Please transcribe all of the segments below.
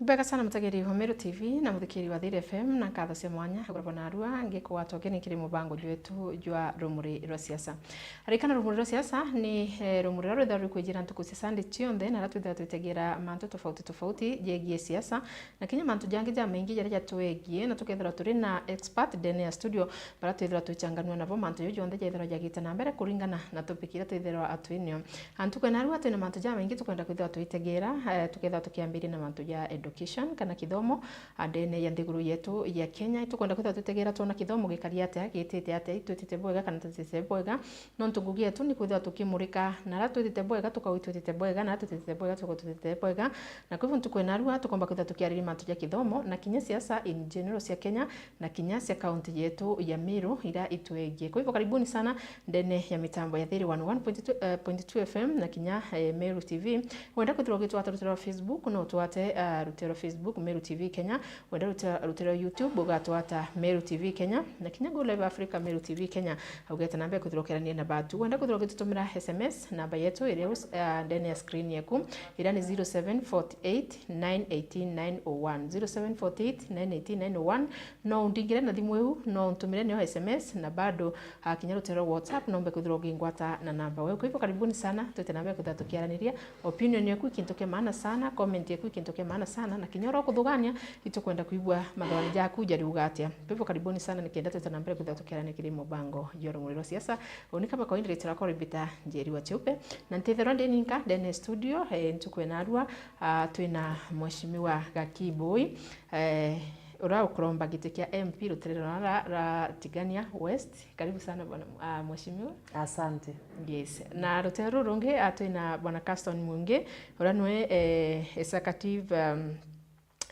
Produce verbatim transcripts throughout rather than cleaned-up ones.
Ibwega sana mutegeri wa Meru T V na muthikiri wa Thiri F M, na nkatho cia mwanya iguru bwa narua ngikugwata ugeni kiri mubango jwetu jwa Rumuri rwa Siasa. Arikana Rumuri rwa Siasa ni, eh, rumuri ruria rwithagirwa rwikwijira ntuku cia Sunday cionthe, na aria twithagirwa twitegera mantu tofauti tofauti jegie siasa, na kinya mantu jangi jamaingi jaria jatwegie, na tukethirwa turi na expert ndene ya studio, baria twithirwa twichanganua nabo mantu jau jonthe jaithirwa jagite na mbere kuringana na topic iria twithirwa twinio. A, ntuku ya narua twina mantu jamaingi tukwenda kwithirwa twitegera, eh, tukethirwa tukiambiria na mantu ja education kana kithomo, a, ndene ya nthiguru yetu ya Kenya. Tukwenda kwithirwa twitegera twona kithomo gikari atia, gitite atia, itwitite bwega kana tutitite bwega. Nontu ngugi yetu ni kwithirwa tukimurika na aria twitite bwega, tukauga itwitite bwega, na aria tutitite bwega, tukauga tutitite bwega. Na kwa hivyo ntuku ya narua tukomba kwithirwa tukiariria mantu ja kithomo na kinya siasa in general cia Kenya, na kinya cia kaunti yetu ya Meru iria itwegie. Kwa hivyo karibuni sana ndene ya mitambo ya Thiri one oh one point two, eh, point two F M na kinya, eh, Meru T V. Wenda kwithirwa ugitwata rutero rwa Facebook, no utwate, eh, rutero rwa Facebook Meru T V Kenya. Wenda rute-, rutero rwa YouTube, ugatwata Meru T V Kenya. Na kinya Go Live Africa Meru T V Kenya. Ugeta namba ya kwithirwa ukiarania na batu. Wenda kwithirwa ugitutumira S M S, namba yetu iria us-, eh, ndene ya screen yaku, iria ni zero seven forty eight nine eighteen nine oh one, zero seven forty eight nine eighteen nine oh one. No undingire na thimu iu, no untumire niyo S M S, na bado, ah, kinya rutero rwa WhatsApp, nombe kwithirwa ungingwata na namba. Kwa hivyo karibuni sana, twite namba ya kwithirwa tukiaraniria. Opinion yaku i kintu kia maana sana, comment yaku i kintu kia maana sana, na kinya uria ukuthugania, itukwenda kwigua mathugani jaku jariuga atia. Kwa hivyo karibuni sana, nikenda twite na mbere kwithirwa tukiaraniria kiri mubango jwa Rumuri rwa Siasa. Uni kama kawaida, ritwa riakwa rimbita Njeri wa Cheupe, na ntithirwa ndi ninka ndene studio, eh, ntuku ya narua, ah, twina Mheshimiwa Gaki Mbui, eh, uria ukuromba giti kia M P rutere rwa, rwa, rwa Tigania West. Karibu sana bwana, ah, mheshimiwa. Asante. Yes. Na rutere ruru rungi, ah, twina bwana Caston Mwingi, uria nwe, eh, executive, um,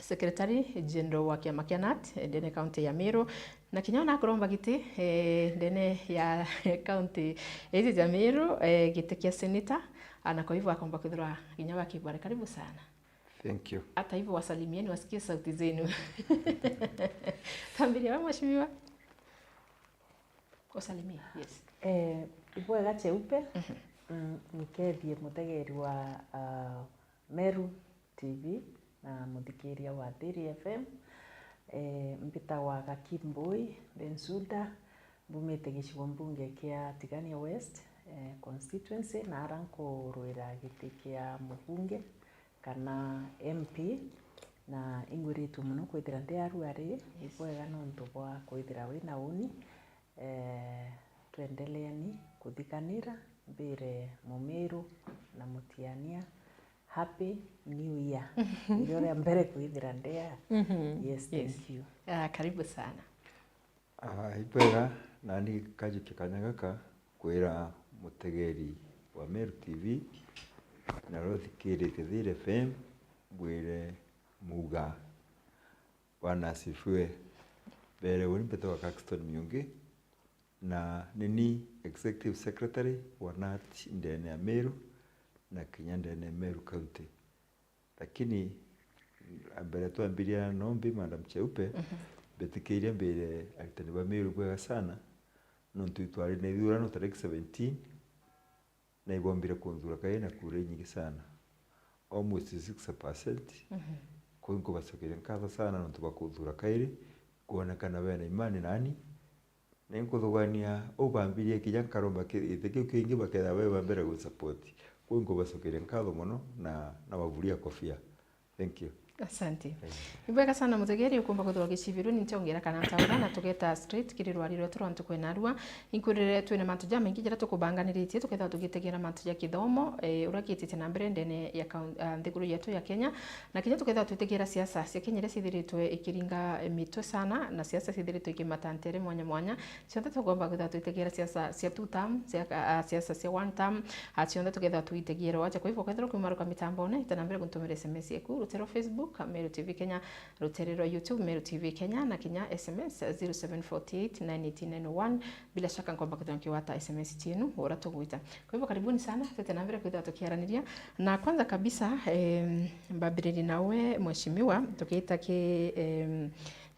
secretary general wa kiama kia nat, eh, ndene county ya Meru. Na kinya ona akuromba giti, eh, ndene ya county iji ja Meru, eh, giti kia senator, ah, na kwa hivyo akomba kwithirwa kinya bakibware. Karibu sana. Thank you. Hata hivyo, wasalimieni wasikie sauti zenu. Tambiria we, mheshimiwa. Usalimie, yes. Eh, ibwega Cheupe. Mhm. Mm, nkethie mutegeri wa, ah, Meru T V na muthikiria wa Thiri F M. Eh, mbitagwa Gaki Mbui, ndi Nsuda, mbumite gicigo mbunge kia Tigania West, eh, constituency, na ara nkurwira giti kia mubunge kana M P, na ingwiritue mono kwithira ndi aruari. Yes. Ibwega nontu bwa kwithira wina uni. Eh, twendeleeni kuthikanira, mbire Mumiru na Mutiania, Happy New Year. Ndio ria mbere kwithira ndi aa. Mhm. Yes, yes, thank you. Ah, karibu sana. Ah, ibwega, nani nkajukia kanya gaka kwira mutegeri wa Meru T V na uria uthikiritie Thiri F M, mbwire muga. Bwana asifiwe. Mbere uni mbitagwa Caxton Miungi, na nini executive secretary wa nat ndene ya Meru na kinya ndene ya Meru County. Lakini mbere twambiria nombi, Madam Cheupe, mhm, mbitikiria mbire aritani ba Meru bwega sana, nontu itwari na ithurano tariki seventeen, na ibombire kunthura kairi na kura inyingi sana, almost sixty percent. Mhm. Kuu nkubacokeria nkatho sana nontu bwa kunthura kairi, kwonekana bena imani nani, na inkuthugania uu bambirie kinya nkaromba ki-, giti kiu kingi bakethira be ba mbere gunsupport. Kuu nkubacokeria nkatho mono na, na wavuria kofia. Thank you. Asante. Eh. Ni bwega sana muthegeri, ukumba kwithirwa ugicibirwe, ni ntiongera kana ntaura, na tugeta straight kiri rwari rwetu rwa ntuku ya narua. Inkwirire twina mantu jamaingi jaria tukubanganiritie, tukethirwa tugitegera mantu ja kithomo, eh, uria giitite na mbere ndene ya kaun-, ah, nthiguru yetu ya Kenya, na kinya tukethirwa twitegera siasa cia Kenya iria cithiritwe ikiringa, eh, mitwe sana, na siasa cithiritwe ikimatantere mwanya mwanya. Cionthe tukomba kwithirwa twitegera siasa cia two term, cia, ah, siasa cia one term, ah, cionthe tukethirwa twitegera wacha. Kwa hivyo, ukethirwa ukiumaruka mitambone, ita na mbere guntumira S M S yaku, rutero Facebook, Meru T V Kenya, rutere rwa YouTube, Meru T V Kenya, na kinya S M S zero seven forty eight nine eighteen nine oh one. Bila shaka nkomba kwithirwa nkiwata S M S cienu, ura tugwita. Kwa hivyo, karibuni sana, tete na mbere kwithirwa tukiaraniria. Na kwanza kabisa, em, mbambiririe nawe, mheshimiwa, tukiita ki, em,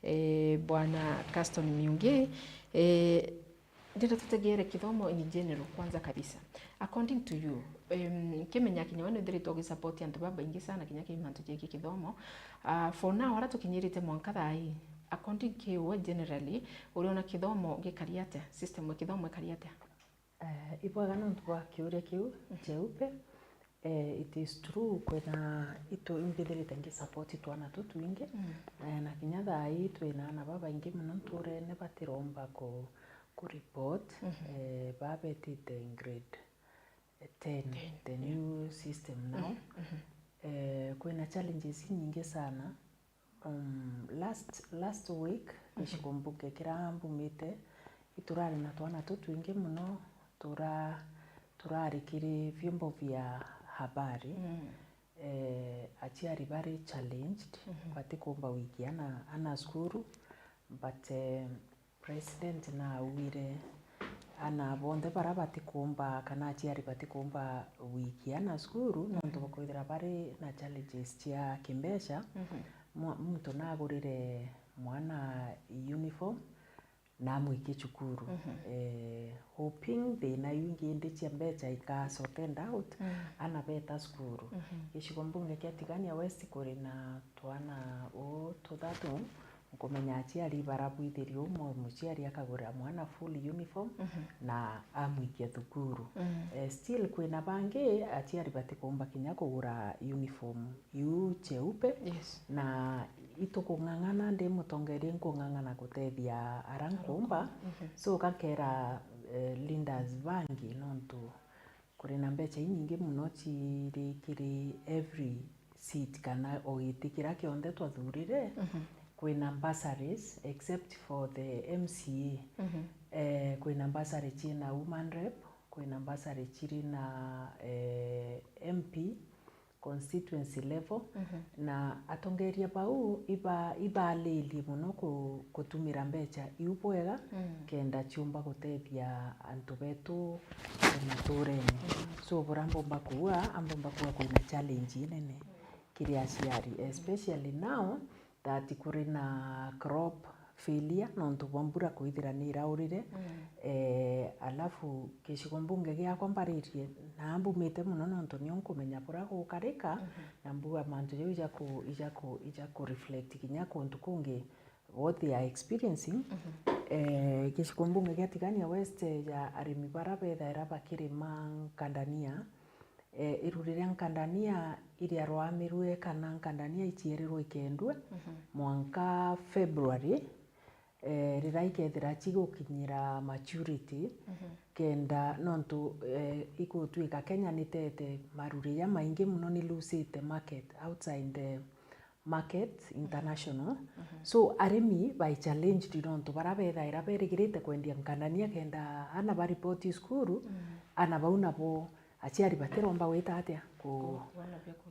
eh, Bwana Caxton Miungi, eh, ndenda tutegere kithomo in general kwanza kabisa. According to you, Em, kimenya kinya we nithiritwe ugisupport antu babaingi sana kinya ki mantu jegi kithomo. Ah, for now, ara tukinyirite mwanka thaa ii, according ki we generally, uriona kithomo gikari atia? System ya kithomo ikari atia? Eh, ibwega nontu bwa kiuria kiu, Cheupe. Eh, it is true, kwina itu imbithirite ngisupport twana tutwingi. Eh, na kinya thaa ii twina ana babaingi mono nturene batiromba ku, ku report, eh, babetite grade ten, the new system now. Eh, kwina challenges inyingi sana. Um, last, last week, gicigo mbunge kiria mbumite, iturari na twana tutwingi mono tura, turari kiri vyombo vya habari. Eh, aciari bari challenged, batikumba wikia ana, ana cukuru, but, eh, President naugire ana bonthe bara batikumba kana aciari batikumba wikia ana cukuru nontu bakwithira bari na challenges cia kimbeca. Mwa-, muntu nagurire mwana uniform, namwikie cukuru. Eh, hoping thina iu ingi indi cia mbeca ika sorted out, ana beta cukuru. Gicigo mbunge kia Tigania West kuri na twana uu tuthatu, nkumenya aciari barabwithiria umwe muciari akagurira mwana full uniform na amwikia thukuru. Eh, still kwina bangi aciari batikumba kinya kugura uniform iu Cheupe. Yes. Na itukung'ang'ana, ndi mutongeria nkung'ang'ana gutethia ara nkumba. So gakera, eh, leaders bangi nontu kuri na mbeca inyingi mono ciri kiri every seat kana o giti kiria kionthe twathurire. Kwina bursaries except for the M C A. Eh, kwina bursary cina woman rep, kwina bursary ciri na, eh, M P, constituency level, na atongeria bau iba-, ibalirie mono ku-, kutumira mbeca iu bwega, kenda ciumba gutethia antu betu maturene. So, bura mbomba kuuga, ambomba kuuga kwina challenge inene kiri aciari, especially now that kuri na crop failure nontu bwa mbura kwithira ni iraurire. Eh, alafu gicigo mbunge giakwa mbaririe na mbumite mono nontu nio nkumenya bura gukarika, na mbua mantu jau ija ku-, ija ku-, ija ku reflect kinya kuntu kungi what they are experiencing. Eh, gicigo mbunge gia Tigania West ya arimi bara bethaira bakirima nkandania, eh, iru riria nkandania iriarwamirwe kana nkandania icierirwe ikendua mwanka February, eh, riria ikethira cigukinyira maturity, kenda nontu, eh, igutwika Kenya nitete maruri jamaingi mono, nilusite market outside the market international. So, arimi bai challenged nontu bara bethaira berigirite kwendia nkandania kenda ana baripoti cukuru, ana bau nabo aciari batiromba gwita atia ku-,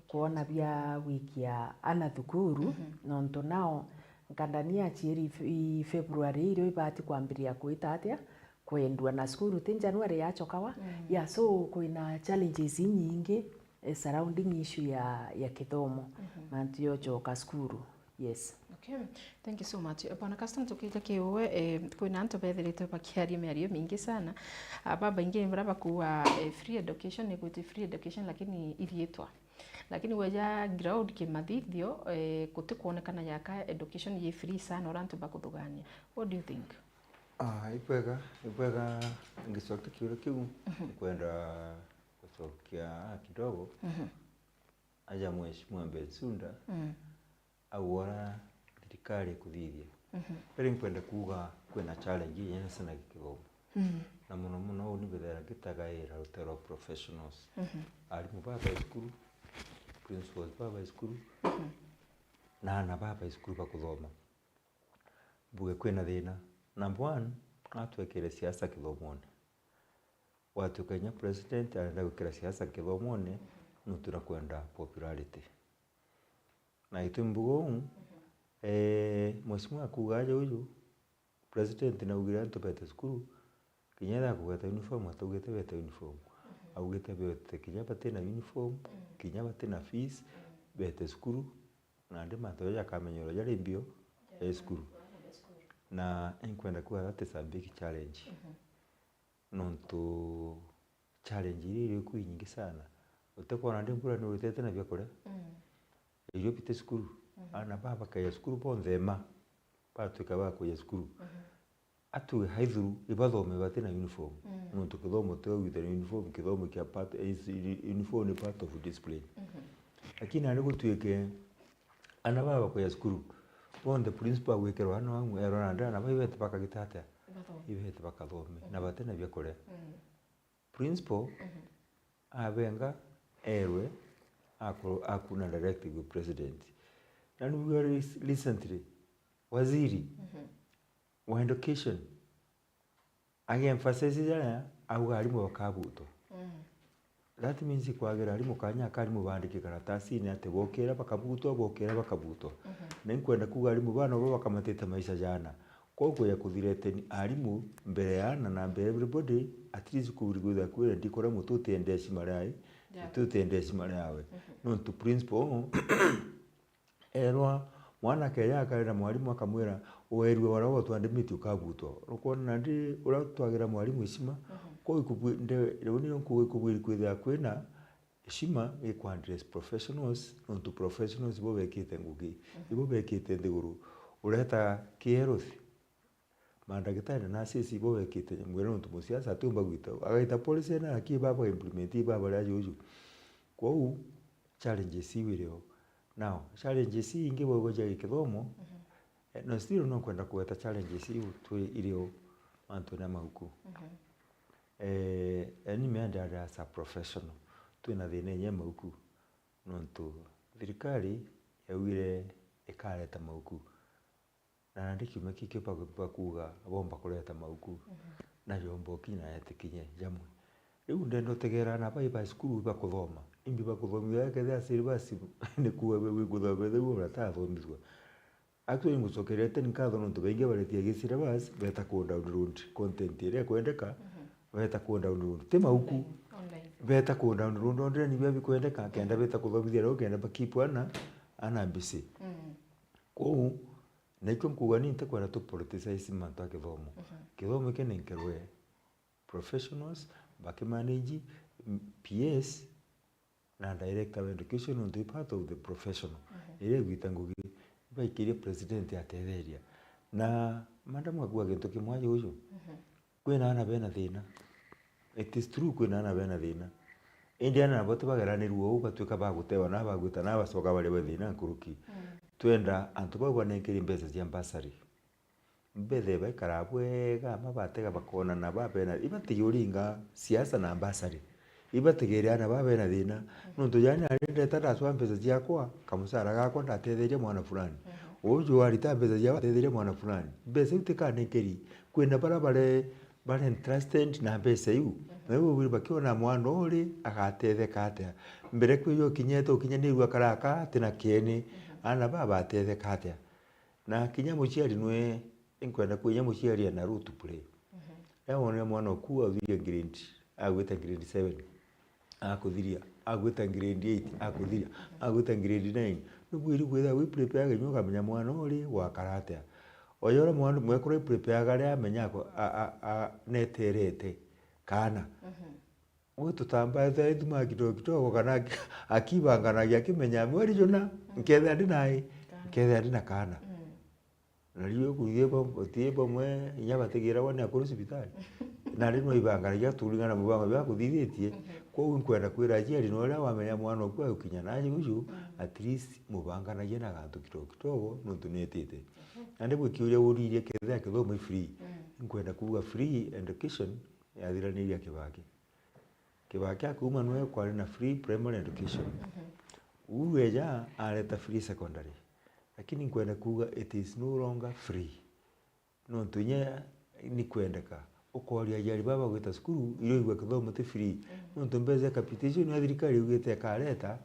kwona bia gwikia ana thukuru, nontu nao nkandania acieri i February irio ibati kwambiria gwita atia kwendua, na cukuru ti January yachokawa. Yeah, so kwina challenges inyingi, eh, surrounding issue ya, ya kithomo, mantu yochoka cukuru. Yes. Okay. Thank you so much. Eh, Bwana Caston, tukija kiuwe, eh, kwina antu bethiritwe bakiaria miario mingi sana. Ah, babaingi ni bara bakuwa, eh, free education, ni gwiti free education, lakini iriitwa. Lakini weja ground kimathithio, eh, gutikwonekana yaka education yi free sana, ura antu bakuthugania. What do you think? Ah, ibwega, ibwega ngicokia kiuria kiu, nkwenda gucokia kidogo. Aja Mheshimiwa Bensouda, au ura thirikari ikuthithia. Mbere nkwenda kuuga kwina challenge inyingi sana githomo. Na mono mono uu ni bethera ngitagaira rutero rwa professionals. Arimu baba cukuru, principals baba cukuru, na ana baba cukuru bakuthoma. Mbuge kwina thina. Number one, atwekere siasa kithomone. Gwatuika kinya president arenda gwikira siasa kithomone, nontu na kwenda popularity. Na gitumi mbuga uu, eh, mheshimiwa akuuga aja uju, president naugire antu bete cukuru, kinya ethira kugweta uniform, ataugite bete uniform. Augite bete kinya batina uniform, kinya batina fees, bete cukuru, nandi mantu jaja jakamenyerwa jari mbio, jari cukuru. Na inkwenda kuuga that is a big challenge. Nontu challenge iria iri ku inyingi sana. Utikwona ndi mbura ni uritete na biakuria. Mm. Irio bite cukuru. Mhm. Ana baa bakeja cukuru bonthe ma. Batwika ba kuja cukuru. Mhm. Atuge haithuru ibathome bati na uniform. Mm. Nontu kithomo tio gwita na uniform, kithomo kia part, is, uniform ni part of discipline. Mhm. Lakini ari gutwike ana baa bakuja cukuru, bonthe principal agwikirwa ana amwe, erwa nandi ana baa ibete bakagita atia? Ibathome. Ibete bakathome, na Mhm. bati na biakuria. Mm. Principal Mhm. abenga erwe aku-, akuna directive gwi president. Na niu recently, waziri Mhm. wa education agi emphasize jaria auga arimu bakabutwa. Mm. That means kwagira arimu kanya aka arimu bandike karatasini ati bokira bakabutwa, bokira bakabutwa. Mhm. Na inkwenda kuuga arimu bana bo bakamatite maisha jana. Koguo ya kuthreaten arimu mbere ya ana na mbere everybody, at least kuuri kwithira kwira ndikora mutu utiende heshima riawe, Yeah. mutu utiende heshima riawe. Mhm. Nontu principal erwa mwana akeja akarira mwarimu akamwira, "Uerue wara uria twandimitie ukabutwa." Ukwona nandi uria twagira mwarimu heshima, Mhm. ko ikubwi-, nde-, riu nio nkuuga ikubwiri kwithira kwina heshima i ku address professionals, nontu professionals ibo bekite ngugi, Mhm. ibo bekite nthiguru. Ureta ki health, mandagitari na nurses ibo bekite ngugi, nontu musiasa atiumba gwita. Agaita policy na aki baba implement baba ria juju. Kwou challenges iu irio. Now, challenges ingi bwauga cia gikithomo, Mhm. eh, no still no kwenda kugweta challenges iu twi irio mantune ya mauku. Mhm. Eh, yani me and as a professional, twina thina inya mauku, nontu thirikari yaugire ikareta mauku. Na nandi kiumia kiki baku-, bakuuga bomba kureta mauku, Mhm. na jomba ukinya etikinye jamwe. Riu ndenda utegera na bai ba cukuru bakuthoma. Imbi bakuthomithua kethira syllabus ni kuuga be gwikuthomithua uu uratathomithua. Actually, ngucokerete nkatho nontu baingi baretia gi syllabus, beta ku download content iria ikwendeka, Mhm. beta ku download. Ti mauku, Online. Online. Beta ku download, onde ni bia bikwendeka, kenda beta kuthomithia riu, kenda ba keep ana, ana busy. Mm. Kwou, na ikio nkuuga ni ntikwenda tu politicize mantu a kithomo. Mhm. Kithomo iki ni nkerwe professionals, bakimanage, m-, P S, na director wa education, nontu i part of the professional. Mhm. Iria igwita ngugi, ibaikirie president atetheria. Na madam akuuga gintu kimwe aja uju, Mhm. kwina ana bena thina. It is true, kwina ana bena thina. Indi ana nabo tibageranirua uu, batwika ba gutewa na bagwita na bacoka baria be thina nkuruki. Mm. Twenda antu bau banenkeri mbeca cia bursary. Mbethe baikara bwega, ama batega bakonana, ba bena, ibatiga uringa siasa na bursary. Ibatigere ana ba bena thina. Nontu jani nari ndeta ndacwa mbeca ciakwa, kamucara gakwa ndatetheria mwana fulani. Mhm. Uju arita mbeca ciakwa atetheria mwana fulani. Mbeca iu tikanenkeri. Kwina bara bare, bare entrusted na mbeca iu. Mhm. Na iu bakiona mwana uri agatetheka atia. Mbere kwi yo kinyete ukinyanirua karaka ati na keni. Mhm. Ana ba batetheka atia. Na kinya muciari nwe, inkwenda kwinya muciari ena role to play. Mhm. Riria wonire mwana oku authiria grade, agwita grade seven, akuthiria, agwita grade eight, akuthiria, agwita grade nine, nubwiri kwithira wi prepare kinya ukamenya mwana uri gwakara atia. Oyo uria mwana mwekuru prepare riria amenya ako-, a, a, a, neterete kaana. Mhm. Gwe tutamba ethira ithumaga kidogo kidogo, kana aki-, akibanganagia akimenya mweri juna, nkethira ndi nai, nkethira ndi na kaana. Mm. Na riu kuthie bo-, uthie bamwe inya batigiragwa ni akuru cibitari. Na riu no ibanganagia turingana na mubango bia kuthithitie. Mhm. Kwou nkwenda kwira aciari, no uria wamenya mwana oku agukinya naji uju, Mm. at least mubanganagia na gantu kidogo kidogo, nontu netite. Mhm. Nandi gwi kiuria uririe kethira kithomo i free. Mm. Nkwenda kuuga free education yathiraniria Kibaki. Kibaki akuuma nwe kwari na free primary education. Mhm. Uhuru eja areta free secondary. Lakini nkwenda kuuga it is no longer free. Nontu inya ni kwendeka. Ukoria aciari baba gwita cukuru, irio igua kithomo ti free. Mhm. Nontu mbeca ya capitation ya thirikari iugite ikareta,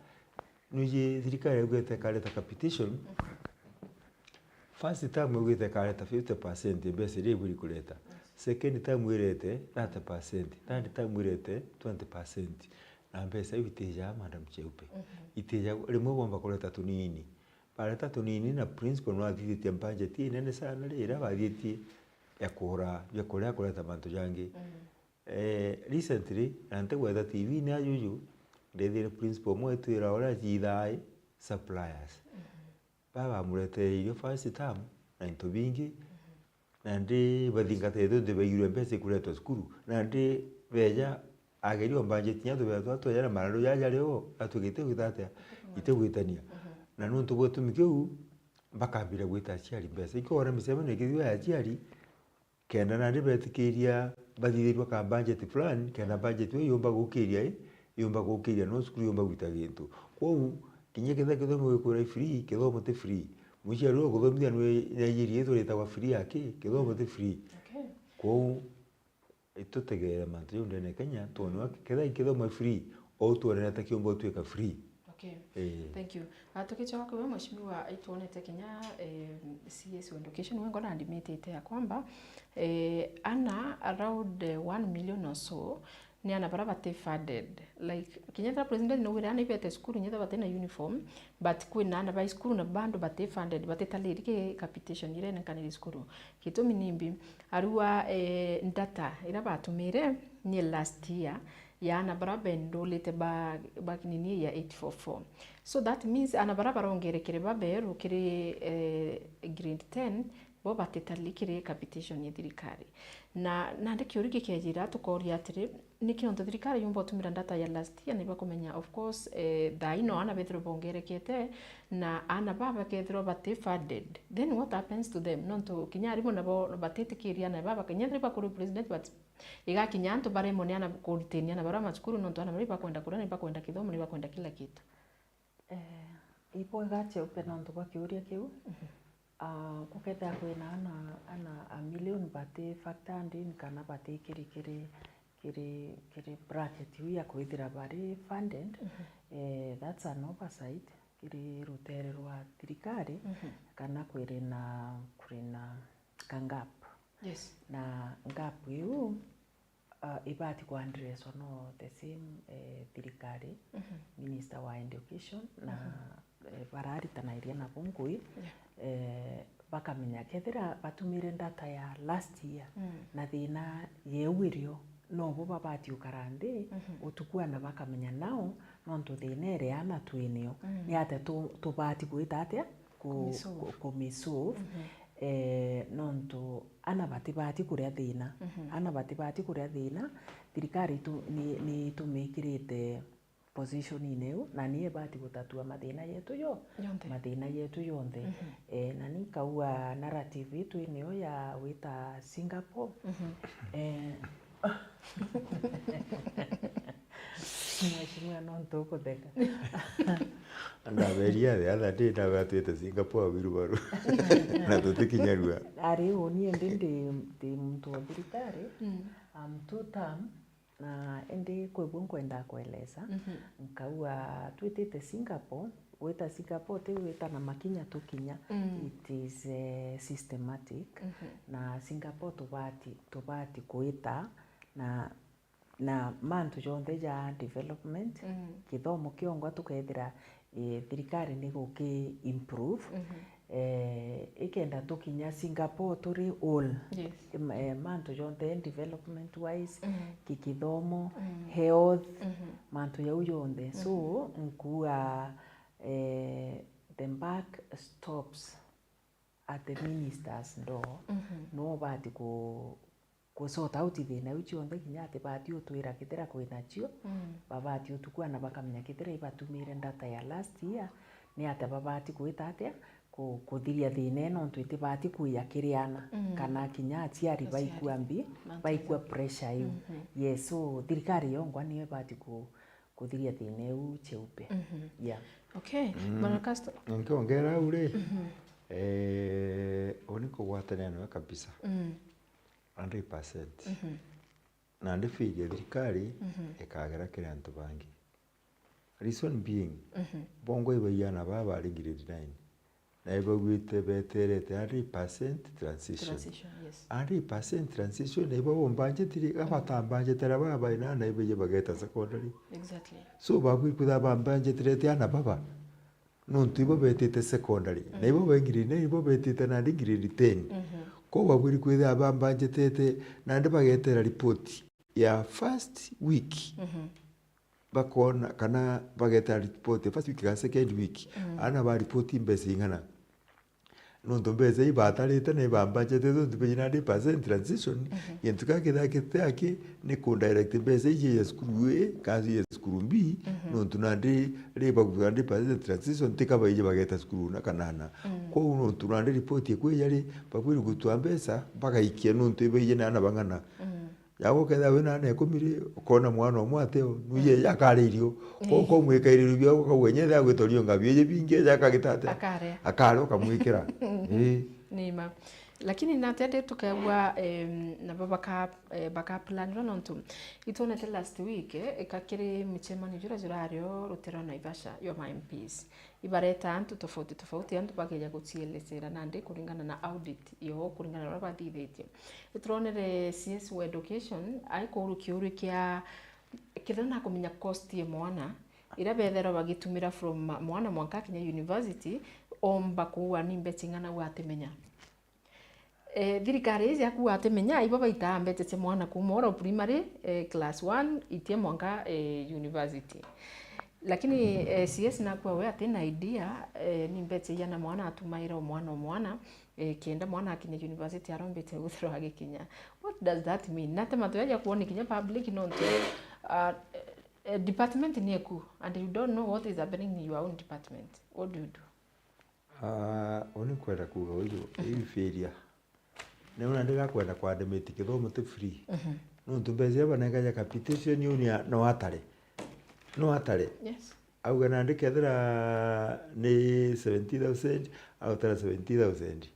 Nwiji thirikari yaugite ikareta capitation. Mhm. First term yaugite ikareta fifty percent mbeca iria ibwiri kureta. Yes. Second term irete thirty percent. Third term irete twenty percent. Na mbeca iu itija, Madam Cheupe. Mhm. Itija, rimwe bomba kureta tunini. Bareta tunini na principal no athithitie budget inene sana ri, iria bathitie ya kugura biakuria, kureta mantu jangi. Mhm. Eh, recently, na ntigweta T V-ini ya juju, ndethire principal umwe etwira uria acithaa i suppliers. Baba bamuretere irio first term na into bingi, nandi bathingatite untu baigirwe mbeca ikuretwa cukuru, nandi beja ageria o budget inya tubea twa tweja na mararu jaja rio, atwikite gwita atia? Itigwitania. Na nuntu bwa gitumi kiu, bakambira gwita aciari mbeca. Ikio wona micemanio ikithithua ya aciari, kenda nandi betikiria bathithirua ka budget fulani, kenda budget iu yumba gukiria i, yumba gukiria, no cukuru yumba gwita gintu. Kwou, kinya kethira kithomo gikwira i free, kithomo ti free. Muciari uria ukuthomithia nwe na yiri ithuritagwa free aki, kithomo ti free. Okay. Kwou, itutegeere mantu jau ndene Kenya, twone wa-, kethira i kithomo i free, ou twone ata kiumba utwika free. Okay. Eh. Thank you. Ah, tukicoka kwi we, mheshimiwa, itwonete kinya, eh, C S wa education, we ngona andimitite ya kwamba, eh, ana around, eh, one million or so, ni ana bara bati funded. Like, kinya ethira president naugire ana ibete cukuru, kinya ethira bati na uniform, but kwina ana bai cukuru na bado bati funded, batitaliri ki capitation iria inenkaniri cukuru. Gitumi nimbi? Arua, eh, data iria batumire ni last year ya ana bara bendulite ba, ba kinini ya eight four four. So that means ana bara barongerekere baberu kiri, eh, grade ten, bo batitaliri kiri capitation ya thirikari. Na nandi kiuria gikejira, tukoria atiri, niki ontu thirikari yumba utumira data ya last year, ni bakumenya, of course, eh, thaa ino ana bethirwa bongerekete, na ana baba bakethirwa bati funded, then what happens to them? Nontu kinya arimu nabo batitikiria ana baba, kinya thiri bakuru president, but igakinya antu baremwe ni ana kuritania na bara macukuru, nontu ana bara ibakwenda kuria, ni bakwenda kithomo, ni bakwenda kila kitu. Eh, ibwega Cheupe nontu bwa kiuria kiu. Mhm. Ah, gukethira kwina ana, ana a million bati factored in kana bati kiri, kiri, kiri, kiri bracket iu ya kwithira bari funded, mhm, eh, that's an oversight kiri rutere rwa thirikari, mhm, kana kwiri na, kuri na ka gap. Yes. Na gap iu, ah, ibati ku addresswa no the same, eh, thirikari, mhm, minister wa education, na, mhm, eh, bararitanairia nabo ngui, yeah, eh, bakamenya kethira batumire data ya last year, mm, na thina yeu irio, nobo babati ukara nthi, mhm, utuku ana bakamenya nao, nontu thina iria ana twinio, mm, ni atia tu-, tubati gwita atia ku-, kumisolve, ku-, kumisolve. Mhm. Eh, nontu ana batibati kuria thina. Mhm. Ana batibati kuria thina. Thirikari itu-, ni, ni itumikirite position-ini iu, na ni ibati gutatua mathina yetu yo-, yonthe, mathina yetu yonthe. Mhm. Eh, na ni nkaua narrative itu inio ya wita Singapore. Mhm. Eh, Mheshimiwa, no ntukutheka. Ndaberia the other day, ndabe atwite Singapore wheelbarrow. Na tutikinyarua. Ari uni indi ndi, ndi muntu wa thirikari, mm, I'm two term, na indi kwi bu nkwenda kueleza. Mhm. Nkaua twitite Singapore, gwita Singapore ti gwita na makinya tukinya, mm, it is, eh, systematic. Mhm. Na Singapore tubati, tubati kwita na na mantu jonthe ja development, mm, githomo kiongwa tukethira, eh, thirikari ni guki improve. Mhm. Eh, ikenda tukinya Singapore turi all. Yes. Im-, eh, mantu jonthe development wise, mhm, ki-, kithomo, mm, health, mhm, mantu jau jonthe. So, mhm, nkuuga, eh, the buck stops at the minister's door, mhm, no ubati ku-, ku sort out thina iu cionthe kinya ati bati utwira kethira kwi nacio, mm, babati utukua na bakamenya kethira ibatumire data ya last year, ni atia babati gwita atia ku-, kuthiria thina ino nontu itibati kwia kiri ana, mm, kana kinya aciari, aciari, baikua mbi, mantu baikua jau, pressure iu. Mhm. Yes, so thirikari yongwa niyo ibati ku-, kuthiria thina iu Cheupe. Mhm. Yeah. Okay. Mm. Bwana Castro. Nkiongera au ri, mhm, eh, uni kugwatania nawe kabisa. Mm. Hundred percent. Mhm. Na ndi feel ya thirikari, mhm, ikagera kiri antu bangi. Reason being, mhm, bongwa ibaiana baba bari grade nine. Na ibauite beterete hundred percent transition. Transition, yes. Hundred percent transition, na ibo bombanjetire, mm, abatambanjetera baba ina, na ibaye bageta secondary. Exactly. So, babwiri kwithira bambanjeterete ana baba, nontu ibo betite secondary. Na ibo, mm, bengiri, na ibo betite nandi grade ten. Mhm. Ko babwiri kwithira bambanjetete, nandi bagetera ripoti. ya first week, bakona kana bageta report ya first week kana second week, ana ba report mbeca ing'ana. Nontu mbeca ibatarite na ibambanjete, nontu beji nandi percent transition, gintu kia kithea kithea ki ni ku direct mbeca iji ya cukuru A, kana iji ya cukuru B, nontu nandi ri bakuga nandi percent transition, tika baiji bageta cukuru na kanana. Kwou nontu nandi report ikwija ri, babwiri gutua mbeca, bagaikia nontu ibaiji na ana bang'ana. Yago kethira wina ana ikumi ri, ukona mwana umwe ateo, nuye akare irio. Ko, ko mwikairirio biao, ukauga, "Nye thea gwitorio ngabi iji bingi, eja akagita atia?" Akare. Akare, ukamwikira. Ii. Ni ma. Lakini nate ndi tukegua, em, nabo baka, eh, baka planirwa nontu itwonete last week, eh, ika kiri micemanio jura jurario rutero Naivasha, yo ma M Ps. Ibareta antu tofauti tofauti, antu bakeja gucielesera nandi kuringana na audit yo, kuringana na uria bathithitie. Ituronere C S wa education, aikuuria kiuria kia, kethira nakumenya cost ya mwana, iria bethairwa bagitumira from ma-, mwana mwanka akinya university, omba kuua ni mbeca ing'ana gwatimenya. Eh, thirikari iji akuga atimenya, ibo baitaa mbeca cia mwana kuuma oro primary, eh, class one, itia mwanka, eh, university. Lakini, eh, C S nakua we atina idea, eh, ni mbeca iana mwana atumaira o mwana o mwana, eh, kenda mwana akinya university arombete guthirwa agikinya. What does that mean? Nate matu yaja kuoni kinya public nontu, uh, eh, department ni eku, and you don't know what is happening in your own department. What do you do? Ah, uni kwenda kuuga uju, iu failure. Niu nandi gakwenda kwa admit kithomo ti free. Nontu mbeca iria banengaja capitation iu ni a-, no atare. No atare. Yes. Auga nandi kethira ni seventy thousand, autara seventy thousand.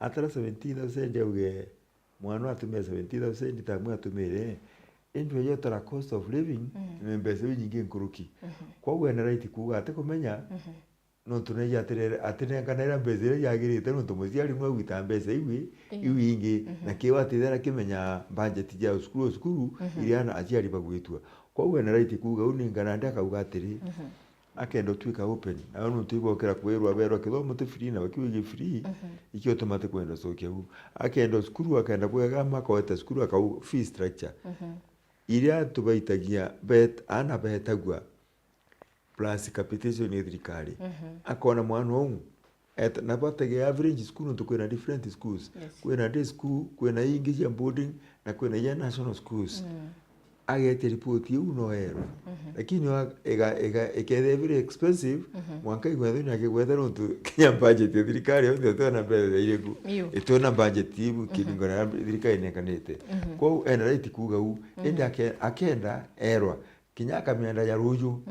Atara seventy thousand auge, mwana atumire seventy thousand, tamu atumire, indi uja utara cost of living, ni mbeca iu nyingi nkuruki. Kwou ena right kuuga atikumenya, nontu naija atirere-, atinenganaira mbeca iria ciagirite, nontu muciari nwe agwita mbeca iu i-, iu ingi, na kiu atithera kimenya budget ya cukuru o cukuru, iria ana aciari bagwitua. Kwou ena right kuuga uu, ninga nandi akauga atiri, akenda utwika open. Nao nontu ibokira kwirwa berwa kithomo ti free na bakiuga gi free, ikio automatic kwenda cokia uu. Akenda cukuru, akenda bwega, makaweta cukuru, akau fee structure. Iria tubaitagia bet-, ana betagua plus capitation ya thirikari. Akona mwana uu, et-, na batege average school nontu kwina different schools. Yes. Kwina day school, kwina ingi cia boarding, na kwina ya national schools. Agetia report iu no erwe. Lakini wa-, iga-, iga-, ikethia very expensive, mwanka igwetha ni akigwetha nontu kinya budget ya thirikari yonthe itwena mbeca iriku. Iu. Itwena budget ibu kiringana na thirikari inenkanite. Kwou ena right kuuga uu, indi ake-, akenda erwa. Kinya akamienda ja ruju,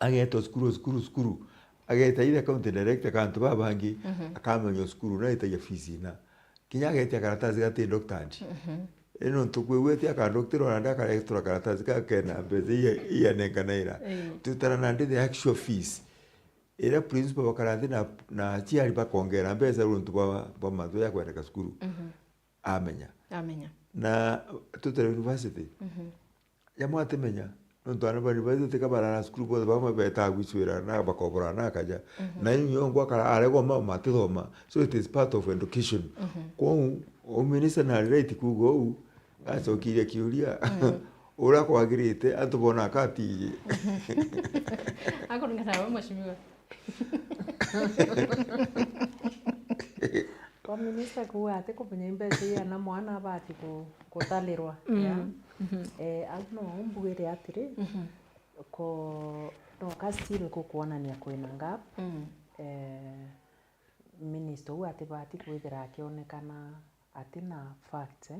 ageetwa cukuru, cukuru, cukuru. Ageeta either county director kana antu babangi, akamenya cukuru na aitagia fees ina. Kinya ageetia karatasi gati doctored. Ino ntu kwigwete akadoctorwa nandi akaretura karatasi ka kena mbeca iya, ianenganaira. Tutara nandi the actual fees. Iria principal bakara nthi na, na aciari bakongera mbeca runtu bwa, bwa mathu ya kwendeka cukuru. Amenya. Amenya. Na tutara university. Jamwe atimenya, nontu ana bari baithitika barara cukuru bonthe bamwe betaa gwicwira na bakobora na akaja. Na iu yongwa akara aregwa mama atithoma. So it is part of education. Kwou, o minister nari right kuuga uu, acokirie kiuria, uria kwagirite, antu bona akatiji. Akuringana nawe, mheshimiwa. Kwa minister kuuga ati kumenya imbeca iana mwana abati ku-, kutalirwa, ya? Eh, au no mbugire atiri, ko-, no ka still kukwonania kwina gap. Eh, minister uu atibati kwithira akionekana atina fact, eh?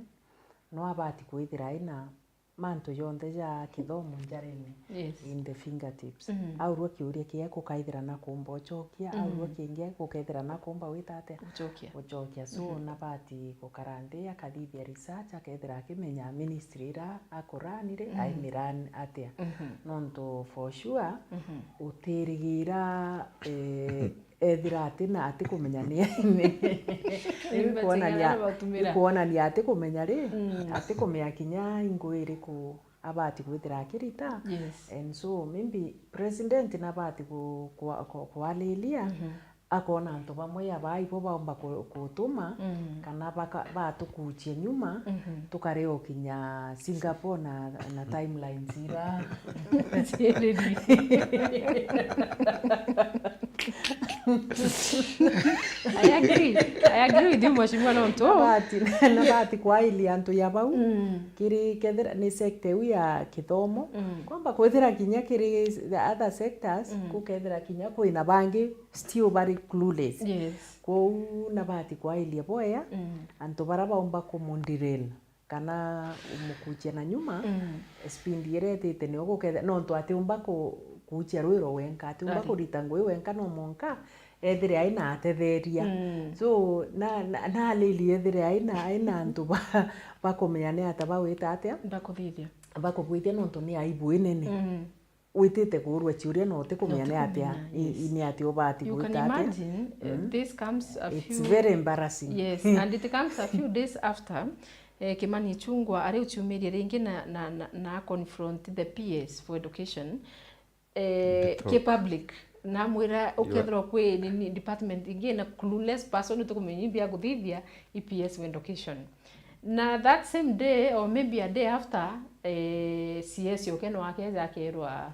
No abati kwithira aina mantu jonthe ja kithomo njarene, yes, in the fingertips. Aurwa kiuria kia gukaithira na kumba ucokia, aurwa kingi gukaithira na kumba wita atia? Ucokia. Ucokia. So, nabati gukara nthi akathithia research, akethira akimenya ministry ira akuranire, aimiran atia. Nontu for sure, utirigira, eh, ethira ati na ati kumenya ni aini. Riu kwonania, riu kwonania ati kumenya ri, ati kumenya kinya ingo iriku abati kwithira akirita. Yes. And so maybe president nabati ku-, kwa-, kwa-, kwalilia akoona antu bamwe ya baa ibo baumba ku-, kutuma, mm, kana baka-, batukuchia nyuma, mhm, tukare o kinya Singapore na, na timelines ira. I agree. I agree with you, Mheshimiwa, nontu na bahati, na bahati kwailia antu ya bau, mm, kiri kethira ni sector iu ya kithomo, mm, kwamba kwithira kinya kiri the other sectors, mm, kukethira kinya kwina bangi still bari clueless. Yes. Kwou na bahati kwailia boya, mm, antu bara baumba kumundirel kana umukuchia na nyuma, mm, speed iria etite nio gukethira, nontu atiumba ku-, kuchia rwiro wenka, atiumba, ari, kurita ngui wenka, no mwanka ethire aina atetheria. Mm. So, na, na, nalili ethire aina, aina antu ba, bakumenya ni ata bawita atia? Bakuthithia. Bakubwithia nontu ni aibu inene. Mm. Witite kuurua ciuria na utikumenya ni atia, utikumenya, i-, yes, i-, ni atia ubati. You can gwita atia? Imagine, uh, mm, this comes a, it's few, very embarrassing. Yes, and it comes a few days after, eh, Kimani Ichung'wah ari uciumiria ringi na, na, na, na confront the P S for education, eh, ki public. Namwira, ukethirwa kwi ni, ni department ingi na clueless person, utikumenya imbi ya kuthithia i P S for education. Na that same day, or maybe a day after, eh, C S oke no akeja akerwa,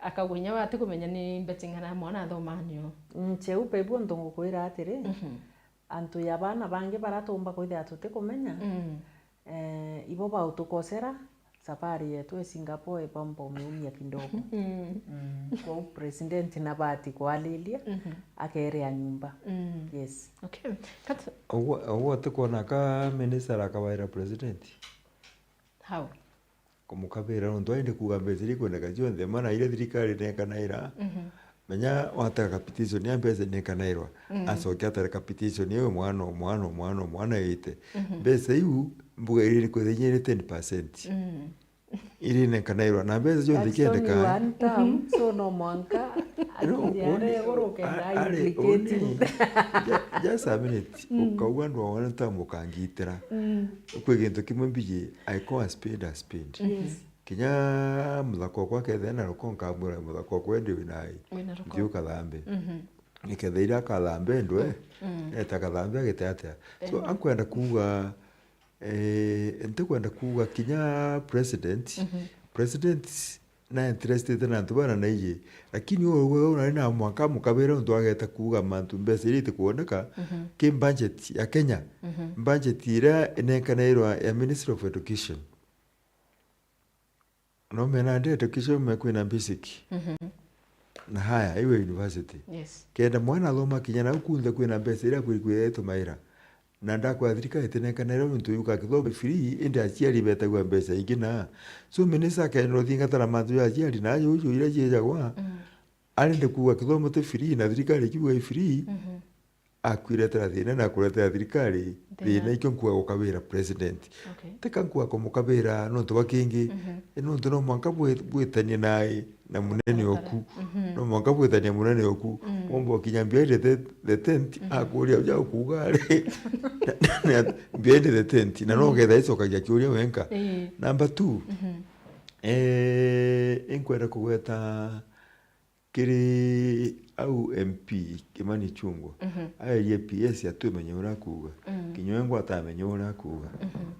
akauga inya we atikumenya ni mbeti ng'ana mwana athomanio. Mm, cheupe ibu untu ngukwira atiri, mhm, antu ya bana bangi bara tuumba kwithira tutikumenya, mm, eh, ibo bautukosera, safari yetu e Singapore ibamba umiumia kidogo. Mm. Mm. Kwou president na bahati kwalilia, mhm, akerea nyumba. Mm. Yes. Okay. Kat- Uguo, uguo tukwona ka minister akabaira president? How? Kumukabira nontu aindi kuuga mbeca iria ikwendeka cionthe, mana iria thirikari inekanaira, mhm, menya watega capitation ya mbeca inekanairwa, mm, acoke atare capitation iu mwana o mwana o mwana o mwana ite. Mhm. Mbeca iu mbuga iria ikwithira inya iri ten percent. Mm. Iria inekanairwa, na mbeca cionthe, that's only ikiendeka one term, mhm, so no mwanka no, akinye aria uni-, iguru ukenda a-, ari, implicate uni-, ju-, just a minute, mm, ukauga andu a one term ukangitira. Mm. Kwi gintu kimwe mbiji, I call a spade a spade. Yes. Kinya muthaka okwa akethira ena ruko, nkamwira, "Muthaka okwa, endi wina ai, wina ruko, nthi ukathambe." Mhm. Nikethira iria akathambe ndwe, mm, eta kathambe agite atia? So, ehe, ankwenda kuuga, eh, ntikwenda kuuga kinya president, mhm, president na interested na antu bana naiji, lakini uu, uu nari na mwanka mukabira untu ageta kuuga mantu mbeca iria itikwoneka, mhm, ki budget ya Kenya, mhm, budget iria inenkanirwa ya Ministry of Education. No mena ndi education me kwina basic. Mhm. Na haya, iwe university. Yes. Kenda mwana athoma kinya nau kunthe kwina mbeca iria kwiri kwithira itumaira. Na ndakwa thirikari itinenkanere untu yuka kithomo free, indi aciari betagua mbeca ingi na. So minister akenda uthingatana mantu ya aciari na ajuju iria ciejagwa. Mm. Arende kuuga kithomo ti free na thirikari ikiuga i free. Mhm. Akwiretera thina na kuretera thirikari thina. Thina. Ikio nkuuga gukabira president. Okay. Tika nkuuga kumukabira nontu bwa kingi, mhm, ni nontu no mwanka bwi-, bwitanie na, na munene oku. Mhm. No mwanka bwitanie munene oku. Mm. Womba ukinya behind the, the tent, mhm, akuuria uja ukuuga ari. Na, na, na, behind the tent, na no, mm, getha icokagia kiuria wenka. Ii. Number two, mhm, eh, inkwenda kugweta kiri au M P Kimani Ichung'wah, mhm, aerie P S atumenye uria akuuga. Mm. Kinya we ngwa atamenya uria akuuga. Mhm.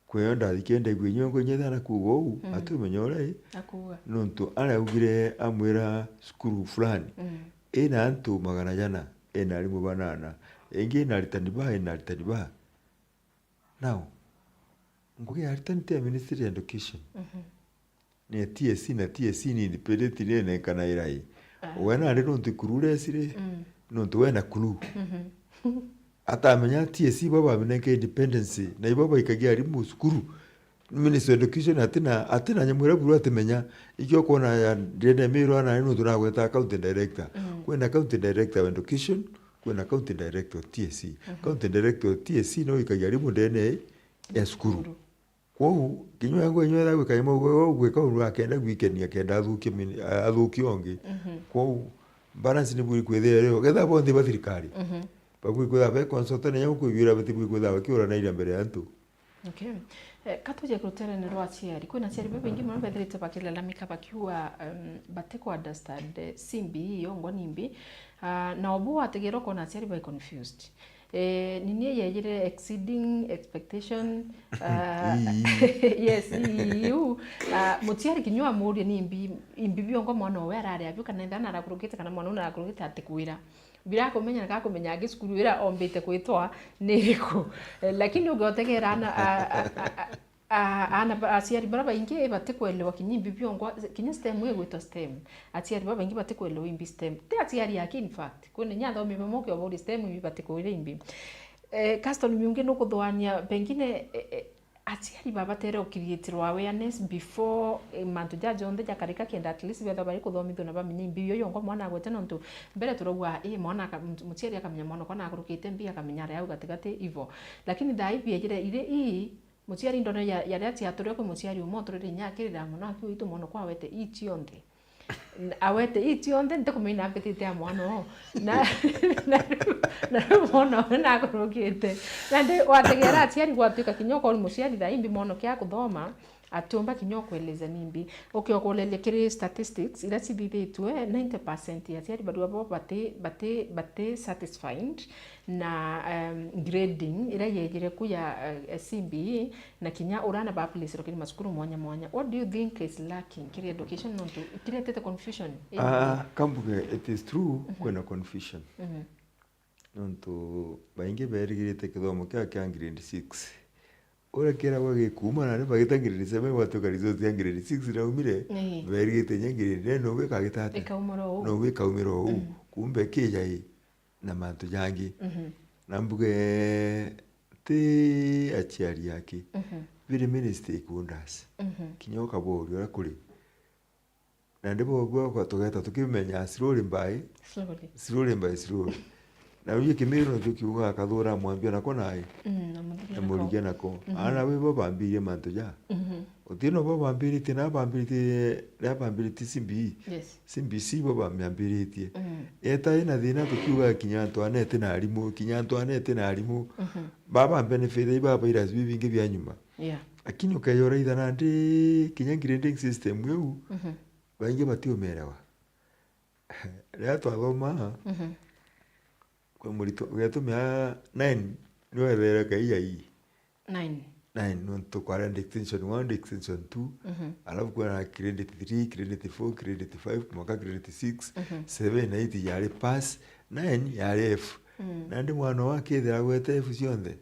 Kweyo ndathikie ndaigua inywe ngwa inyethana kuuga uu, mm, atumenye uria i. Akuuga. Nontu araugire amwira cukuru fulani, mm, ina antu magana jana, ina arimu banana, ingi ina aritani ba, ina aritani ba. Now, ngugi ya aritani ti ya Ministry ya Education. Mhm. Ni ya T S C, na T S C ni independent, ni enekana irai. Ah. We nari nontu ikuru uresire, mm, nontu we na kuru. Mhm. Atamenya T S C bo baminenke independence, na ibo baikagia arimu cukuru. Minister of Education atina, atina nyamu iria buru atimenya. Ikio kwona ya ndene mirwa na nontu nagweta county director. Mm. Kwina county director wa education, kwina county director of T S C. Mhm. County director of T S C no ikagia arimu ndene ya cukuru. Cukuru. Kwou, kinya we ngwe nywetha gwika imwe, we, we gwika uru akenda gwikenia, akenda athukie mini-, a-, athukie ongi. Mhm. Kwou, balance ni buri kwithira rio, getha bonthe ba thirikari. Mhm. Baburi kwithira be consultant ya kwibira bati buri kwithira bakiuranairia mbere ya antu. Okay. Eh, ka tuje ruterene rwa aciari, kwina aciari babaingi mono bethirite bakilalamika bakiuga, em, batiku understand, eh, C B E yongwa nimbi. Ah, na obu wategera ukona aciari bai confused. Eh, nini yejire exceeding expectation, ah, yes, iu, ah, muciari kinya wamuria ni imbi, imbi biongo mwana owe arari abio, kana ethira narakurukite, kana mwana uu narakurukite atikwira. Birakumenya na gakumenya angi cukuru ira ombite kwitwa ni iriku. Eh, lakini ungeotegera ana, a, a, a, a, A, ana ba-, aciari bara baingi batikwelewa kinya imbi biongwa, kinya STEM igwitwa STEM. Aciari babaingi batikwelewa imbi STEM. Ti aciari aki, in fact. Kwina inya athomi bamwe ukioboria STEM imbi batikwira imbi. Eh, Caston, miungi nukuthwania, pengine, eh, eh, aciari babatere ukiriitirwa awareness before, eh, mantu ja jonthe jakarika, kenda at least bethwa bari kuthomithua na bamenya imbi iyo yongwa mwana agwete, nontu mbere turauga, ii, mwana aka-, mu-, muciari akamenya mwana okwa nakurukite mbi, akamenya ari au gatigati, ivo. Lakini thaa ii biejire iri ii, muciari ndona ya, yaria ciaturire kwi muciari umwe uturire inya akirira mono, akiuga, "Itu mwana okwa awete ii cionthe." N-, awete ii cionthe, ntikumenya na mbitite ya mwana oo. Na, na riu, na riu mwana oo nakurukite. Nandi wategera aciari gwatuika kinya ukori muciari thaa imbi mwana okia kuthoma, atiumba kinya ukueleza nimbi. Ukiokuleria kiri statistics iria cithithitue, ninety percent ya aciari bariu abo bati, bati, bati satisfied na, um, grading iria yejire ku ya, uh, C B E, na kinya urana ba placirwa kiri macukuru mwanya mwanya. What do you think is lacking kiri education, nontu kiretete confusion? Ah, kambuge, it is true, kwina confusion. Mhm. Nontu baingi berigirite kithomo kia, kia grade six. Uria kiragwa gikuuma, nandi bagita grade seven, gwatuika result ya grade six iraumire, berigite nya grade nine nobu ikagita atia? Ikaumira uu. Nobu ikaumira uu. Mm. Kumbe kija ii na mantu jangi. Mhm. Na mbuge ti aciari aki. Mhm. Biri many stakeholders. Mhm. Kinya ukaboria uria kuri. Nandi bogua kwa tugeta tukimenya slowly by slowly. Slowly by slowly. Na uyu Kimiru nikio kiugaga, "Kathura mwambia nako nai." Mm, na muthiria nako. Na murigia nako. Mhm. Ana we bo bambirie mantu ja. Mhm. Uti no bo bambiritie, na bambiritie, na bambiritie C B E. Yes. C B C bo bamiambiritie. Mm. Eta ina thina tukiuga kinya antu anete na arimu, kinya antu anete na arimu. Mhm. Baba benefit iba virus bibingi bia nyuma. Yeah. Lakini ukeyora itha nandi kinya grading system iu, mhm, baingi batiumerewa. Riria twathoma, mhm, kwi muritwa ugetumia nine, niwe ethere kaija ii. Nine. Nine, nontu kwari na extension one, extension two, mhm, alafu kwina credit three, credit four, credit five, mwanka credit six, mhm, seven na eight yari pass, nine yari F. Mm. Nandi mwana owe akethira agwete F cionthe,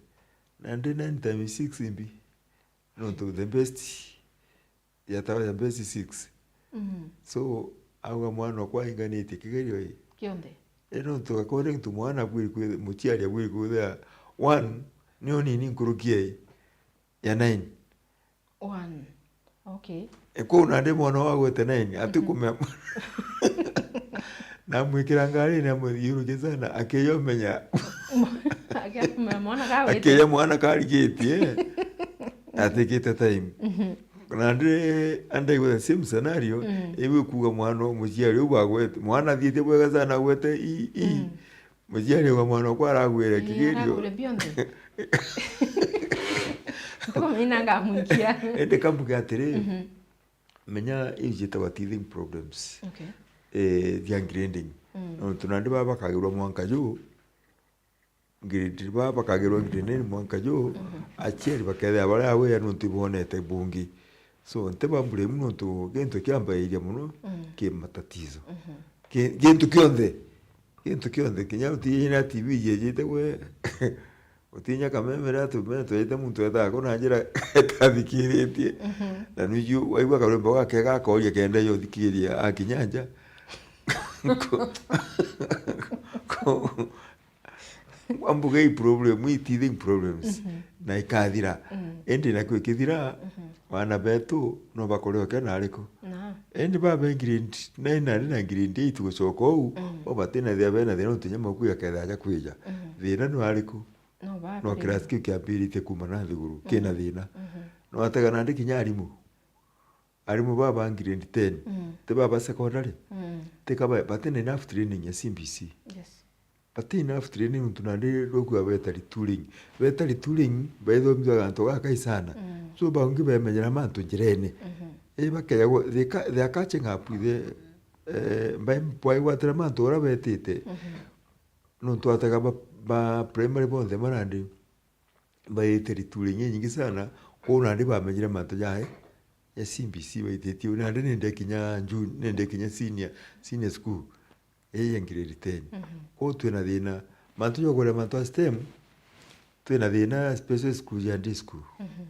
nandi nine times six imbi? Nontu the best yatawa ya best six. Mhm. So, auga mwana okwa ainganitie kigerio ii. Kionthe. Ii nontu according to mwana abwiri kwithia, muciari abwiri kwithia one ni unini nkuruki ii ya nine. One. Okay. Ii kwou nandi mwana owe agwete nine, ati, mhm, kumea. Namwikira ngarine, amuthiurukia sana, akeyomenya. Akeyomenya mwana kawite. Akeya mwana karigitie, atikite time. Mhm. Na ndi, andaigua the same scenario, mm, ibu kuga mwana o muciari u bagwete, mwana athiite bwega sana agwete i, i. Mm. Muciari wa mwana okwa aragwire, ii, kigerio. Aragwire bionthe. Ntukumenya ngamwikia. Indi kambuge atiri, mhm, menya iu ciitagwa teething problems. Okay. Eh, cia grading. Mm. Nontu nandi baba bakagirwa mwanka juu, grade, baba bakagirwa grade nine mwanka juu, mhm, aciari bakethira bari aware nontu ibonete bungi. So, ntiba blame nontu gintu kiambairia mono, mm, ki matatizo. Mhm. Ki-, gintu kionthe, gintu kionthe, kinya utinya T V yejite gwe, utinya kameme riria tumeme twejite muntu etaga ku na njira etathikiritie. Mhm. Na nuju waigua karwimbo gake gakoria kenda yo thikiria akinya nja. Ko-, ko-, ambuga i problem, i teething problems, mhm, na ikathira. Mm. Indi nakio ikithira, mhm, wana betu no bakore okia na ariku. Na. Indi baba grade nine nari na grade eight gucoka uu, mm, bo batina thia bena thina nontu nyama ku yakethira aja kwija. Mhm. Thina ni ariku? No ba. No class kiu kiambiritie kuma na nthiguru, kina, mhm, thina. Mhm. No atega nandi kinya arimu. Arimu baba grade ten, mm, ti baba secondary, mm, ti kaba, batina enough training ya C B C. Yes. But enough training untu nandi rukua beta retooling. Beta retooling, baithomithua gantu gakai sana. Mm. So, bangi bemenyera mantu njirene. Mhm. I bakeja gu-, they ca-, they are catching up with the, eh, by, baigwatira mantu uria betite. Mhm. Nontu atega ba, ba primary bonthe marandi baite retooling inyingi sana, kwou nandi bamenyire mantu ja, ja C B C baititie. Nandi nende kinya jun-, nende kinya senior, senior school, ii ya grade ten. Mhm. Kwou twina thina, mantu ja kuria mantu a STEM, twina thina special school ja day school. Mhm.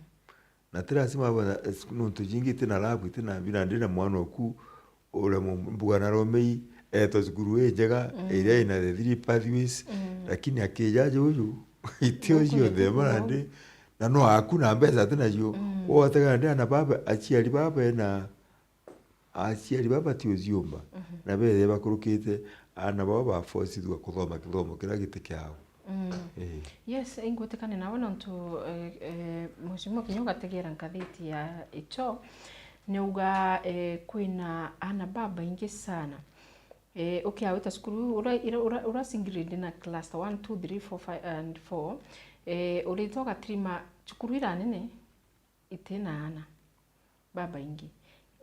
Na ti lazima aba na, eh, nontu jingi itina lab, itina mbi, nandi na mwana oku uria mu-, mbuga na romei, etwa cukuru injega, mm, iria ina the three pathways, mm, lakini akija juju, itio cionthe marandi, na no aku na mbeca ati nacio. Mm. Wote kandi ana baba, aciari baba ena, aciari baba ti uciumba, mhm, na bethe bakurukite, ana baba baforcithua kuthoma kithomo kiria giti kiao. Mm. Eh. Yes, ingwitikania nawe nontu, eh, eh, Mheshimiwa kinya ugategera ngathiti ya Icho, niuga, eh, kwina ana babaingi sana. Eh, ukiawita cukuru, ura, ira, ura, ura single grade na cluster one, two, three, four, five and four, eh, urita ugatirima cukuru ira nene, itina ana babaingi.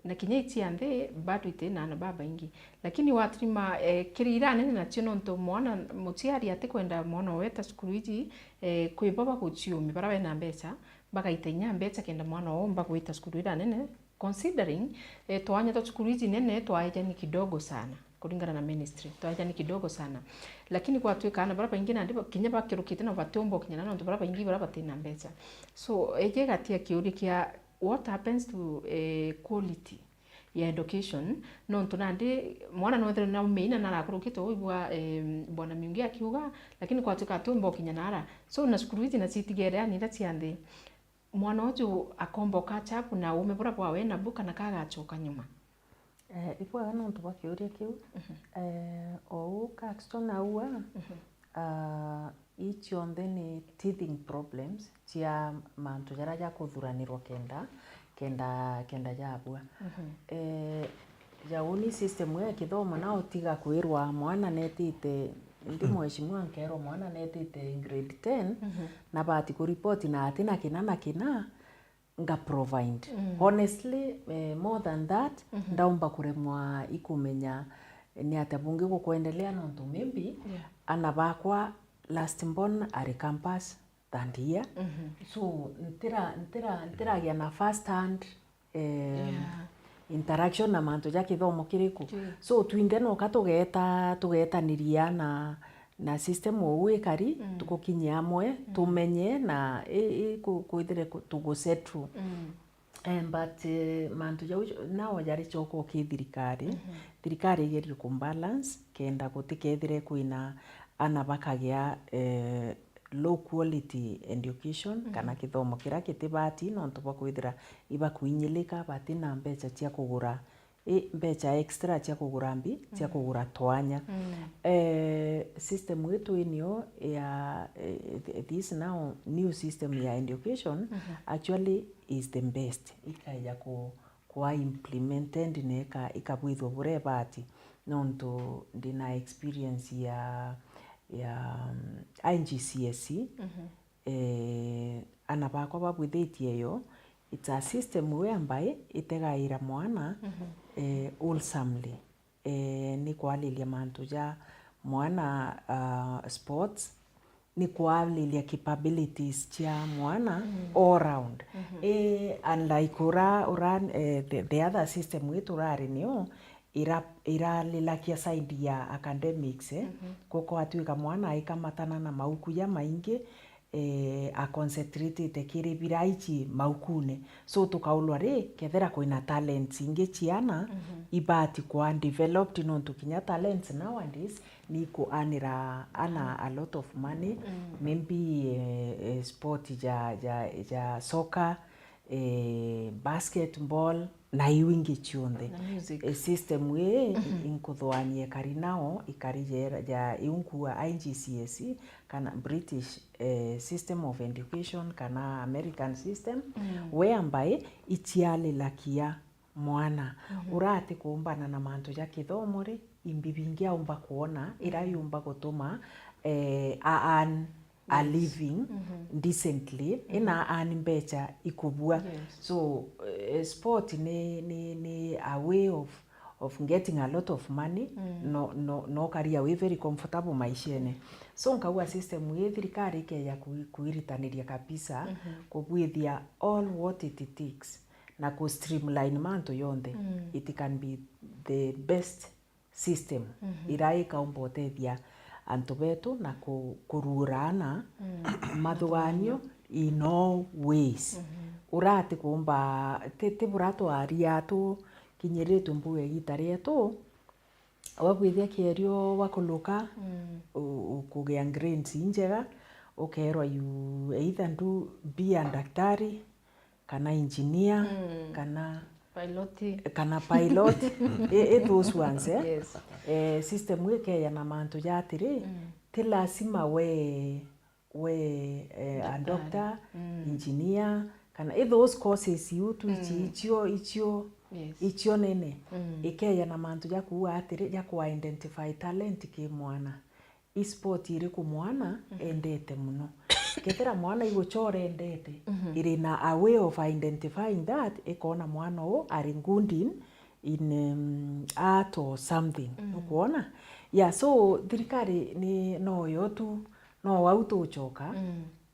Na kinya ici ya nthi bado itina ana babaingi. Lakini watirima, eh, kiri ira nene nacio nontu mwana, muciari atikwenda mwana owe eta cukuru iji, eh, kwi bo baguciumi, bara bena mbeca, bagaita inya mbeca kenda mwana owe omba gwita cukuru ira nene, considering, eh, twanya twa cukuru iji nene twaeja ni kidogo sana. Kuringana na ministry, twaeja ni kidogo sana. Lakini gwatuika ana bara baingi nandi ba-, kinya bakirukite na batiumba ukinyana nontu bara baingi bara batina mbeca. So, eje gatia kiuria kia what happens to, eh, quality ya education, nontu nandi mwana no ethirwe naumeina na arakurukite uibwa, eh, Bwana Miungi akiuga, lakini gwatuika atiumba ukinyana ara. So, na cukuru iji na citigere ani ira cia nthi, mwana uju akomba ukacha apu na uume bura bwawe nabu kana kagachoka nyuma? Eh, ibwega nontu bwa kiuria kiu. Mhm. Eh, ou Caxton aua, mhm, ah, ii cionthe ni teething problems cia mantu jaria jakuthuranirwa kenda, kenda, kenda jabua. Mhm. Eh, ja uni system ya kithomo nao tiga kwirwa mwana netite, ndi, mm, mheshimiwa nkerwa mwana netite grade ten, mhm, na bati kuripoti na atina kina na kina, nga provide. Mm. Honestly, eh, more than that, mhm, ndaumba kuremwa ikumenya ni atia bungi gukwendelea nontu maybe, yeah, ana bakwa last born ari campus third year. Mhm. So, ntira, ntira, ntiragia na first hand, eh, yeah, interaction na mantu ja kithomo kiriku. True. So, twinthe noka tugeta, tugetaniria na na system ou ikari, mm, tugukinye amwe, mm, tumenye na i, i, ku-, kwithire ku-, tugusettle. Mm. Eh, but, eh, mantu jau nao jari choko ki thirikari. Mhm. Thirikari igerie kumbalance kenda gutikethire kwina ana bakagia, eh, low quality education, mhm, kana kithomo kiria kitibati nontu bwa kwithira ibakuinyilika, batina mbeca cia kugura i mbeca extra cia kugura mbi, cia, mm, kugura twanya. Mm. Eh, system itu inio ya, eh, th-, this now new system ya education, mhm, actually is the best. Ikaija ku, kuwa implemented na ika-, ikabwithwa buria ibati. Nontu ndina experience ya, ya, mm, I G C S E. Mhm. Eh, ana bakwa babwithitie yo, it's a system whereby itegaira mwana, mhm, eh, wholesomely. Eh, ni kwariria mantu ja mwana, ah, sports, ni kwariria capabilities cia mwana, mm, all round. Mhm. Eh, unlike ura, ura, eh, the, the other system wi turari nio, ira-, iralilakia side ya academics, eh. Mhm. Gukwatwika mwana aikamatana na mauku jamaingi, eh, aconcentrate kiri bira ici maukune. So, tukaulwa ri, kethira kwina talents ingi ciana, mhm, ibati kwa developed, nontu kinya talents nowadays ni ikuanira ana a lot of money, mm, maybe, eh, eh, sport ja, ja, ja soccer, eh, basketball, na iu ingi cionthe. Na music. Eh, system ii, mhm, inkuthuania ikari nao, ikari jera, ja iu nkua I G C S E, kana British, eh, system of education, kana American system, mm, whereby icialilakia mwana. Mhm. Urati kuumbana na mantu ja kithomo ri, imbi bingi aumba kwona ira yumba gutuma, eh, a earn a living decently, ina earn mbecha ikubua. Yes. So, eh, sport ni, ni, ni a way of, of getting a lot of money, no, no, no career wi very comfortable maishene. So, nkauga system ii thirikari ikeja kui-, kuiritaniria kabisa, kubwithia all what it takes, na ku streamline mantu yonthe, it can be the best system ira ikaumba utethia antu betu na ku-, kuruuraana mathuganio in all ways. Ura ati kuumba, ti, ti bura twaria tukinyiritwe mbuga igita rietu, wabwithia kierio wakuluka, u-, ukugia grades injega, ukerwa you either do, be a daktari, kana engineer, kana pilot, kana pilot. I, i those ones, eh? Yes. Eh, system ikeya na mantu ja atiri, ti lazima we, we, eh, a doctor, engineer, kana i those courses iu tu ici, icio, icio, yes, icio nene. Ikeya na mantu ja kuuga atiri, ja ku identify talent ki mwana. I sport iriku mwana endete muno? Kethira mwana iguchora endete, iri na a way of identifying that, ikona mwana uu ari good in, in, um, art or something. Nukwona? Yeah, so thirikari ni, no yo tu, no au tuchoka,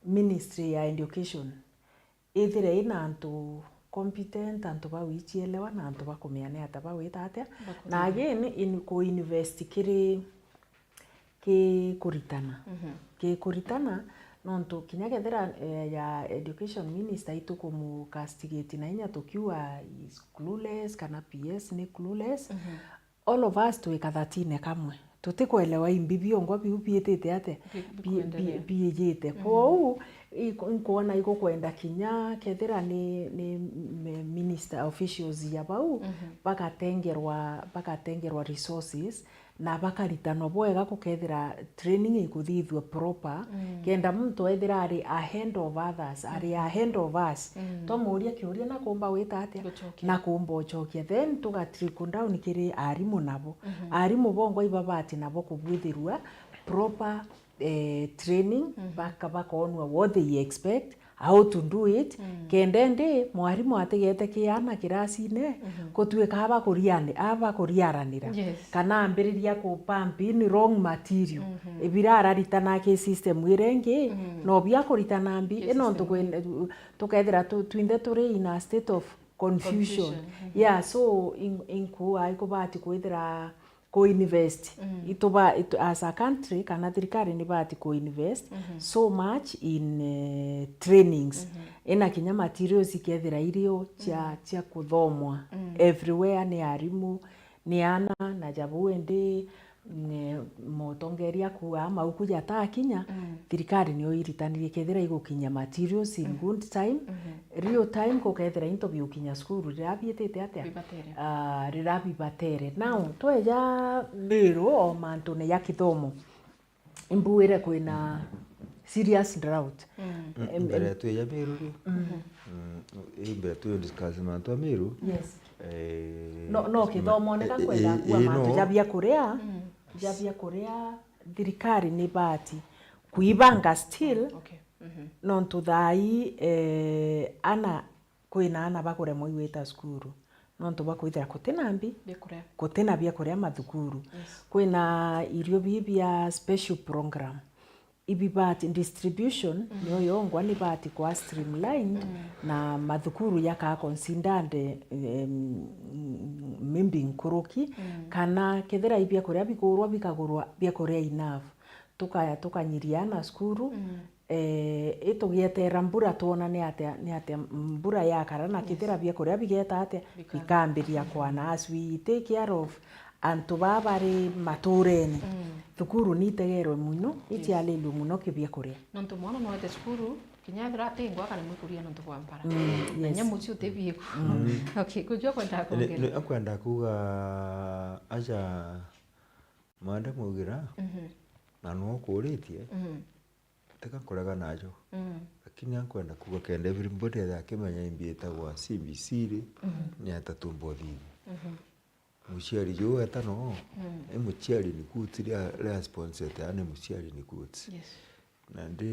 Ministry ya Education ithire ina antu competent, antu bawichielewa, na antu bakumenya ni atia bawita atia. Na again, in, ku invest kiri, ki kuritana. Ki kuritana, nontu kinya kethira, eh, ya education minister itukumu castigate na inya tukiuga is clueless, kana P S ni clueless, all of us twi kathatine kamwe. Tutikwelewa imbi biongwa biu biitite atia? Bi-, bi-, bi-, biijite. Kwou, i-, nkwona igukwenda kinya kethira ni, ni me-, minister officials ya bau, bagatengerwa, bagatengerwa resources, na bakaritanwa bwega gukethira training ikuthithua proper, kenda muntu ethira ari ahead of others, ari ahead of us. Twamuuria kiuria, na kumba wita atia? Gucokia. Na kumba ucokia. Then tuga trickle down kiri arimu nabo. Arimu bongwa ibabati nabo kubwithirua proper, eh, training, baka-, bakoonua what they expect, how to do it, kenda indi mwarimu atigete kiana kirasine, gutuika abakuriani-, abakuriaranira, yes, kana ambiriria ku pump in wrong material. Ibira araritana ki system ira ingi, no bia kuritana mbi, ki nontu system, kwin-, tukethira tu-, twinthe turi in a state of confusion. Confusion. Yeah, so in-, inkuuga ikubati kwithira ku invest. Ituba-, itu-, as a country, kana thirikari nibati ku invest so much in, eh, trainings. Ina kinya materials ikethira irio cia, cia kuthomwa everywhere, ni arimu, ni ana, na jabu indi, ni mutongeria kuuga mauku jatakinya, thirikari niyo iritanirie kethira igukinya materials in good time, real time, gukethira into biukinya cukuru rira biitite atia? Bibatere. Ah, rira bibatere. Now, tweja Meru o mantune ja kithomo, imbuire kwina serious drought. Em, mbere em, twija Meru ri? Mm, i mbere twi discuss mantu a Meru. Yes. Eh, no, no, ma-, kithomo ni eh, gakwenda eh, kuwa eh, mantu no, ja biakuria, ja biakuria, thirikari ni bati kuibanga still. Okay. Nontu thaa ii, eh, ana, kwina ana bakuremwa igwita cukuru nontu bwa kwithira kutina mbi, biakuria, kutina biakuria mathukuru. Yes. Kwina irio bii bia special program. Ibibati distribution niyo yongwa nibati kwa streamlined, na mathukuru jakaa considered, em, maybe nkuruki, kana kethira i biakuria bigurwa bikagurwa biakuria enough. Tukaya tukanyiria ana cukuru, eh, itugietera mbura twona ni atia, ni atia mbura yakara na kethira biakuria bigeta atia, bikambiria kwana. As we take care of antu baa bari maturene, thukuru ni itegerwe muno, itialilwe muno ki biakuria. Nontu mwana no ete cukuru, kinya ethira atingwa akarimwe kuria nontu bwa mbara. Na yes, inya mucii uti biiku. Okay, kujua kwenda kwongera. Ni, ni akwenda kuuga aja Mwende maugira, na no ukuritie, tiga nkurega najo. Lakini ankwenda kuuga kenda everybody athe akimenya imbi itagwa C B C ri, ni ata tumba uthithia. Muciari juu weta no, mm, i muciari ni good, ria, ria sponsor te, yani muciari ni good. Yes. Na ndi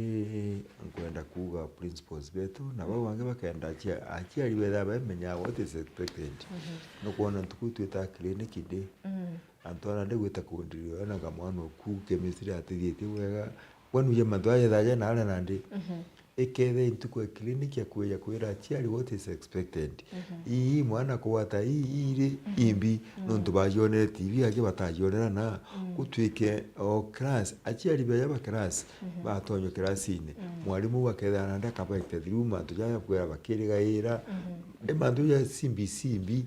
nkwenda kuuga principals betu, na bau bangi bakenda achia-, aciari betha bamenya what is expected. Mhm. Nukwona ntuku twita clinic ndi, mm, antu ana ndi gwita kundirio na kamwana oku chemistry atithitie wega, kwenu je mantu ajethaje na aria nandi. Mhm. Ikethia intuku ya clinic ya kwija kwira aciari what is expected. Mhm. Ii, ii mwana kugwata ii, ii ri, mhm, imbi, mhm, nontu bacionere T V angi batacionerana, mm, gutwike o class, aciari beja ba class, mhm, batonywa classine. Mm. Mwarimu uu akethira nandi akabaita through mantu jaja kwira bakirigaira. Mhm. I mantu ja simbi simbi,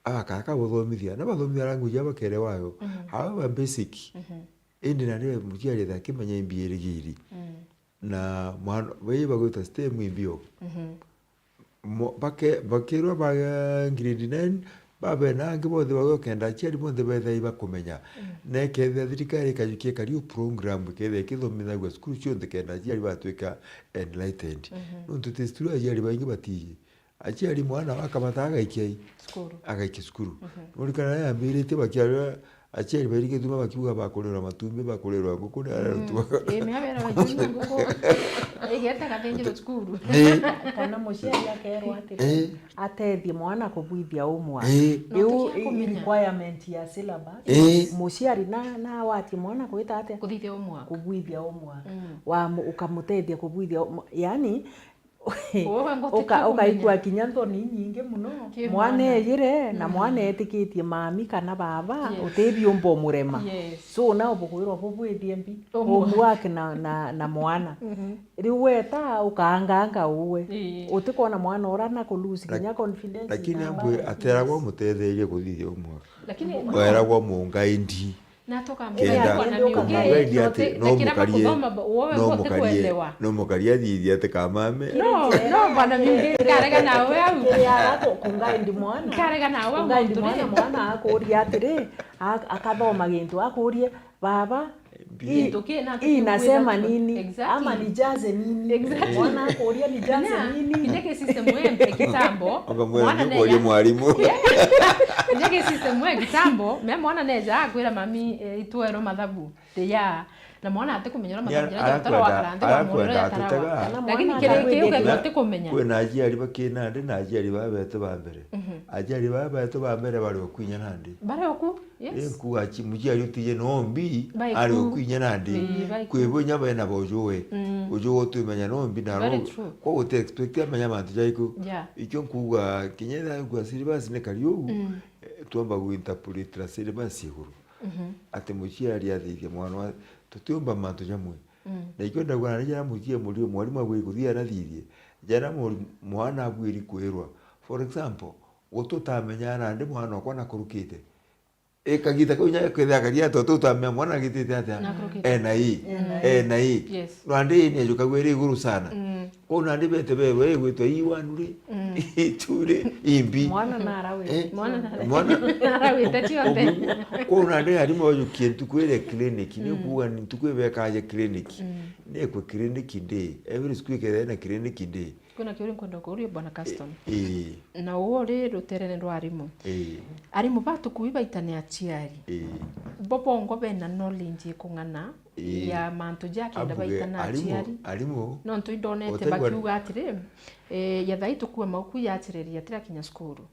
agakara kabuthomithia, na bathomithia language ya bakerewa yo. Mhm. However basic, mhm, indi nandi muciari akimenya imbi irigiri. Mm. Na mwana, bai bagwita STEM imbi o. Mhm. Mo-, bake-, bakirwa ba grade nine, babe na angi bonthe bagokenda aciari bonthe bethai bakumenya. Mm. Na ikethia thirikari ikajukia kariu program ikethia ikithomithagua cukuru cionthe kenda aciari batwika enlightened. Mhm. Nontu ti cukuru aciari baingi batiji. Aciari mwana wakamata agaikia i? Cukuru. Agaikia cukuru. Mhm. Nurikana yambiritie bakiarwa aciari bairigituma bakiuga bakurirwa matumbi, bakurirwa nguku, ni aria rutuba. Ii, mea bera baingi nguku. Igete gathinjirwo cukuru. Ii. Kana muciari akerwa atiri, ii, atethie mwana kubwithia homework. Ii. Iu i, i requirement ya syllabus. Ii. Muciari na, na watie mwana kwita atia? Kuthithia homework. Kubwithia homework. Mm. Wa mu-, ukamutethia kubwithia homework. Yani, Uka-, ukaigua kinya nthoni inyingi muno. Mwana ejire, na mwana etikitie mami kana baba, yes, utibiumba umurema. Yes. So, nao bukwirwa bubwithie mbi. Homework. Homework na, na, na mwana. Mhm. Riu weta, ukaanganga uwe. Ii. Utikwona mwana ura na ku lose kinya confidence. Lakini na ambwe, ateragwa mutetherie kuthithia homework. Lakini no. Weragwa mungaindi. Na tukamwira kenda, bwana Miungi, guide ati no mukarie, no mukarie, no mukarie athithie ati kamame. No, no, bwana Miungi, nkarega nawe au. Kiria ku-, kungaindi mwana. Nkarega nawe au, kungaindi mwana, mwana akuria atiri, a-, akathoma gintu, akurie, "Baba, gintu kina inasema nini? Exactly. Ama nijaze nini?" Exactly. Mwana akuria, "Nijaze nini?" Kinya ki system ya kitambo, mwana ni kuria mwarimu. Kinya ki system ya kitambo, me mwana neja akwira, "Mami, eh, itwerwo mathabu." Ria. Na mwana atikumenya uria mathabu jaria jatarawa, arakwenda, kana nthi wa muriro arakwenda jatarawa. Atutega. Lakini kiria kiu kethira utikumenya. Kwina aciari bakina ndi na aciari baba betu ba mbere. Mhm. Aciari baba betu ba mbere bari o kwinya nandi. Bari o ku, yes. Ii, nkuga aci-, muciari utije no mbi, ari o kwinya nandi. Ii, bari ku. Kwi bo inya bena bojuwe. Mm. Ujuwe utimenya no mbi na ro. Very true. Kwa uti expect amenya mantu jaiku. Yeah. Ikio nkuga kinya ethira nkuga syllabus ni kari ugu. Mm. Eh, twamba gu interpret syllabus iguru. Mhm. Ati muciari athithie mwana wa, tutiumba mantu jamwe. Mm. Na ikio ndauga nari jara muciari muri mwarimu abwiri kuthia arathithie. Jara mu-, mwana abwiri kwirwa. For example, gututamenya nandi mwana okwa nakurukite. E, kagita kau nya kwithia kari ato tutamenya mwana agitite atia? Nakurukite. Ena ii. Ena ii. Ena ii. Yes. Nandi ii ni ajukagua iri iguru sana. Mm. Kwou nandi bete berwe igwitwa E one ri, mm, E two ri, imbi. Mwana narawite. Eh? Mwana narawite. Mwana narawite cionthe. Kwou nandi arimu bajukie ntuku iria clinic, ni, mm, kuuga ni ntuku ibekaja clinic. Mm. Nekwe clinic day. Every school ikethira na clinic day. Kwina kiuria nkwenda kuuria Bwana Caston. Eh, eh. Na uu uri ruterene rwa arimu. Eh. Arimu batukui baita ni aciari. Eh. Bo bongo bena knowledge ikung'ana, ii, ya mantu ja kenda baita na aciari. Ambuge, arimu, arimu, nontu indonete bakiuga atiri, eh, ya thai tukue mauku yachiriria tirakinya cukuru.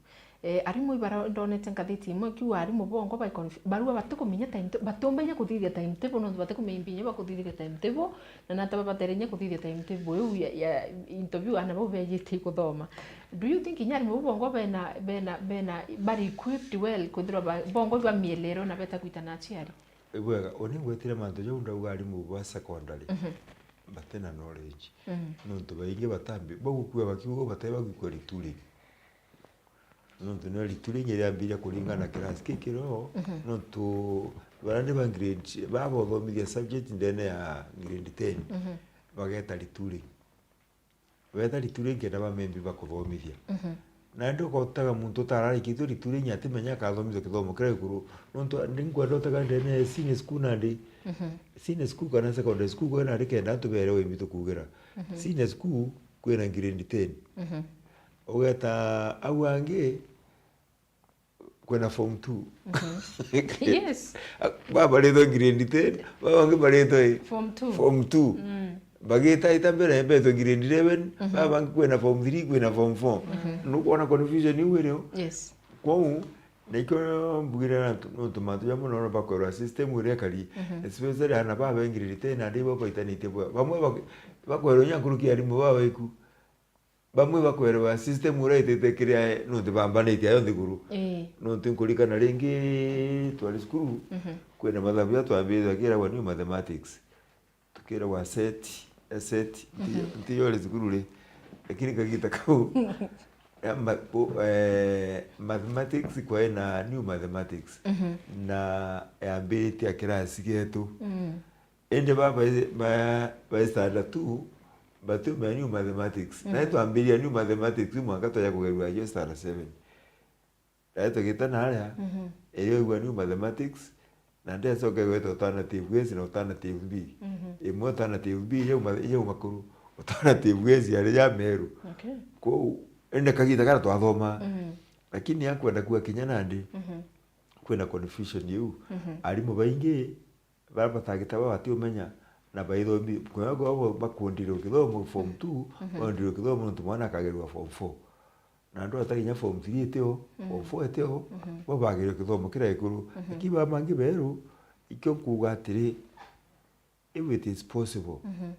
Eh, arimu ibara ndonete ngathiti imwe ikiuga arimu bongo bai conf-, barua batikumenya timetable, batiumba inya kuthithia timetable, nontu batikumenya imbi inya bakuthithiria timetable, na nata babatere inya kuthithia timetable iu ya, ya interview ana bau bejite ikuthoma. Do you think inya arimu bau bongo bena, bena, bena, bari equipped well kwithirwa ba-, bongo bamielero na beta kwita na aciari? Ibwega, uni ngwetire mantu jau ndauga arimu ba secondary, mhm, bati na knowledge. Mhm. Nontu baingi batambi, bagukua bakiuga batai bagukua retooling. Nontu nio retooling iriambiria kuringana na class ki kiro, mhm, nontu bara ni ba grade, baba uthomithia subject ndene ya grade ten, mhm, bageta retooling. Weta rituri nkenda ba membi bakuthomithia. Mhm. Na ndi ukotaga muntu utararikitue rituri inya atimenya akathomithua kithomo kiria gikuru. Nontu ndi nkwenda utega ndene ya senior school nandi. Mhm. Senior school kana secondary school kwena nandi kenda antu berewe imbi tukugira. Mhm. Senior school kwina grade ten. Mhm. Ugeta au angi, kwina form two. Mhm. Yes. Baba baretwe grade ten, baba bangi baretwe form two. Form two. Mm. Bagitaita mbere betwe grade eleven, mhm, baba bangi kwina form three, kwina form four. Mhm. Nukwona confusion iu irio? Yes. Kwou, na ikio mbugire na ntu-, nontu mantu jamwe nono bakwerwa system iria ikari, mhm, especially ana baba baingiriri tena ndi bo baitanitie bwa. Bamwe bak-, bakwerwa inya nkuruki ya arimu baba iku. Bamwe bakwerwa system uria itite kiria nontu bambanitie ayo nthiguru. Ii. Nontu nkurikana ringi twari cukuru, mhm, kwina mathabu ja twambiritie akiragwa new mathematics. Tukiragwa set, a set, nti-, mhm, nti yori cukuru ri. Lakini kagita kau, ya ma-, bo-, eh, mathematics kwai na new mathematics. Mhm. Na yambiritie a kirasi getu. Mm. Indi ba, ba, ba, ba standard two, batiumenya new mathematics. Mhm. Nae twambiria new mathematics, mwanka twaja kugerua yo standard seven. Nae tugita naria, mhm, irio igua new mathematics, na ndecoke gweta alternative A na alternative B. Mhm. Imwe alternative B yauma, yauma kuru, alternative A yari ya Meru. Okay. Kwou, indi kagita kara twathoma. Mhm. Lakini akwenda kuga kinya nandi, mhm, kwina confusion iu. Mhm. Arimu baingi bara batagita baba batiumenya na baithomi, kwega kwao bakundire kithomo form two, mhm, baundire kithomo nontu mwana akagerua form four. Na andu atakinya form three itio, form four itio, mhm, bo bagerua kithomo kiria gikuru. Mhm. Lakini baba bangi beru, ikio nkuuga atiri, if it is possible, mhm,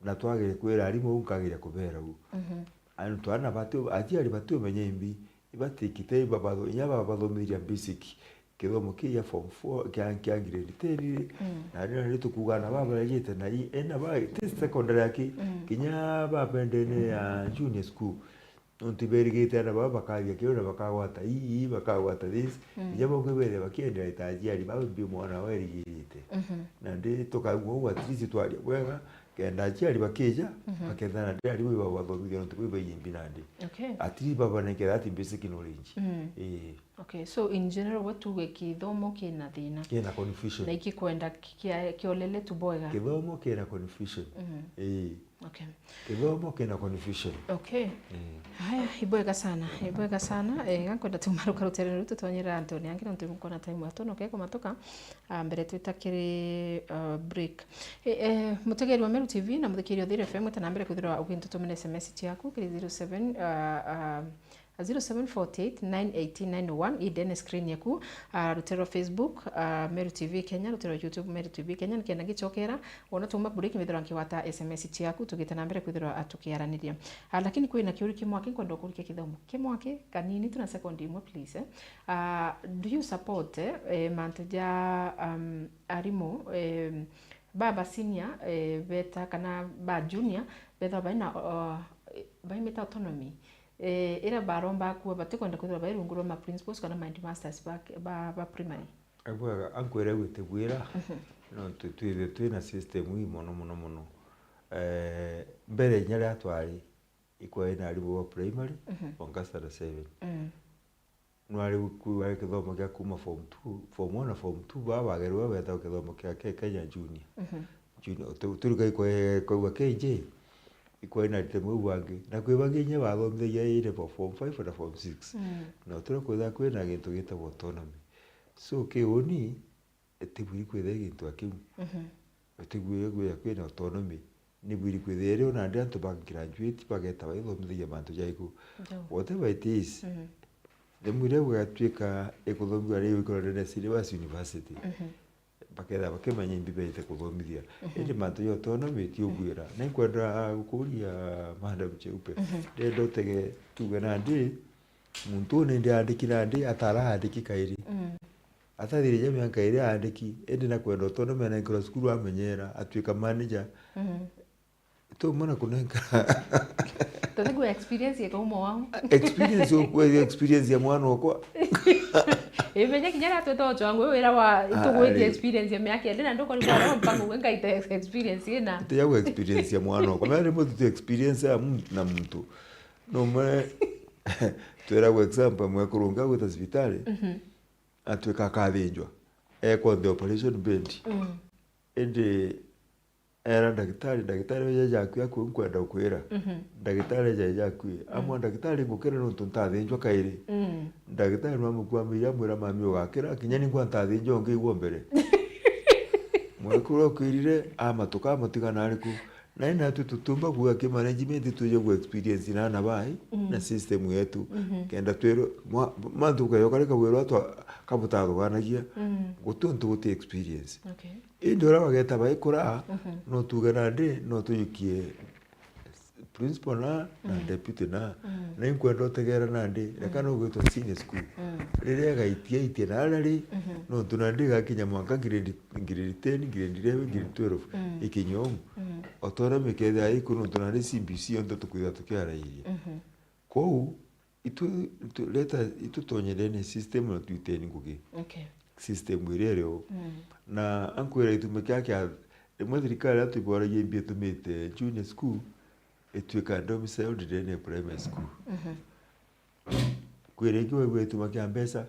na twagire kwira arimu uu nkageria kubera uu. Mhm. Antu ana bati, aciari batiumenya imbi, ibatikite ibabatho-, inya babathomithiria basic kithomo kiu gia form four, kia, kia grade ten ri, mm, na riria ritukuga na babarejete na i, ena ba, ti secondary aki, mm, kinya babendene ya junior school. Nontu berigite ana baba bakathia kiu na bakagwata ii, bakagwata this. Mm. Kinya bamwe bethia bakiendelea ta aciari bau mbi mwana wao erigirite. Mhm. Na ndi tukaigua uu at least twaria bwega, kenda aciari bakija, mhm, bakethana ndi arimu ibabathomithia nontu bwi baingi mbi nandi. Okay. At least babanengera that basic knowledge. Mm. Ii. Okay, so in general, we tuge kithomo kina thina. Kina confusion. Na ikikwenda kia-, kiolele tu bwega. Kithomo kina confusion. Mhm. Ii. Okay. Kithomo kina confusion. Okay. Eh. Haya, ibwega sana, ibwega sana. Eh, gankwenda tumaruka rutere ruu tutonyera Anthony angi nontu nkona time atonoke kumatuka. Ah, mbere twita kiri, ah, break. Eh, eh, mutegeri wa Meru T V na muthikiri wa Thiri F M, wita na mbere kwithirwa ugintutumira S M S ciaku kiri zero seven, ah, ah, zero seven forty eight nine eighteen nine oh one, indene screen yaku, ah, rutere rwa Facebook, ah, Meru T V Kenya, rutere rwa YouTube, Meru T V Kenya, nikenda ngicokera, wona tuma break, mbithirwa nkigwata S M S ciaku, tugite na mbere kwithirwa, ah, tukiaraniria. Ah, lakini kwina kiuri kimwe aki nkwenda ukurikia kithomo. Kimwe aki, kanini tu na sekondi imwe, please, eh. Ah, do you support, eh, eh, mantu ja, um, arimu, eh, ba, ba senior, eh, beta kana ba junior, betha baina, uh, baimita autonomy? Eh, ira baromba kuwa batikwenda kwithirwa bai rungu rwa ma principals kana ma headmasters ba, ba, ba primary. Abwaga, ankwira gwite bwira, mhm, nontu twithire twina system ii mono, mono, mono. Eh, mbere inya riria twari, ikwari na arimu ba primary, mhm, o Lancaster na seven. Mm. Nwari ku-, wari kithomo kia kuma form two, form one na form two, baa bagerwa beta kithomo kia Ke-, Kenya Junior. Mhm. Junior, tu-, turiga ikwe-, kwaigua K J, ikwari na aritemu bau bangi. Na kwi bangi inya bathomithagia A level form five na form six. Mm. Na turi kwitha kwina gintu gitagwa autonomy. So, kiuni, itibwiri kwithira gintu akiu. Mhm. Itibwiri kwithira kwina autonomy. Nibwiri kwithira iri ona ndi antu ba graduate bageta baithomithagia mantu jaiku. Jau. Whatever it is, mhm, rimwe riria gugatwika ikuthomithua riu ikorwa riri syllabus university, mhm, baketha bakimenya imbi baite kuthomithia. Mhm. Indi mantu ja autonomy ti ubwira. Na inkwenda gukuria Madam Cheupe. Mhm. Ndenda utege tuge nandi, muntu uu nindi andiki nandi, atara andiki kairi. Mm. Atathirije miaka iri aandiki, indi na kwenda utondu mena nkoro cukuru amenyera, atwika manager. Mhm. Tumana kunenka. Tata kwa experience ya kauma wangu. Experience okwe, experience ya mwana okwa. Imenya kinya na tweta ocho wangu, wira wa, ah, itugwiti ari experience ya miaka iri, na ndukori kwa mpango gwe nkaita experience ina. Ite ya experience ya mwana okwa. Mara rimwe tu experience ya muntu na muntu. No mwe twera kwa example, mwe kurunga gwita cibitari. Mhm. Atwika akathinjwa, ekwa on the operation bed. Mm. Indi Era ndagitari, "Ndagitari, uja jakui akui, nkwenda ukwira." Mhm. Ndagitari aja jakui. Mm. Amwa, "Ndagitari, ngukira nontu ntathinjwa kairi." Mm. Ndagitari nwamukwamiria, amwira, "Mami, ugakira, kinya ni nkwa ntathinjwa ungi igwo mbere." Mwekuru okwirire, amatuka, amutiga nariku. Na ina tu tutumba kuga ki management tuje ku experience na ana bai, mm, na system yetu. Mhm. Kenda twirwe, mwa-, mantu ukayoka rika wirwa twa, kabutathugaanagia, mm, guti untu guti experience. Okay. Indi uria bageta baikura, mhm, no tuge nandi, no tujukie principal na, na, mm, deputy na. Mm. Na inkwenda utegera nandi, reka, mm, no gwitwa senior school. Mm. Riria egaitia, aitie na aria ri, mhm, nontu nandi igakinya mwanka grade, grade ten, grade eleven, grade twelve, mm, ikinya umu. Mm. O ta uria mikethia iku nontu nandi C B C yonthe tukwitha tukiarairia. Mhm. Kwou, itu, itu, leta, itu tonyerene system na twiteni ngugi. Okay. System iria irio. Mm. Na ankwira itumi kia kia, rimwe thirikari atuboragia imbi itumite junior school ituika domiciled ndene primary school. Mhm. Kwira ingi waigua ituma kia mbeca,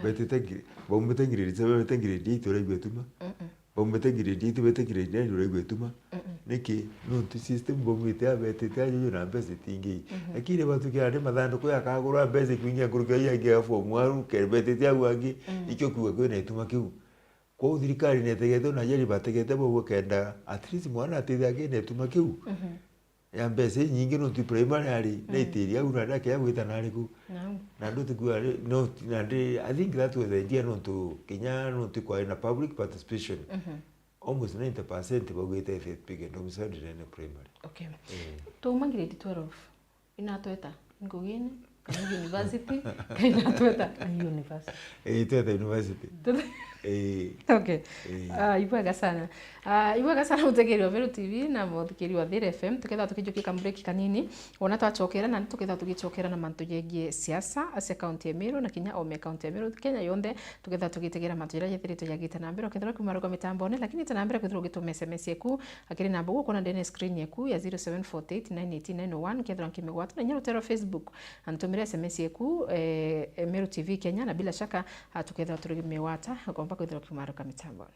betite ngiri, baumite ngiri, betite ngiri eight, uraigua ituma. Mm-mm. Baumite ngiri eight, bete ngiri nine, uraigua ituma. Mm-mm. Niki? Nontu system baumite a betite ajuju na mbeca itingi. Mhm. Lakini batukia ndi mathanduku ya kagura mbeca ikwingia nkuruki ya ingi ya form one, ke betite au angi, mm, ikio kiuga kwina ituma kiu. Kwou thirikari netegete na jeri bategete bo kenda at least mwana atithia kina ituma kiu. Mhm. Ya mbeca inyingi nontu primary ari, mm, na itiri au na ndake ya gwita na ariku. Nau. Na ndu tikua ri-, no, na ndi, I think that was the idea nontu kinya nontu kwa na public participation. Mhm. Almost ninety percent baugite F F P kenda omusaidi nene primary. Okay. Eh. Twauma grade twelve, inatweta ngugine, kana university, kana inatweta university. Eh, tweta university. Tweta- Eh. Okay. Eh. Ah, ibwega sana. Ah, ibwega sana muthikiri wa Meru T V na muthikiri wa Thiri F M. Tukethira tukijukia ka break kanini. Wona twacokera, na tukethira tugicokera na mantu jegie siasa cia kaunti ya Meru na kinya ome kaunti ya Meru, Kenya yonthe, tukethira tugitegera mantu jaria jethiritwe jagite na mbere. Ukethira ukiuma ruga mitambone, lakini ite na mbere kwithirwa ugituma S M S yeku, akiri namba uguo ukona ndene screen yeku ya zero seven four eight nine eight nine oh one, kethira nkimigwata na inya rutero Facebook, antumire S M S yeku, eh, Meru T V Kenya, na bila shaka, ah, tukethira turi migwata, ukomba kwithirwa ukiuma ruga mitambone.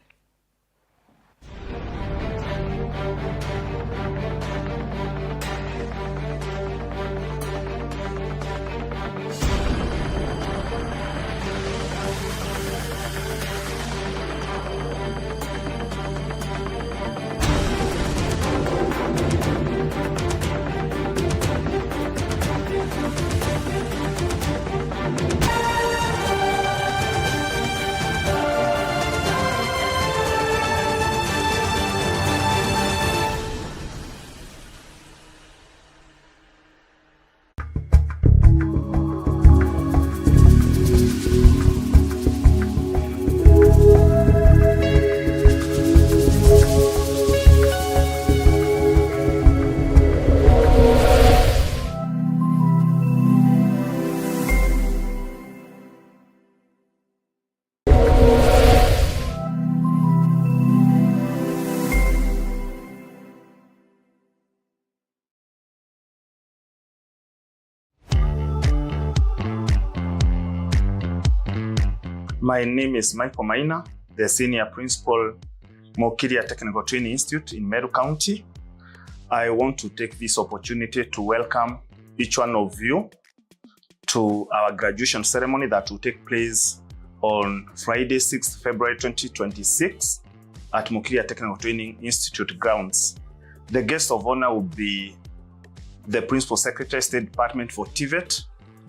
My name is Michael Maina, the Senior Principal, Mokiria Technical Training Institute in Meru County. I want to take this opportunity to welcome each one of you to our graduation ceremony that will take place on Friday, sixth February twenty twenty-six at Mokiria Technical Training Institute grounds. The guest of honor will be the Principal Secretary, State Department for TVET,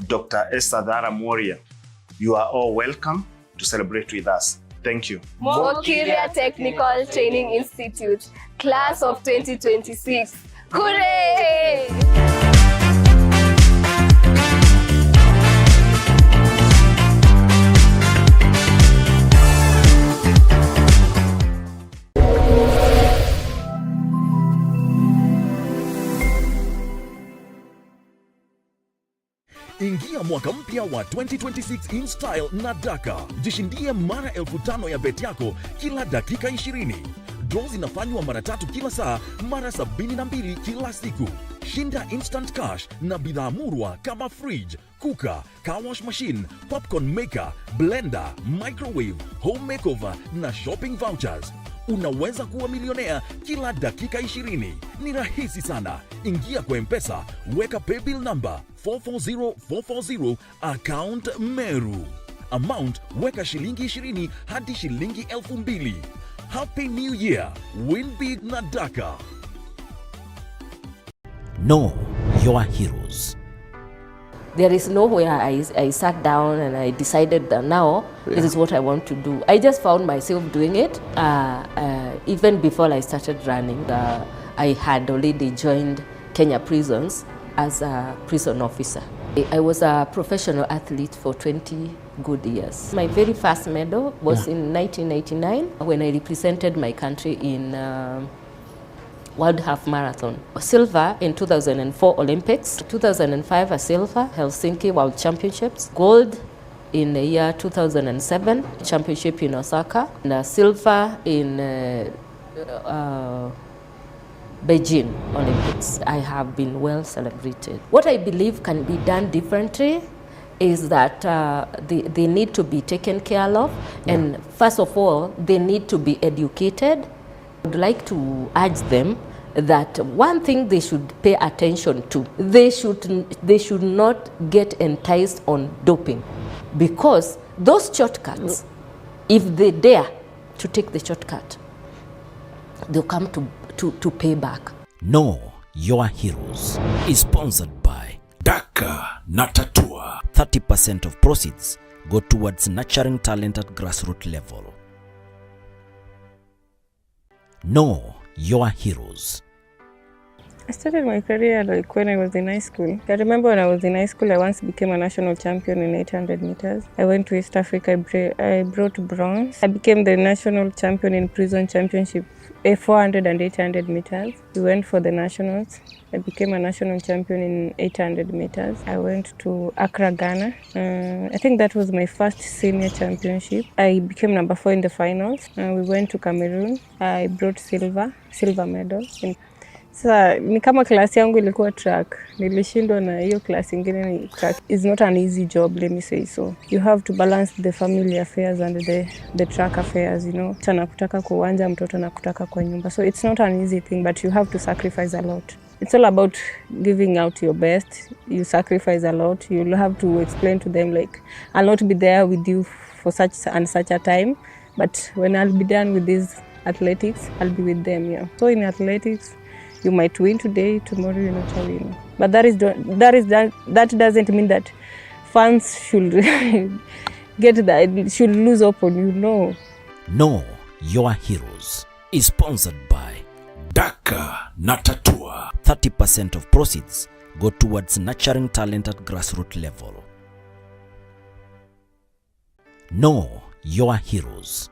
Doctor Esther Thara Mworia. You are all welcome to celebrate with us. Thank you. Mokiria Technical Training Institute, class of twenty twenty-six. Hooray! Ingia mwaka mpya wa twenty twenty-six in style na Daka. Jishindie mara elfu tano ya bet yako kila dakika ishirini. Draw zinafanywa mara tatu kila saa, mara sabini na mbili kila siku. Shinda instant cash na bidhaa murwa kama fridge, cooker, car wash machine, popcorn maker, blender, microwave, home makeover na shopping vouchers. Unaweza kuwa milionea kila dakika ishirini. Ni rahisi sana. Ingia kwa M-Pesa, weka paybill number four four zero four four zero, account Meru. Amount, weka shilingi ishirini hadi shilingi elfu mbili. Happy New Year. Win big na Daka. Know your heroes. There is nowhere I, I sat down and I decided that now this is what I want to do. I just found myself doing it. Uh, uh, even before I started running, uh, I had already joined Kenya Prisons as a prison officer. I was a professional athlete for twenty good years. My very first medal was in nineteen ninety-nine when I represented my country in uh, World Half Marathon. Silver in two thousand four Olympics, two thousand five a silver, Helsinki World Championships, gold in the year two thousand seven, championship in Osaka, and a silver in uh, uh, Beijing Olympics. I have been well celebrated. What I believe can be done differently is that uh, they, they need to be taken care of, and first of all, they need to be educated. I would like to urge them that one thing they should pay attention to, they should, they should not get enticed on doping, because those shortcuts, if they dare to take the shortcut, they'll come to, to, to pay back. Know your heroes is sponsored by Daka na Tatua. Thirty percent of proceeds go towards nurturing talent at grassroots level. Know your heroes. I started my career, like, when I was in high school. I remember when I was in high school, I once became a national champion in eight hundred meters. I went to East Africa, I, bra- I brought bronze. I became the national champion in prison championship, eh, four hundred and eight hundred meters. We went for the nationals. I became a national champion in eight hundred meters. I went to Accra, Ghana. Uh, I think that was my first senior championship. I became number four in the finals. Uh, we went to Cameroon. I brought silver, silver medal. In... Sasa ni kama class yangu ilikuwa track, nilishindwa na hiyo class ingine ni track. It's not an easy job, let me say so. You have to balance the family affairs and the, the track affairs, you know. Mtoto anakutaka kwa uwanja, mtoto anakutaka kwa nyumba. So it's not an easy thing, but you have to sacrifice a lot. It's all about giving out your best. You sacrifice a lot. You'll have to explain to them, like, "I'll not be there with you for such and such a time, but when I'll be done with this athletics, I'll be with them." Yeah. So in athletics, you might win today, tomorrow you're not a winner. But that is do- that is that, that doesn't mean that fans should get that, should lose hope on you. No. Know your heroes is sponsored by Daka na Tatua. Thirty percent of proceeds go towards nurturing talent at grassroots level. Know your heroes.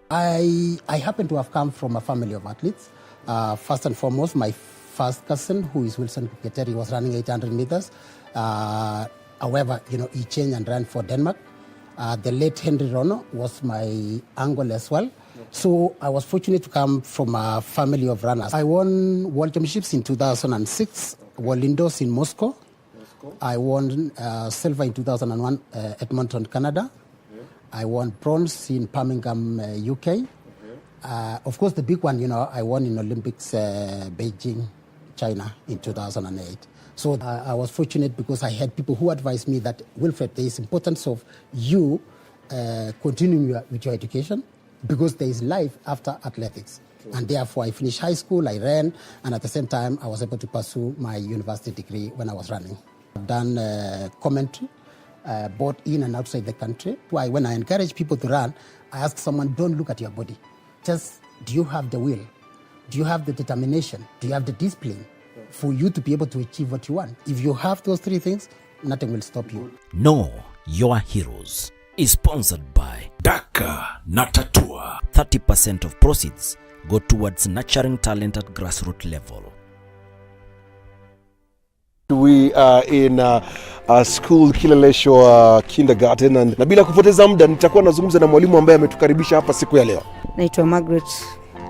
I, I happen to have come from a family of athletes. Uh, first and foremost, my first cousin, who is Wilson Kipketeri, was running eight hundred meters. Uh, however, you know, he changed and ran for Denmark. Uh, the late Henry Rono was my uncle as well. So I was fortunate to come from a family of runners. I won world championships in two thousand six, World Indoors in Moscow. I won uh, silver in two thousand one, uh, Edmonton, Canada. I won bronze in Birmingham, uh, U K. Uh, of course, the big one, you know, I won in Olympics, uh, Beijing, China in two thousand eight. So uh, I was fortunate because I had people who advised me that, "Wilfred, there is importance of you uh, continuing your, with your education, because there is life after athletics." And therefore, I finished high school, I ran, and at the same time, I was able to pursue my university degree when I was running. I've done uh, commentary, uh, both in and outside the country. Why, when I encourage people to run, I ask someone, "Don't look at your body. Just, do you have the will? Do you have the determination? Do you have the discipline for you to be able to achieve what you want?" If you have those three things, nothing will stop you. Know your heroes is sponsored by Daka na Tatua. Thirty percent of proceeds go towards nurturing talent at grassroots level. We are in uh, a school, Kileleshwa Kindergarten, and, na bila kupoteza muda nitakuwa nazungumza na mwalimu ambaye ametukaribisha hapa siku ya leo. Naitwa Margaret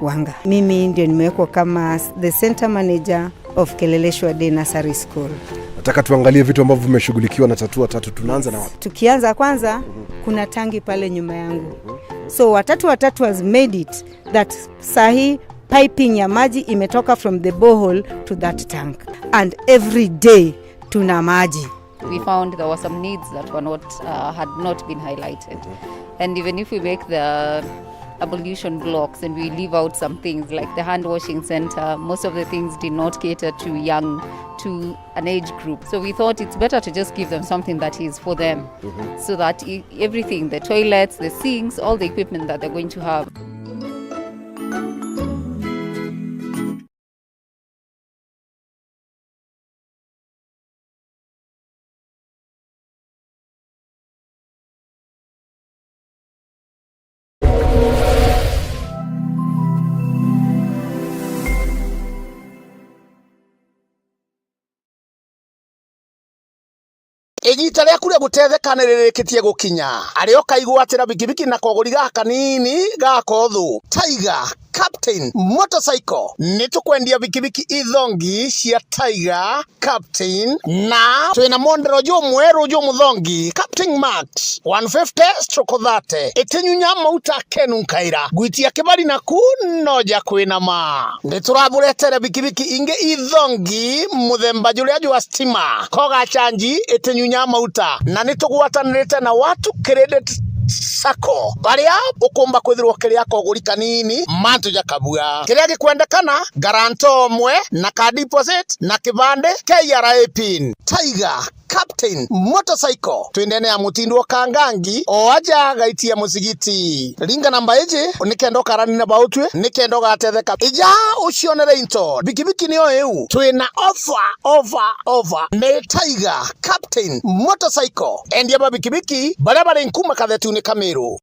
Wanga. Mimi ndio nimewekwa kama the center manager of Kileleshwa Day Nursery School. Nataka tuangalie vitu ambavyo vimeshughulikiwa na Tatua Tatu. Tunaanza na wapi? Tukianza kwanza, kuna tangi pale nyuma yangu. So Watatu Watatu has made it that sahi piping ya maji imetoka from the borehole to that tank, and every day tuna maji. We found there were some needs that were not, uh, had not been highlighted. And even if we make the ablution blocks and we leave out some things like the hand washing center, most of the things did not cater to young, to an age group. So we thought it's better to just give them something that is for them, so that e-, everything, the toilets, the sinks, all the equipment that they're going to have. Igiita riaku ria gutetheka ni ririkitie gukinya. Aria ukaigwatira bikibiki na koguri gaka kanini gaka uthu. Tiger Captain Motorcycle. Ni tukwendia bikibiki ithongi cia Tiger Captain, na twina mondero jumweru jumuthongi, Captain Max one fifty stroke thirty. Itinyunya mauta kenu nkaira. Gwitia kibari naku no ja kwinama. Ni turaburetere bikibiki ingi ithongi muthemba juria jwa stima. Koga chanji itinyunya mauta. Na ni tugwatanirite na Watu Credit Sacco, baria ukumba kwithirwa ukiria koguri kanini mantu ja kabua. Kiria gikwendekana, guarantor umwe na ka deposit na kibande, K R A pin. Tiger Captain Motorcycle, twindene ya mutindo wa Kangangi, o aja gaitia musigiti. Ringa namba iji, nikenda ukarani na bautwi, nikenda ugatetheka. Ija ucionere into. Bikibiki niyo iu. Twina offer, offer, offer. Ni Tiger Captain Motorcycle. Endia ba bikibiki baria bari nkuma kathetune ka Meru.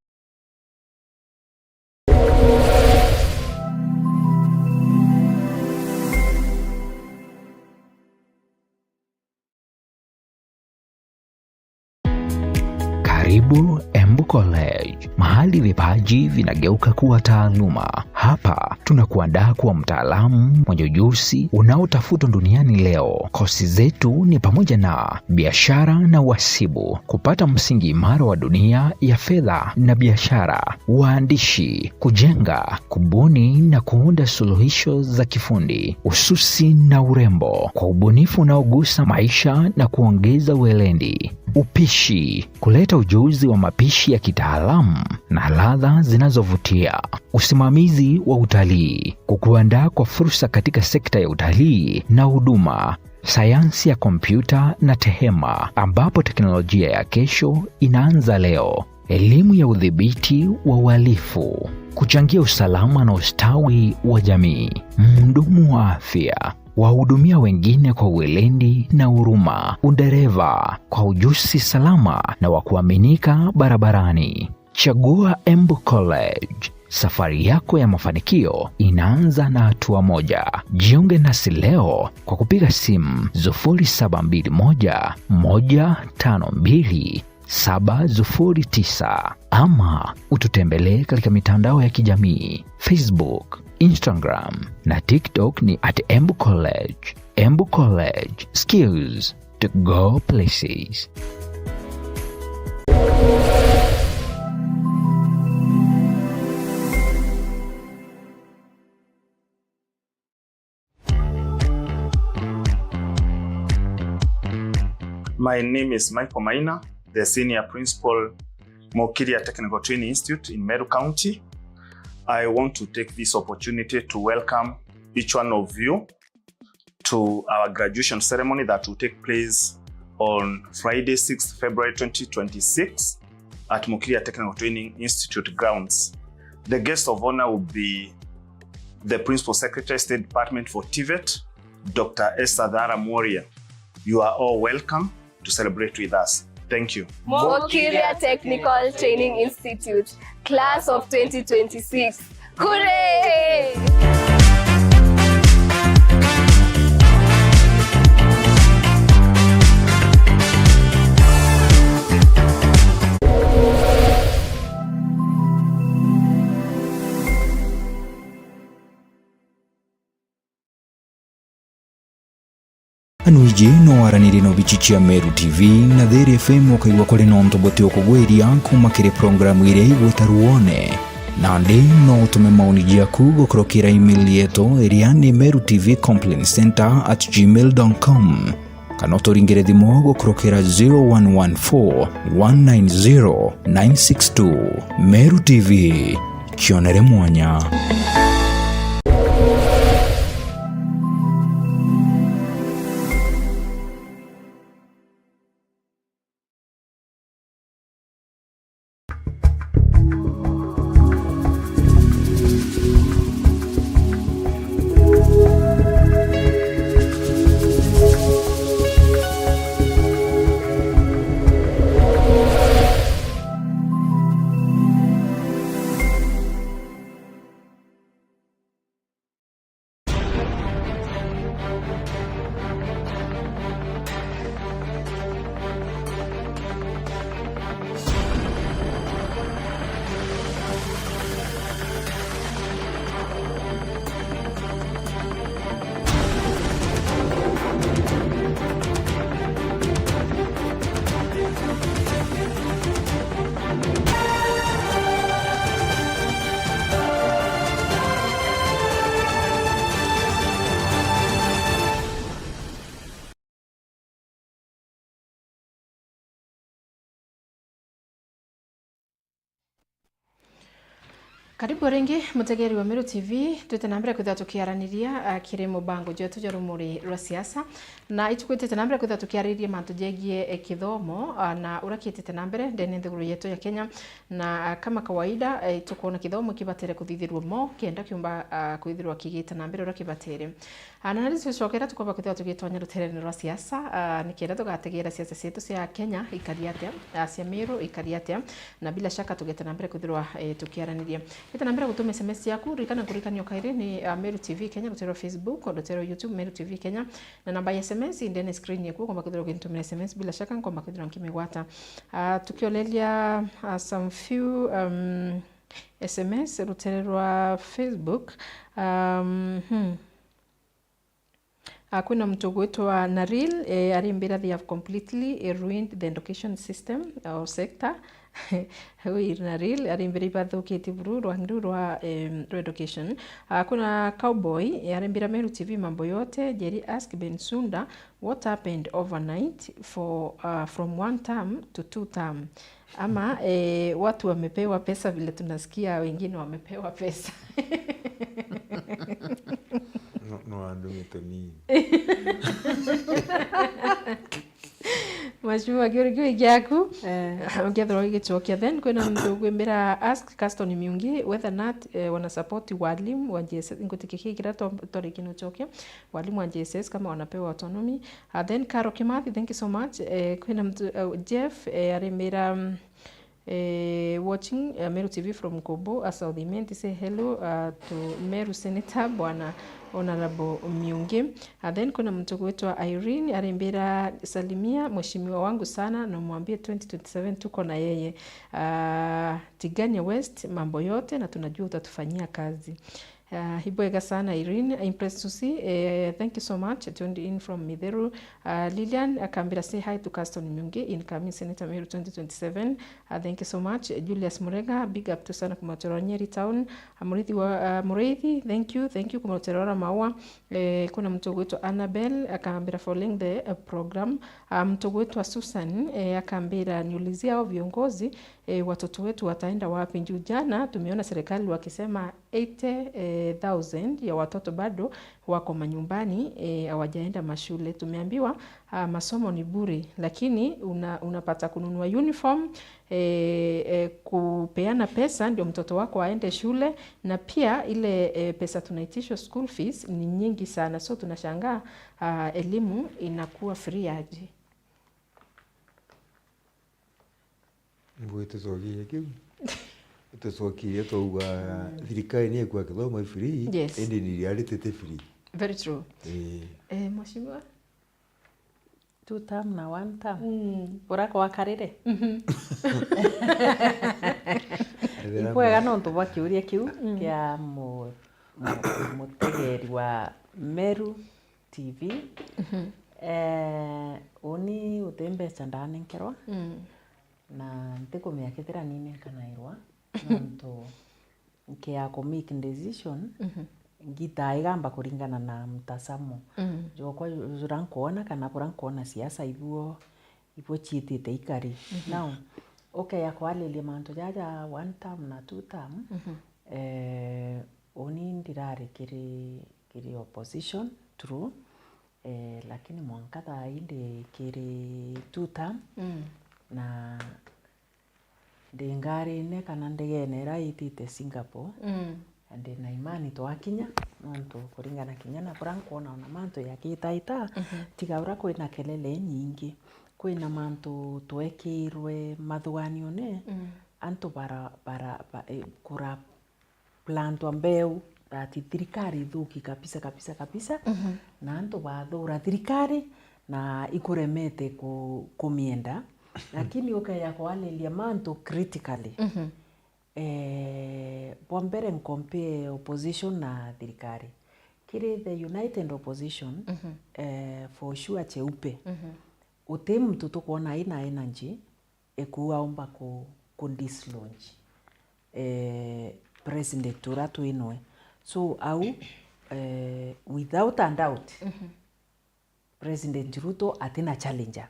Karibu Embu College, mahali vipaji vinageuka kuwa taaluma. Hapa tunakuandaa kuwa mtaalamu mwenye ujuzi unaotafutwa duniani leo. Kosi zetu ni pamoja na biashara na uhasibu, kupata msingi imara wa dunia ya fedha na biashara, uandishi, kujenga, kubuni na kuunda suluhisho za kifundi, ususi na urembo, kwa ubunifu unaogusa maisha na kuongeza weledi, upishi, kuleta ujuzi wa mapishi ya kitaalamu na ladha zinazovutia, usimamizi wa utalii, kukuandaa kwa fursa katika sekta ya utalii na huduma, sayansi ya kompyuta na tehema, ambapo teknolojia ya kesho inaanza leo, elimu ya udhibiti wa uhalifu, kuchangia usalama na ustawi wa jamii, mhudumu wa afya, wahudumia wengine kwa weledi na huruma, udereva kwa ujuzi salama na wa kuaminika barabarani. Chagua Embu College. Safari yako ya mafanikio inaanza na hatua moja. Jiunge nasi leo kwa kupiga simu sufuri saba mbili moja, moja tano mbili, saba sufuri tisa, ama ututembelee katika mitandao ya kijamii, Facebook, Instagram na TikTok ni at Embu College. Embu College, skills to go places. My name is Michael Maina, the Senior Principal, Mokiria Technical Training Institute in Meru County. I want to take this opportunity to welcome each one of you to our graduation ceremony that will take place on Friday, sixth February twenty twenty-six, at Mokiria Technical Training Institute grounds. The guest of honor will be the Principal Secretary, State Department for TVET, Doctor Esther Thara Moria. You are all welcome to celebrate with us. Thank you. Mokiria Technical Training Institute, class of twenty twenty-six. Hooray! Anu iji no waranirie na obici cia Meru T V na Thiri F M ukaigua kuri na untu buti ukugwiria kuuma kiri programu iria igwita Ruone. Nandi no utume maoni jaku gukurukira email yetu iria ni meru T V complaint center at gmail dot com. Kana uturingire thimu gukurukira zero one one four, one nine zero, nine six two. Meru T V, kionere mwanya. Karibu ringi, mutegeri wa Meru T V. Twite na mbere kwithirwa tukiaraniria, ah, kiri mubango jwetu jwa Rumuri rwa Siasa, na ituku itite na mbere kwithirwa tukiaririria mantu jegie, eh, kithomo, ah, na uria kitite na mbere ndene nthiguru yetu ya Kenya. Na, ah, kama kawaida, eh, tukwona kithomo kibatire kuthithirua mo kenda kiumba, ah, kwithirwa kigita na mbere uria kibatire. Ah, na nari tucokera tukomba kwithirwa tugitonya ruterene rwa siasa, ah, nikenda tugategera siasa cietu cia Kenya ikari atia, ah, cia Meru ikari atia, na bila shaka tugeta na mbere kwithirwa, eh, tukiaraniria. Geta na mbere gutuma S M S ciaku, ririkana kurikania o kairi ni, ah, Meru T V Kenya, rutere rwa Facebook, rutere rwa YouTube, Meru T V Kenya, na namba ya S M S ndene screen yaku, ukomba kwithirwa ugintumira S M S, bila shaka nkomba kwithirwa nkimigwata. Ah, tukioleria, ah, some few, um, S M S rutere rwa Facebook. Um, hmm. Ah, kwina muntu ugwitwa Naril, eh, arimbira, "They have completely, eh, ruined the education system or sector." Ui Naril arimbira, "Ibathukitie buru rwangi ruu rwa, em, rwa education." Ah, kwina Cowboy, eh, arimbira, "Meru T V mambo yote, Njeri ask Bensouda what happened overnight for, ah, from one term to two term." Ama, eh, watu wamepewa pesa vile tunasikia wengine wamepewa pesa. No, no, andumite nini? Mheshimiwa, kiuria kiu giaku, eh, ukethirwa ugicokia. Then kwina muntu ugwimbira, ask Caston Miungi whether not, eh, wana support walimu wa J S S. Ngutikikia kira to-, toriki nucokia. Walimu wa J S S kama wanapewa autonomy. Ah, then Caro Kimathi, thank you so much. Eh, kwina mtu, eh, Jeff, eh, arimira, mm, eh, watching, eh, Meru T V from Kobo, a South Imenti, say hello, uh, to Meru Senator, Bwana Honorable Miungi. Ah, then kuna mtu kuitwa Irene, arimbira, "Salimia mheshimiwa wangu sana na umwambie twenty twenty-seven tuko na yeye." Ah, Tigania West, mambo yote na tunajua utatufanyia kazi. Ah, ibwega sana, Irene. Impressed to see. Eh, thank you so much. Tuned in from Mitheru. Ah, Lilian akambira, "Say hi to Caston Miungi, incoming Senator Meru twenty twenty-seven." Ah, thank you so much. Julius Murega, big up to sana kuma Toronyeri Town. Ah, Murithi wa, ah, Murithi, thank you, thank you kuma Torora Maua. Eh, kuna mtu ugwitwa Annabel akambira, "Following the, eh, program." Ah, mtu ugwitwa Susan, eh, akambira, "Niulizia hao viongozi, eh, watoto wetu wataenda wapi? Juu jana tumeona serikali wakisema eighty thousand ya watoto bado wako manyumbani, eh, hawajaenda mashule. Tumeambiwa, ah, masomo ni bure, lakini una-, unapata kununua uniform, eh, eh, kupeana pesa ndio mtoto wako aende shule, na pia ile, eh, pesa tunaitishwa school fees ni nyingi sana. So tunashangaa, ah, elimu inakuwa free aje?" Ngwitucokirie kiu. Tucokirie twauga thirikari ni ekua kithomo i free, yes, indi ni reality ti free. Very true. Ii. Eh, mheshimiwa? Two term na one term. Mm. Urakwa karire? Mhm. Ibwega nontu bwa kiuria kiu, mm, kia mu-, mu-, mutegeri wa Meru T V. Mhm. Eh, uni uti mbeca ndanenkerwa, Mm. na ntikumenya kethira ni nenkanairwa, nontu nkia ku make decision, Mhm. ngitaa igamba kuringana na mtasamo Mm. jwakwa ju-, juria nkwona, kana buria nkwona siasa ibuo, ibuo ciitite ikari. Mhm. Now, ukeya kwariria mantu jaja one term na two term, Mhm. eh, uni ndirari kiri, kiri opposition, true, eh, lakini mwanka thaa ii ndi kiri two term, Mm. na ndi ngarine kana ndegene iria itite Singapore, Mm. na ndi na imani twakinya, nontu kuringana kinya na buria nkwona ona mantu jakitaita, Mhm. tiga uria kwina kelele inyingi, kwina mantu twekirwe mathuganione, Mm. antu bara, bara, ba, eh, kura plantwa mbeu that thirikari ithuki kabisa, kabisa, kabisa, Mhm. na antu bathura thirikari na ikuremete ku-, kumienda, lakini ukeya kwariria mantu critically. Mhm. Eh, bwa mbere ncompare opposition na thirikari. Kiri the united opposition, Mhm. eh, for sure cheupe. Mhm. Uti muntu tukwona ina energy, ekuu aumba ku, ku dislodge, eh, president uria twinawe. So, au, eh, without a doubt, Mhm. President Ruto atina challenger.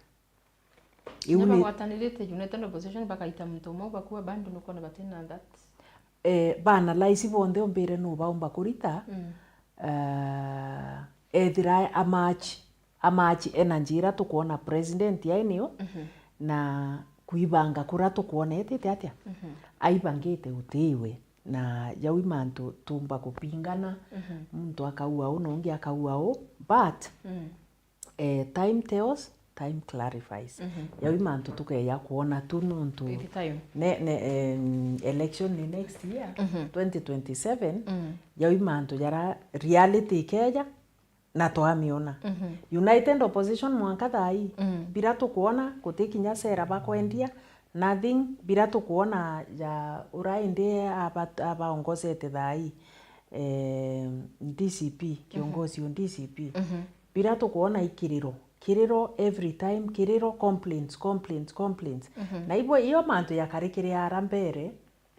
Iu Kinya ni bagwatanirite United Opposition bakaita muntu umwe bakua bado nukwona batina that. Eh, ba analyze bonthe umbire nu baumba kurita, Mm. eh, ethira a match, a match energy iria tukwona president ai niyo, Mhm. na kwibanga kuria tukwona etite atia? Mhm. Aibangite utiwe. Na jau i mantu tuumba kupingana, Mhm. muntu akaua u, na ungi akaua u, but, Mm. eh, time tells, time clarifies. Mhm. Jau i mantu tukeya kwona tu nontu With time. ne, ne, em, election ni next year, Mhm. twenty twenty-seven, Mm. jau i mantu jara reality ikeja, na twamiona. Mhm. United opposition mwanka thaa ii, Mm. bira tukwona guti kinya sera bakwendia, nothing, bira tukwona ja ura indi aba-, abaongozete thaa ii, eh, D C P, Mhm. kiongozi o D C P. Mhm. Bira tukwona ikiriro, kiriro every time, kiriro, complaints, complaints, complaints. Mhm. Na ibo, iyo mantu jakarikire ara mbere,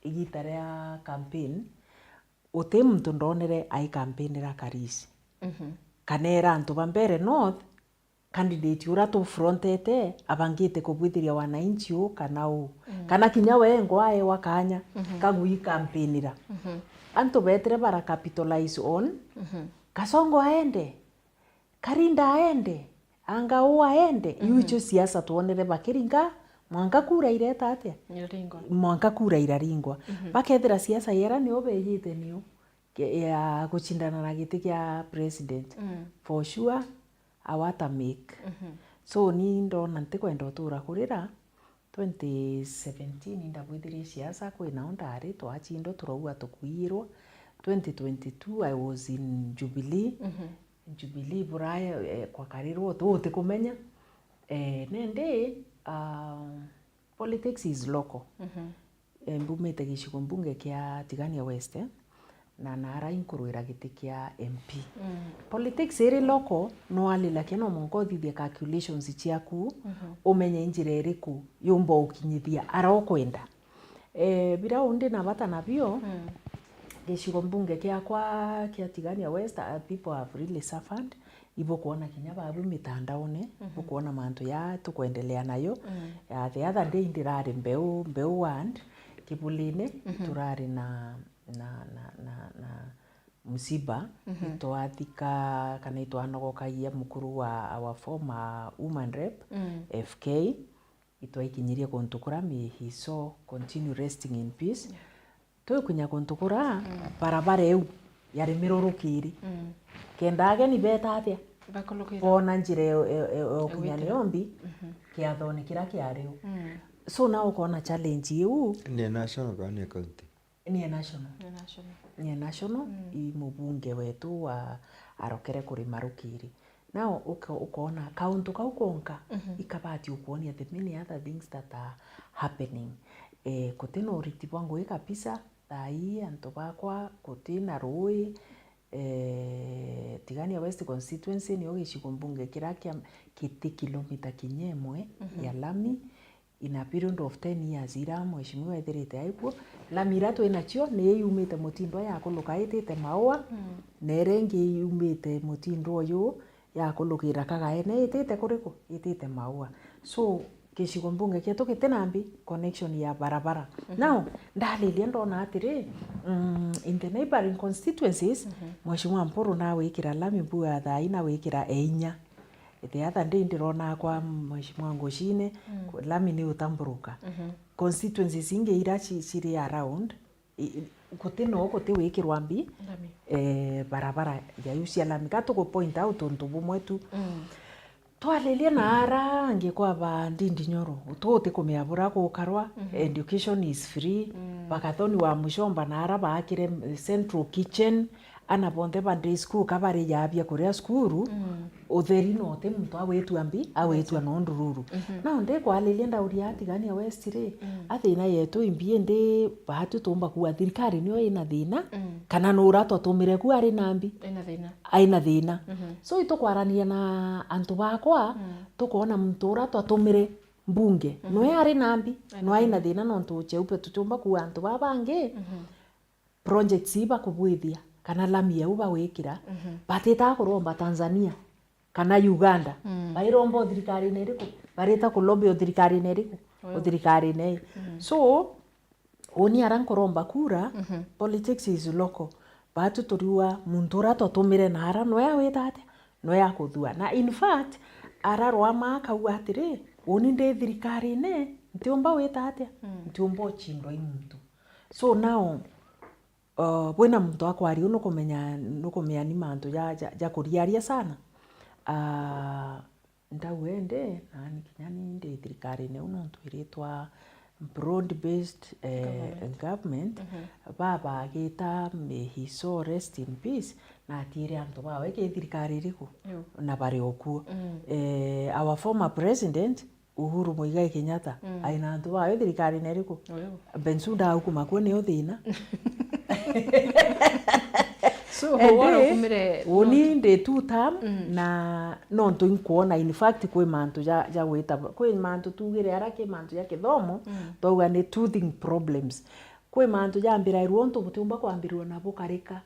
igita ria campaign, uti muntu ndonere ai campaignira Karisi. Mhm. Kana era antu ba Mbeere North, candidate uria tufrontete abangite kubwithiria wananchi u kana u. Mm. Kana kinya we ngo aewa kanya, Mhm. kagui campaignira. Mhm. Antu betire bara capitalize on, Mhm. Kasongo aende, Karinda aende, anga uu aende, iu Mhm. icio siasa twonere bakiringa, mwanka kura ireta atia? Iraringwa. Mwanka kura iraringwa. Mhm. Bakethira siasa yera nio bejite nio, ke-, ya gucindana na giti kia president. Mm. For sure, awata make. Mhm. So, ni ndona ntikwenda utura kurira, twenty seventeen ndabwithirie siasa, kwi nao ndari, twacindwa, turaua tukuirwa. Twenty twenty-two, I was in Jubilee. Mhm. Jubilee buraya, eh, kwakarirwo uti, utikumenya. Eh, nindi, ah, politics is local. Mhm. Eh, mbumite gicigo mbunge kia Tigania West, eh, na nara inkurwira giti kia M P. Mm. Politics iri local, nwalila kia no mwanka uthithie calculations ciaku, Mhm. umenye njira iriku yumba ukinyithia ara ukwenda. Eh, bira undi na bata nabio, Mm. gicigo mbunge kiakwa kia Tigania West, uh, people have really suffered. Ibukwona kinya babu mitandaone, Mhm. bukwona mantu ya tukwendelea nayo. Mm. Ya, the other day ndirari Mbeu, Mbeu ward, Kibulini, Mhm. turari na, na, na, na, na msiba, Mhm. itwathika kana itwanogokagia mukuru wa our former woman rep, Mm. F K, itwaikinyirie kuntu kura, may his soul continue resting in peace. Yeah. Twikinya kuntu kura, Mm. barabara iu yari mirurukiri. Mm. Kenda ageni beta atia? Bakulukira. Bona njira e, e, e, e, ukinya Egwitira. Niombi, Mhm. kiathoni kira kiari u. Mm. So now ukona challenge iu. Ni national kana ni county? Ni e national. Ni national. Ni e national, Mm. i mubunge wetu wa arokere kuri marukiri. Now, uka-, ukona kauntu kau konka, Mhm. ikabati ukwonia the many other things that are happening. Eh, kutina uriti bwa ngugi kabisa, thaa ii antu bakwa kutina rui, eh, tiga Tigania West constituency nio gicigo mbunge kiria kia kiti kilomita kinya imwe ya lami. In a period of ten years iria mheshimiwa ethirite aikuo, lami iria twinacio ni yumite mutindwa yakuluka itite Maua, na iria ingi yumite mutindwa uyu yakulukira Kagaene itite kuriku? Itite Maua. So, gicigo mbunge kietu giti na mbi connection ya barabara. Now, ndariria ndona atiri, mm, in the neighboring constituencies, mheshimiwa Mpuru nawikira lami mbua thaa ii nawikira e inya. The other day ndirona kwa mheshimiwa Ngucine, ku-, lami ni utamburuka. Constituencies ingi iria ci-, ciri around, i-, i-, guti no guti wikirwa mbi, lami, eh, barabara ya iu cia lami. Ka tugu point out untu bumwe tu. Twaririe na ara angi kwa ba Ndindi Nyoro, utu uti kumiabura gukarwa, education is free, bakathoni wa Muchomba na ara baakire, eh, central kitchen, ana bonthe ba day school ka bari ya bia kuria cukuru, utheri no ti muntu agwitua mbi, agwitua no ndururu. Nao ndikwariria ndauria Tigania West ri, a thina yetu imbi indi baatu tuumba kuuga thirikari nio ina thina, kana nuura twatumire ku ari na mbi? Ina thina. Aina thina. So itukwaraniria na antu bakwa, tukoona muntu uria twatumire mbunge, noe ari na mbi, noe aina thina nontu cheupe tutiumba kuuga antu baa bangi, projects ii bakubwithia, kana lami yau bagwikira, batitaa kuromba Tanzania kana Uganda. Bairomba o thirikarine iriku? Barita kulobby o thirikarine iriku? O thirikarine ii. So, uni ara nkuromba kura, politics is local. Baatu turiua muntu uria twatumire na ara noe awita atia? Noe akuthua. Na in fact, ara rwama akauga atiri, uni ndi thirikarine, ntiumba wita atia? Ntiumba uchindwa i muntu. So now, uh, bwina muntu akwaria uu nukumenya, nukumenya ni mantu ja, ja, ja kuriaria sana. Ah, ndau ende, nani kinya ni ndi thirikarine uu nontu iritwa broad based, eh, government. Government. Baba agita, may his soul rest in peace, na atiire antu bawe ki thirikari iriku? Yo. Na bari okuo. Eh, our former president, Uhuru Muigai Kenyatta, aina antu bawe thirikarine iriku? Oyo. Bensouda aukuma kuo nio thina. So, ende, wara ukumire uni ndi two term, na nontu inkwona, in fact, kwi mantu ja, ja gwita, kwi mantu tugire ara ki mantu ja kithomo, twauga ni teething problems. Kwi mantu jambirairwo untu butiumba kwambirwa na bukarika,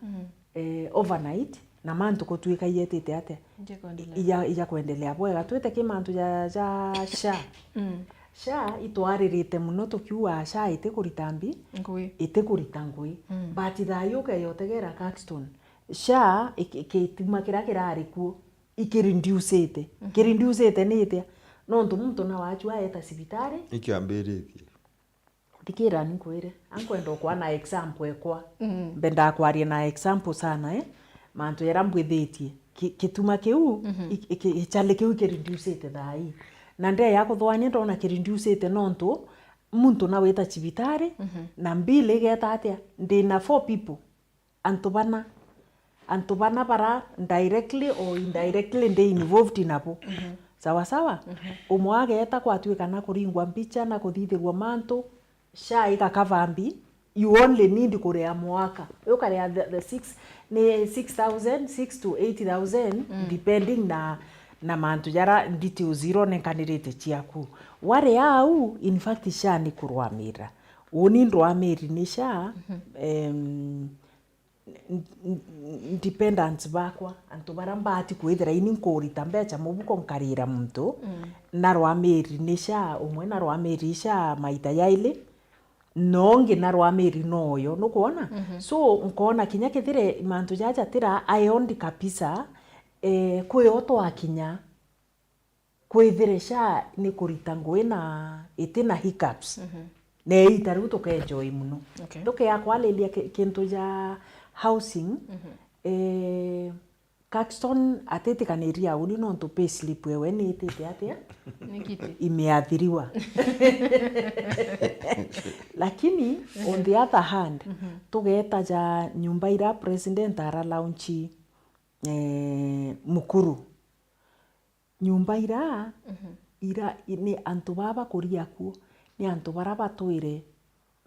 eh, overnight, na mantu gutwika ietite atia? Ija kwendelea. Ija, ija kwendelea bwega. Twite ki mantu ja, ja SHA. SHA itwaririte muno tukiuga SHA iti kurita mbi, ngui, iti kurita ngui. But thayu ukeyotegera Caxton, SHA iki-, kituma kiria kirari kuo ikireducite. Kireducite ni itia? Nontu muntu na wachua eta cibitari. Ikiambiritie. Thikira ni nkwire, ankwenda ukwa na example ekwa. Mbendaa kwaria na example sana, eh? Mantu jara mbwithitie. Ki-, kituma kiu, i-, i-, ki-, gichali kiu kireducite thaa ii. Na ndeya kuthwania ndona kireducite nontu muntu na wita cibitari, na bill igeta atia? Ndina four people. Antu bana, antu bana bara directly or indirectly ndi involved nabo. Sawa sawa? Umwe ageeta kwatwika na kuringwa mbicha na kuthithirwa mantu, SHA igakava mbi, you only need kuria mwaka. Ukaria the, the six, ni six thousand, six to eight thousand, depending na, na mantu jara details ironenkanirite ciaku. Waria au, in fact, SHA ni kurwamira. Uni ndwamiri ni SHA, em, n-, n-, n-, dependants bakwa, antu bara mbati kwithira ini nkurita mbecha mubuko nkarira muntu, narwamiri ni SHA, umwe narwamiri SHA maita jaili, na ungi narwamiri noyo, nukwona? So, nkona kinya kethire mantu jaja tira aendi kabisa, eh, kwio twakinya. Kwithire SHA ni kurita ngui na iti na hiccups. Na iita riu tukenjoy muno. Okay. Tukea kwariria ki-, kintu ja housing, eh, Caxton atitikaniria uni nontu payslip ewe ni itite atia? Ni kiti. Imeathiriwa. Lakini, on the other hand, tugeeta ja nyumba ira president ara launch, eh, Mukuru. Nyumba ira, ira, i-, ni antu baa bakuria kuo, ni antu bara batwire,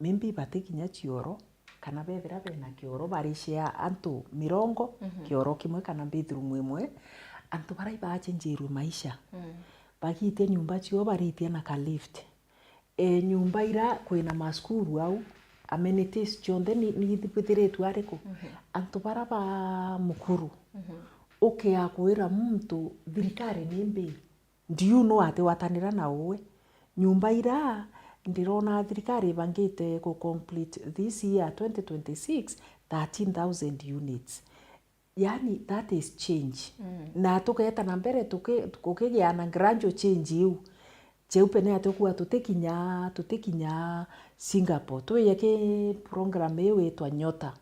maybe bati kinya cioro, kana bethira bena kioro, bari share antu mirongo, Mhm. kioro kimwe kana bedroom imwe, antu bara ibachenjirwe maisha. Mm. Bagitia nyumba ciao baritie na ka lift. E, nyumba ira kwina maskuru au, amenities cionthe ni, ni ithibithiritwe ariku? Mhm. Antu bara ba mukuru, Mhm. ukia kwira muntu thirikari ni mbi. Do you know ati watanira na uwe? Nyumba ira ndirona thirikari ibangite ku complete this year twenty twenty-six, thirteen thousand units. Yani, that is change. Mm. Na tugeeta na mbere tuki-, kukigia na gradual change iu. Cheupe ni ati ukuga tutikinya, tutikinya Singapore. Twiye ki program iu itwa Nyota.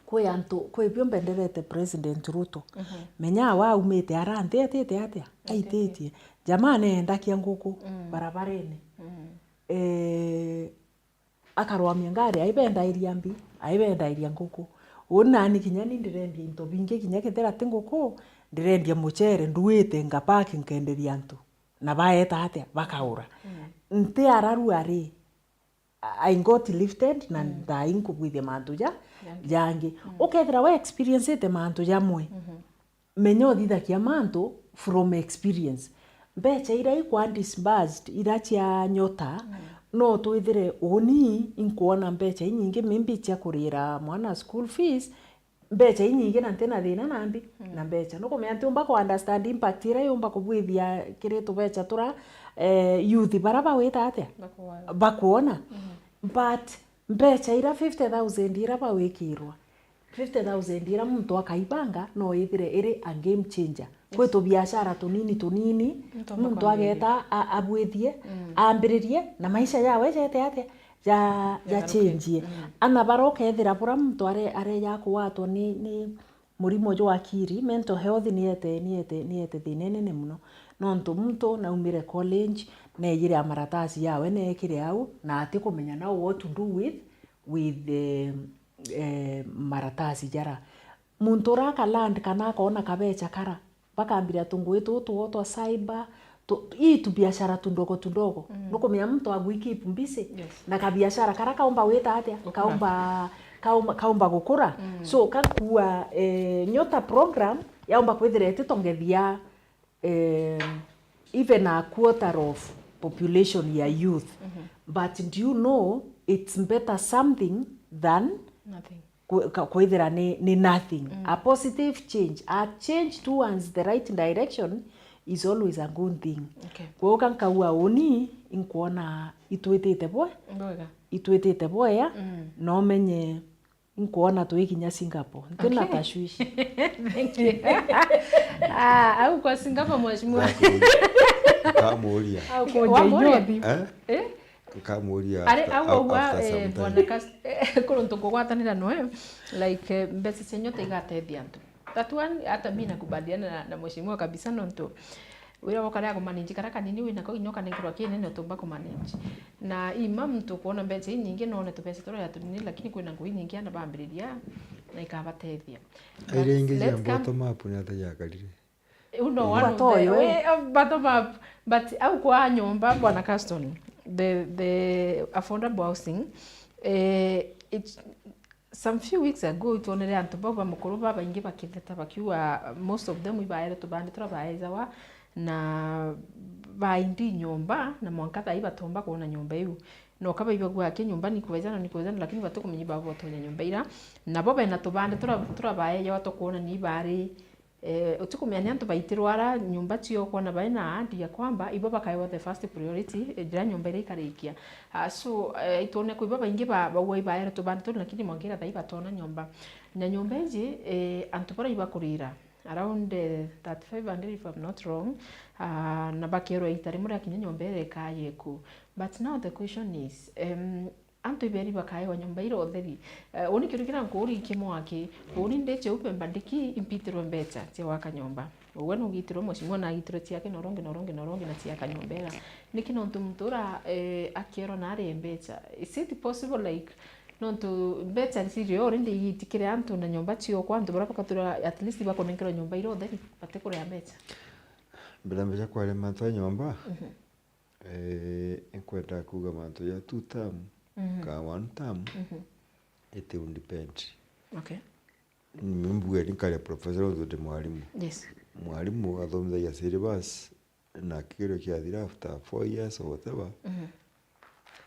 Kwi antu, kwi bio mbenderete President Ruto. Mhm. Menya awa aumite ara, nthi etite atia? Aititie. Aititie. Jamaa neendakia nguku Mm. barabarene. Mm. Eh, akarwamia ngari, aibendairia mbi, aibendairia nguku. Uni nani kinya ni ndirendia into bingi, kinya kethira ti nguku, ndirendia mucere, nduite, ngapaki, nkenderia antu. Na baeta atia? Bakaura. Mm. Nti araru ari, I got lifted na Mm. nthai nkubwithia mantu ja, Jangi. jangi. Mm. Ukethira we experiencete mantu jamwe, Mhm. menya uthithagia mantu from experience. Mbecha ira ikwa disbursed, ira cia Nyota, Mm. no twithire uni inkwona mbecha inyingi, maybe cia kurira mwana school fees, mbecha inyingi na ntina thina nambi Mm. na mbecha. Nukumenya ntiumba ku understand impact ira yumba kubwithia kiri tubecha tura, eh, youth bara bawita atia? Bakuona. Bakuona. Mm. But mbecha ira fifty thousand ira bawikirwa, fifty thousand ira muntu akaibanga no ithire iri a game changer. Yes. Kwi tubiashara tunini tunini, Muntu muntu ageeta a-, abwithie, Mm. ambiririe, na maisha yawe jete atia? Ja, ja Jatharuke. change. Mm. Ana bara ukethira bura muntu are-, areja kugwatwa ni, ni murimo jwa akiri, mental health niete, niete, niete thina inene muno. Nontu muntu naumire college, neejire amaratasi yawe, neekire au, na atikumenya now what to do with, with, eh, eh, maratasi jara. Muntu ura aka land kana akoona kabecha kara, bakambira tungui tutu twa cyber, tu, ii tubiashara tundogo tundogo. Mm. Nukumenya muntu agwikeep busy Yes. na kabiashara kara kaumba gwita atia? Gukura. Kaumba, kaumba, kaumba gukura. Mm. So, kakuua, eh, Nyota program yaumba kwithira ititongethia, eh, even a quarter of population ya youth. Mhm. But do you know it's better something than Nothing. kwi-, ka-, kwithira ni, ni nothing. Mm. A positive change, a change towards the right direction is always a good thing. Okay. Kwou ka nkaua uni, inkwona itwitite bwe-, Bwega. itwitite bwea, Mm. na umenye inkwona twikinya Singapore. Ntina Okay. tashwishi. Thank you. Ah, au kwa Singapore, mheshimiwa. Nkamuuria. Au kwa Wamuuria? Nairobi. Eh? Eh? Nkamuuria Ari, after, au au-, kwa, after eh, some time. Bwana Kas-, eh, kuruntu kugwatanira noe, like, eh, mbeca cia Nyota igatethia antu. That one, hata mi nakubaliana na, na mheshimiwa kabisa, nontu wira wokarea kumanage kara kanini winako, inya ukanenkerwa kinene utumba kumanage. Na ima muntu kuona mbeca inyingi, no one tubeca turia tunini, lakini kwina ngui nyingi ana bambiriria na ikabatethia. Aire But ingi cia let's come bottom up ni atia yakarire? Uno Igwa one of the, toyo, eh. Eh, bottom up. But au kwa nyomba, Bwana Caston, the, the affordable housing, eh, it, some few weeks ago, itwonere antu bau ba mukuru babaingi bakitheta bakiuga, most of them ibaere tubande turia baejawa na baindi nyomba, na mwanka thaa ii batomba kwona nyomba iu. No kabaibagua aki nyomba ni kwejana, ni kwejana, lakini batikumenya ibabo botonya nyomba ira. Nabo bena tubande turia, turia baejawa twa kwona ni ibari Eh, utikumenya ni antu baitirwa ara nyomba cio kwona bai na ahadi ya kwamba ibo bakaewa the first priority, eh, jira nyomba iria ikarikia. Ah, so, eh, itwone kwi babaingi ba, baua ibaere tubandi turi, lakini mwangira thai batona nyomba. Na nyomba iji, eh, antu bara ibakurira, around, eh, thirty-five hundred if I'm not wrong, ah, na bakerwa ita rimwe riakinya nyomba iria ikaye ku. But now the question is, em, antu iberi bakaewa nyomba ira utheri. Eh, uni kiuria kiria nkuuria kimwe aki, uni ndiche upe mbandiki impitirwe mbecha cia gwaka nyomba. Uwe nugitirwe, mheshimiwa nagitirwe ciake na urongi, na urongi, na urongi na ciaka nyomba ira. Niki nontu muntu ura, eh, akierwa na ari mbecha? Is it possible, like, nontu mbecha cirio already igitikire antu na nyomba ciokwa, antu bara bakatura at least bakunenkerwa nyomba ira utheri, batikuria mbecha? Mbere mbecha kwaria mantu ya nyomba, Mhm. Eh, nkwenda kuuga mantu ja two term, Mhm. ka one term. Mhm. It will depend. Okay. Ni mbuge ni nkaria professor nontu ndi mwarimu. Yes. Mwarimu athomithagia syllabus na kigerio kiathira after four years or whatever, Mhm.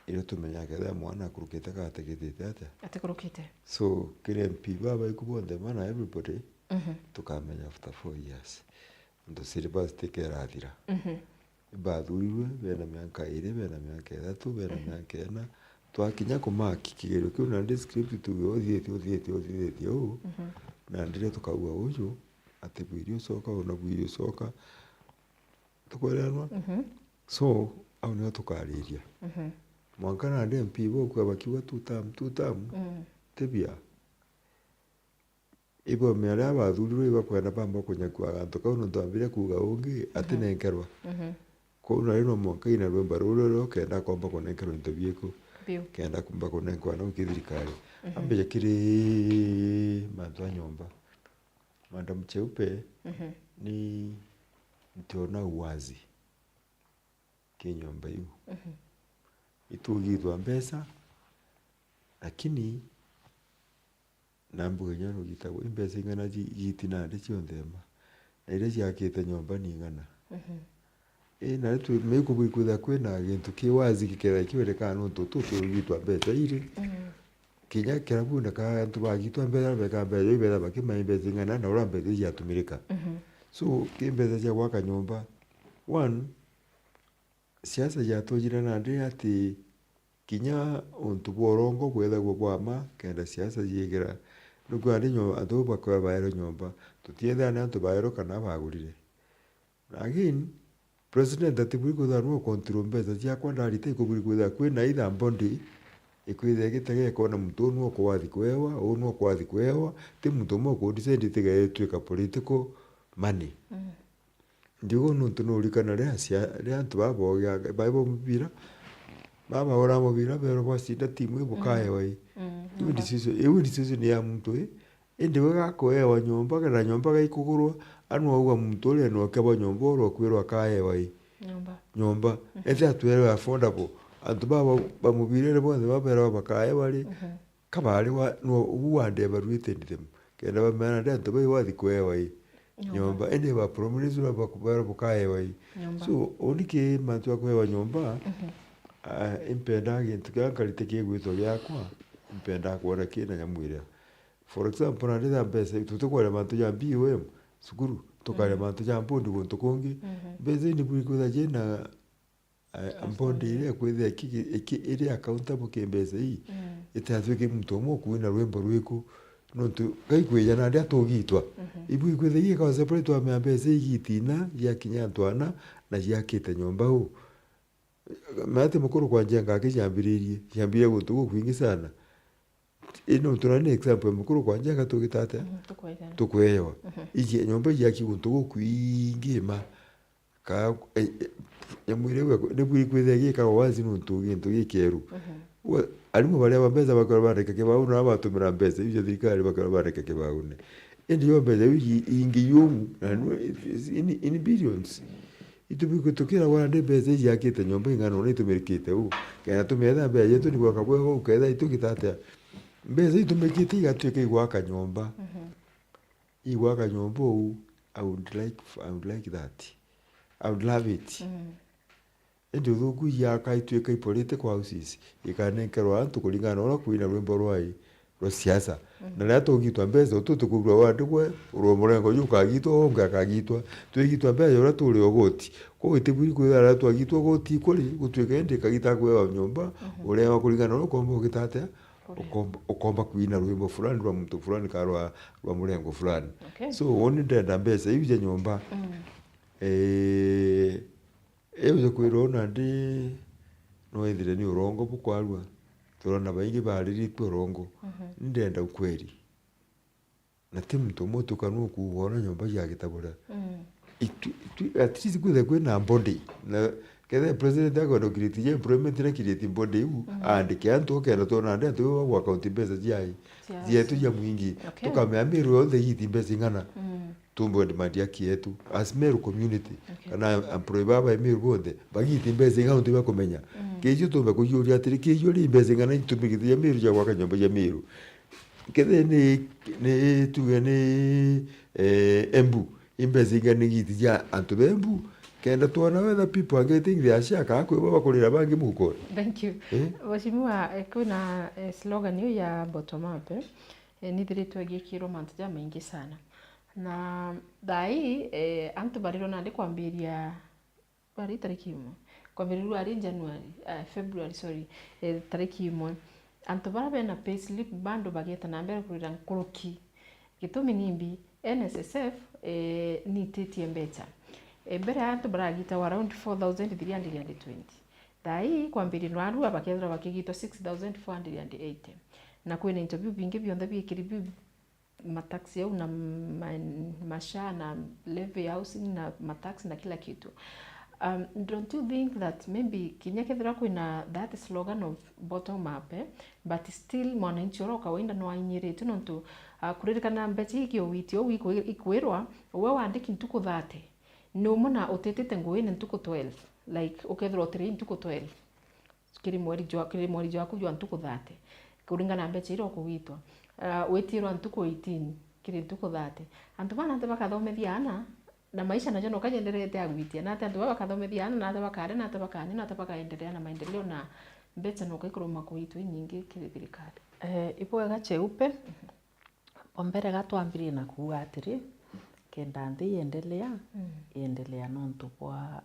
irio tumenyaga kethira mwana akurukite kana atigitite atia. Atikurukite. So, kiri M P baba iku bonthe bana everybody, Mhm. tukamenya after four years. Nontu syllabus tikerathira. Mhm. Bathurirwe bena mianka iri, bena mianka ithatu, bena mianka ina. Twakinya kumaki kigerio kiu nandi script tuge uthiitie, uthiitie, uthiitie uu. Mhm. Nandi rio tukauga uju, ati bwiri ucoka, uu na bwiri ucoka. Tukweranwa? Mhm. So, au nio tukariria. Mhm. Mwanka nandi M P bokua bakiuga two term, two term, Mm. tibia. Ibo miaria bathurirwe ibakwenda bamba kunyakua gantu kau nontu ambire kuuga ungi atinenkerwa. Mhm. Kwou nari no mwanka ina rwimba ruu ruria ukenda komba kunenkerwa into bieku. Biu. Kenda kumba kunenkerwa nau ki thirikari. Mhm. Ambeje kiri mantu a nyomba. Madam Cheupe, Mhm. ni ntiona uwazi ki nyomba iu. Mhm. Itugithwa mbeca, lakini na mbuge nyo nugitagwo, i mbeca ing'ana ji-, igiti nandi cionthe mma? Na iria ciakite nyomba ni ing'ana? Mhm. Ii, na riu twi-, mi kubui kwithira kwina gintu ki wazi gikethira kiwerekana nontu tu turugitwa mbeca iri. Mhm. Kinya kirabune ka antu bagitwa mbeca, beka mbeca iu, betha bakimenya mbeca ing'ana na uria mbeca iu ciatumirika. Mhm. So, ki mbeca cia gwaka nyomba, one, siasa ciatujire nandi ati kinya untu bwa urongo bwethagwa bwa ma, kenda siasa ciigira. Nukwona ni nyo-, antu bau bakorwa baerwe nyomba, tutiethira ni antu baerwe kana bagurire. Na again, president atiburi kwithirwa niwe control mbeca ciakwa ndarita, ikuburi kwithirwa kwina either body ikwithira igitega ikona muntu uu niwe ukwathi kwewa, uu niwe ukwathi kwewa, ti muntu umwe uku decide itiga itwika political money. Mm. Ndiuga nontu nurikana riria cia-, riria antu baba bogiaga, baba ba mubira, baba ura mubira, berwa bwacinda timu ii bukaewa ii. Mm. Iu decision, iu decision ya muntu ii. Indi we gakuewa nyomba, kana nyomba gaikugurwa, anu auga muntu uria ni okia bwa nyomba uria ukwirwa akaewa ii. Nyomba. Nyomba. Ethira atwerwe affordable. Antu baba ba mubira ri bonthe baberwa bakaewa ri, Mhm. kabari wa, no, ubu wande evaluated them. Kenda bamenya ndi antu bai wathi kuewa ii. Nyomba. Nyomba. Indi ba prominence ura bakuberwa bukaewa ii. Nyomba. So, uni ki mantu ya kuewa nyomba, Mhm. ah, impenda gintu kiria nkarite kigwitwa giakwa, impenda kwona kina nyamu iria. For example, nandi tha mbeca, tutikwona mantu ja B O M, cukuru, tukaria Mhm. mantu ja mbondi guntu kungi. Mhm. Mbeca ii ni buri kwithira ciina, eh, mbondi iria ikwithira iki-, iki-, iri accountable ki mbeca ii, Mm. itatwike muntu umwe ukuina rwimbo rwiku, nontu Ngai kwija nandi atugitwa. Mhm. Ibu ikwithira igika separate wamenya mbeca ii igitina, ciakinya antu ana, na ciakite nyomba uu. Mati mukuru kwa njenga aki ciambiririe, ciambiririe guntu gukwingi sana. Ino tuna ni example mukuru kwa njenga tugita atia? Mhm, tukwewa. Tukwewa. Mhm. Iji nyomba iji aki guntu gukwingi ma. Ka, eh, eh, nyamu iria igwe-, ni bwiri kwithia gikagwa wazi nontu gintu gikeru. Mhm. Wa-, arimu baria ba mbeca bakorwa bandika kibau na batumira mbeca iu cia thirikari bakorwa bandika kibaune. Indi yo mbeca iu i-, ingi yumu, na nu-, in, in billions. Itu bikwitukira wande mbeca iji akite nyomba ing'ana una itumirikite uu. Kenda tumetha mbeca yetu ni gwaka bwega uu, ketha itugita atia? Mbeca itumikite igatuika igwaka nyomba. Mhm. Igwaka nyomba uu, I would like, I would like that. I would love it. Mm. Indi uthuku iji aka ituika i political houses, ikanenkerwa antu kuringana na uria kwina rwimbo rwai rwa siasa. Mm. Na riria tugitwa mbeca, utu tukurua wandi gwe, urwa murengo ju ukagitwa, ungi akagitwa. Twigitwa mbeca uria turi ugoti. Kwou itiburi kwithira riria twagitwa ugoti ikuri, gutwika indi ikagita kwewa nyomba, mhm, urewa kuringana na uria ukomba ugita atia? Kuria. Ukomba, ukomba kwina rwimbo fulani rwa muntu fulani kana rwa, rwa murengo fulani. Okay. So, uni ndenda mbeca iu cia nyomba. Mm. Eh, Iu ja kwirwa nandi no ithire ni urongo bukwarua. Turona baingi bariritue urongo. Mhm. Ndenda ukweli. Na ti muntu umwe utuka nukuuga ona nyomba cia Gitabura. Mm. Itu, itu, at least kwithe kwina body. Na kethe president akwenda create ja employment na create body iu, mm, aandike antu ukenda twona nandi antu bagwa account mbeca ciai. Ciao. Cietu cia mwingi. Okay. Tukamea Meru yonthe igiti mbeca ing'ana. Mm. Tumbo demand ya kietu as Meru community. Okay. Kana employee baba e Meru bonthe bagiti mbeca ing'ana untu bakumenya. Mm. Kicio tumbe kujuria atiri, kicio ri mbeca ing'ana itumikite cia Meru cia gwaka nyomba cia Meru. Kethira ni, ni tuge ni, eh, Embu, imbeca ingani giti cia antu ba Embu, kenda twona whether people are getting their share, kana kwi bo bakurira bangi mukone. Thank you. Eh? Mheshimiwa, eh, kwina, eh, slogan iu ya bottom up, eh? Eh, nithiritwe ngikirwa mantu jamaingi sana. Na thaa ii, eh, antu barirwa nandi kwambiria Bari tariki imwe. Kwambiriria ari January, ah, February, sorry, eh, tariki imwe. Antu bara bena payslip bado bageta na mbere kurira nkuruki. Gitumi nimbi, N S S F, eh, niititie mbecha. Eh, mbere antu baragitagwa around four thousand three hundred and twenty. Thaa ii kwambiriria narua bakethirwa bakigitwa six thousand four hundred and eighty. Na kwina into biu bingi bionthe biikiri biu mataxi au na ma-, ma SHA na levy ya housing na mataxi na kila kitu. Um, don't you think that maybe kinya kethira kwina that slogan of bottom up, eh, but still mwananchi ura o kawaida no ainyiritue nontu, uh, kuririkana mbecha ii kiowiti ou ikwi-, ikwirwa, we wandiki ntuku thirty, ni umwe na utitite nguine ntuku twelve, like, ukethirwa utirii ntuku twelve. Kiri mweri jwa, kiri mweri jwaku jwa ntuku thirty, kuringana na mbecha iria ukugitwa. Ah, witirwa ntuku eighteen, kiri ntuku thirty. Antu baa nate bakathomethia aana, na maisha najo noka jenderete agwitia. Nate antu baa bakathomethia aana, nate bakaria, nate bakanyua, nate bakaendelea na maendeleo, na mbecha noka ikuruma kuitwa inyingi kiri thirikari. Eh, ibwega Cheupe. Bwa mbere ga twambirie na kuuga atiri, kenda nthi iendelea, Mm. iendelea nontu bwa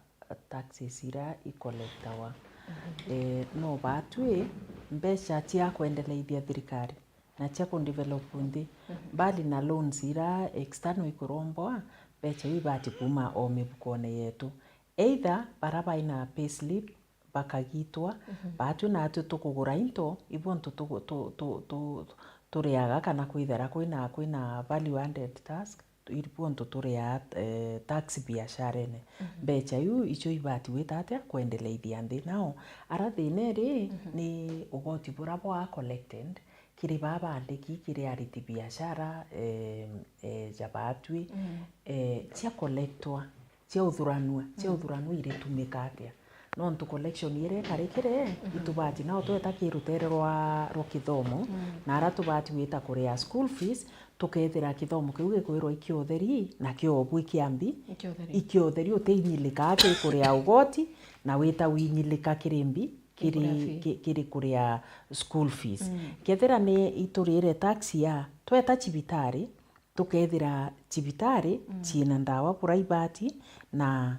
taxes iria icollectawa. Mhm. Eh, no batwi mbecha cia kwendeleithia thirikari na cia kudevelop nthi. Mhm. Mbali na loans iria external ikuromboa, mbecha iu ibati kuuma o mibukone yetu. Either bara baina payslip, bakagitwa, Mhm. batwi natwi tukugura into, ibo ntu tugu-, tu-, tu-, tu-, turiaga kana kwithira kwina, kwina value added tax, ibo ntu turiaa, eh, tax biasharene. Mhm. Mbecha iu icio ibati gwita atia? Kwendeleithia nthi. Nao, ara thina iri, Mhm. ni ugoti bura bwa collected, kiri baa bandiki, kiri ariti biashara, eh, eh, ja batwi, Mm. eh, cia collectwa, cia uthuranua, cia Mm. uthuranua iritumika atia? Nontu collection iria ikarikire, Mhm. itubati nao tweta ki rutere rwa, rwa kithomo, Mm. na ara tubati gwita kuria school fees, tukethira kithomo kiu gikwirwa ikiotheri na kiobwi kiambi, Ikiotheri. ikiotheri utiinyilika ki kuria ugoti, na wita winyilika kiri mbi, kiri, Kuria fee. ki-, kiri kuria school fees. Mm. Kethira ni iturire tax ya, tweta cibitari, tukethira cibitari Mm. ciina ndawa buraibati na,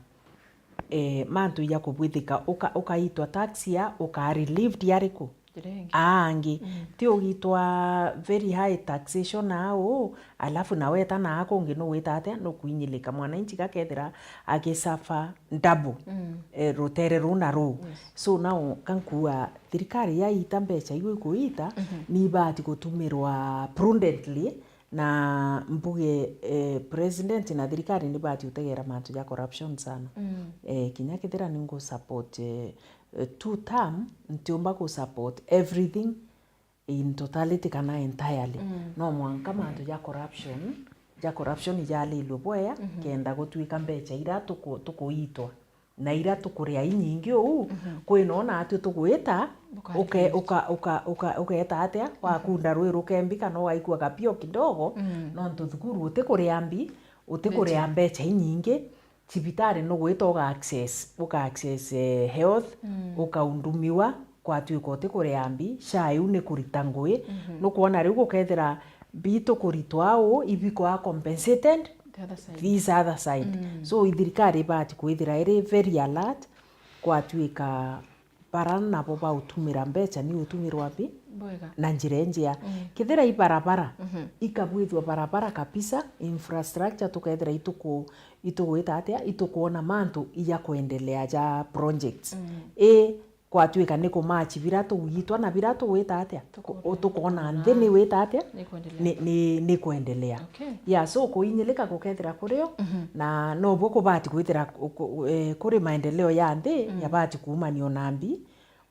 eh, mantu ja kubwithika, uka-, ukaitwa tax ya, ukaa relieved ariku? Jiria ingi. Aangi. Mm. Ti ugitwa very high taxation au, alafu na weta na kungi nugwita atia? Nukuinyilika. Mwananchi gakethira agisuffer double, Mm. eh, rutere ruu na ruu. Yes. So now, kankuua thirikari yaita mbecha iu ikuita, Mhm. ni ibati gutumirwa prudently, na mbuge, eh, president na thirikari nibati utegera mantu ja corruption sana. Mm. Eh, kinya kethira ni ngu support, eh, eh, two term, ntiumba ku support everything in totality kana entirely. Mm. No mwanka mantu ja corruption, ja corruption ijalilwe bwea, Mhm. kenda gutwika mbecha ira tuku-, tukuitwa na ira tukuria inyingi uu, Mhm. kwina ona atwi tugwita, Uka uke-, reduce. uka-, uka-, uka-, ukeeta atia? Mhm. Wakunda rwi rukembi kana ugaikua kapio kidogo, Mm. nontu thukuru utikuria mbi, utikuria Mbecha. mbecha inyingi, cibitari nugwita uga access, uka access, eh, health, Mm. ukaundumiwa, kwatwika utikuria mbi, SHA iu ni kurita ngui, Mhm. nukwona riu gukethira bitu kuritwa au, ibikwa compensated, The other side. this other side. Mm. So, thirikari ibati kwithira iri very alert, kwatwika bara nabo bautumira mbecha ni utumirwa bi Bwega. na njira injia. Mm. Kethira i barabara, Mhm. ikabwithwa barabara kabisa, infrastructure tukethira ituku-, itugwita atia, itukwona mantu ija kwendelea ja projects. Mm. I kwatwika ni kumachi bira tugwitwa na bira tugwita atia? Tuku-, Tuku-, tukwona tukwona nthi ni wita atia? Ni kwendelea. Ni, ni, ni kwendelea. Okay. Yeah, so kuinyilika gukethira kurio, Mhm. na nobo kubati kwithira ku-, ku-, eh, kuri maendeleo ya nthi, Mm. yabati kuumanio na mbi,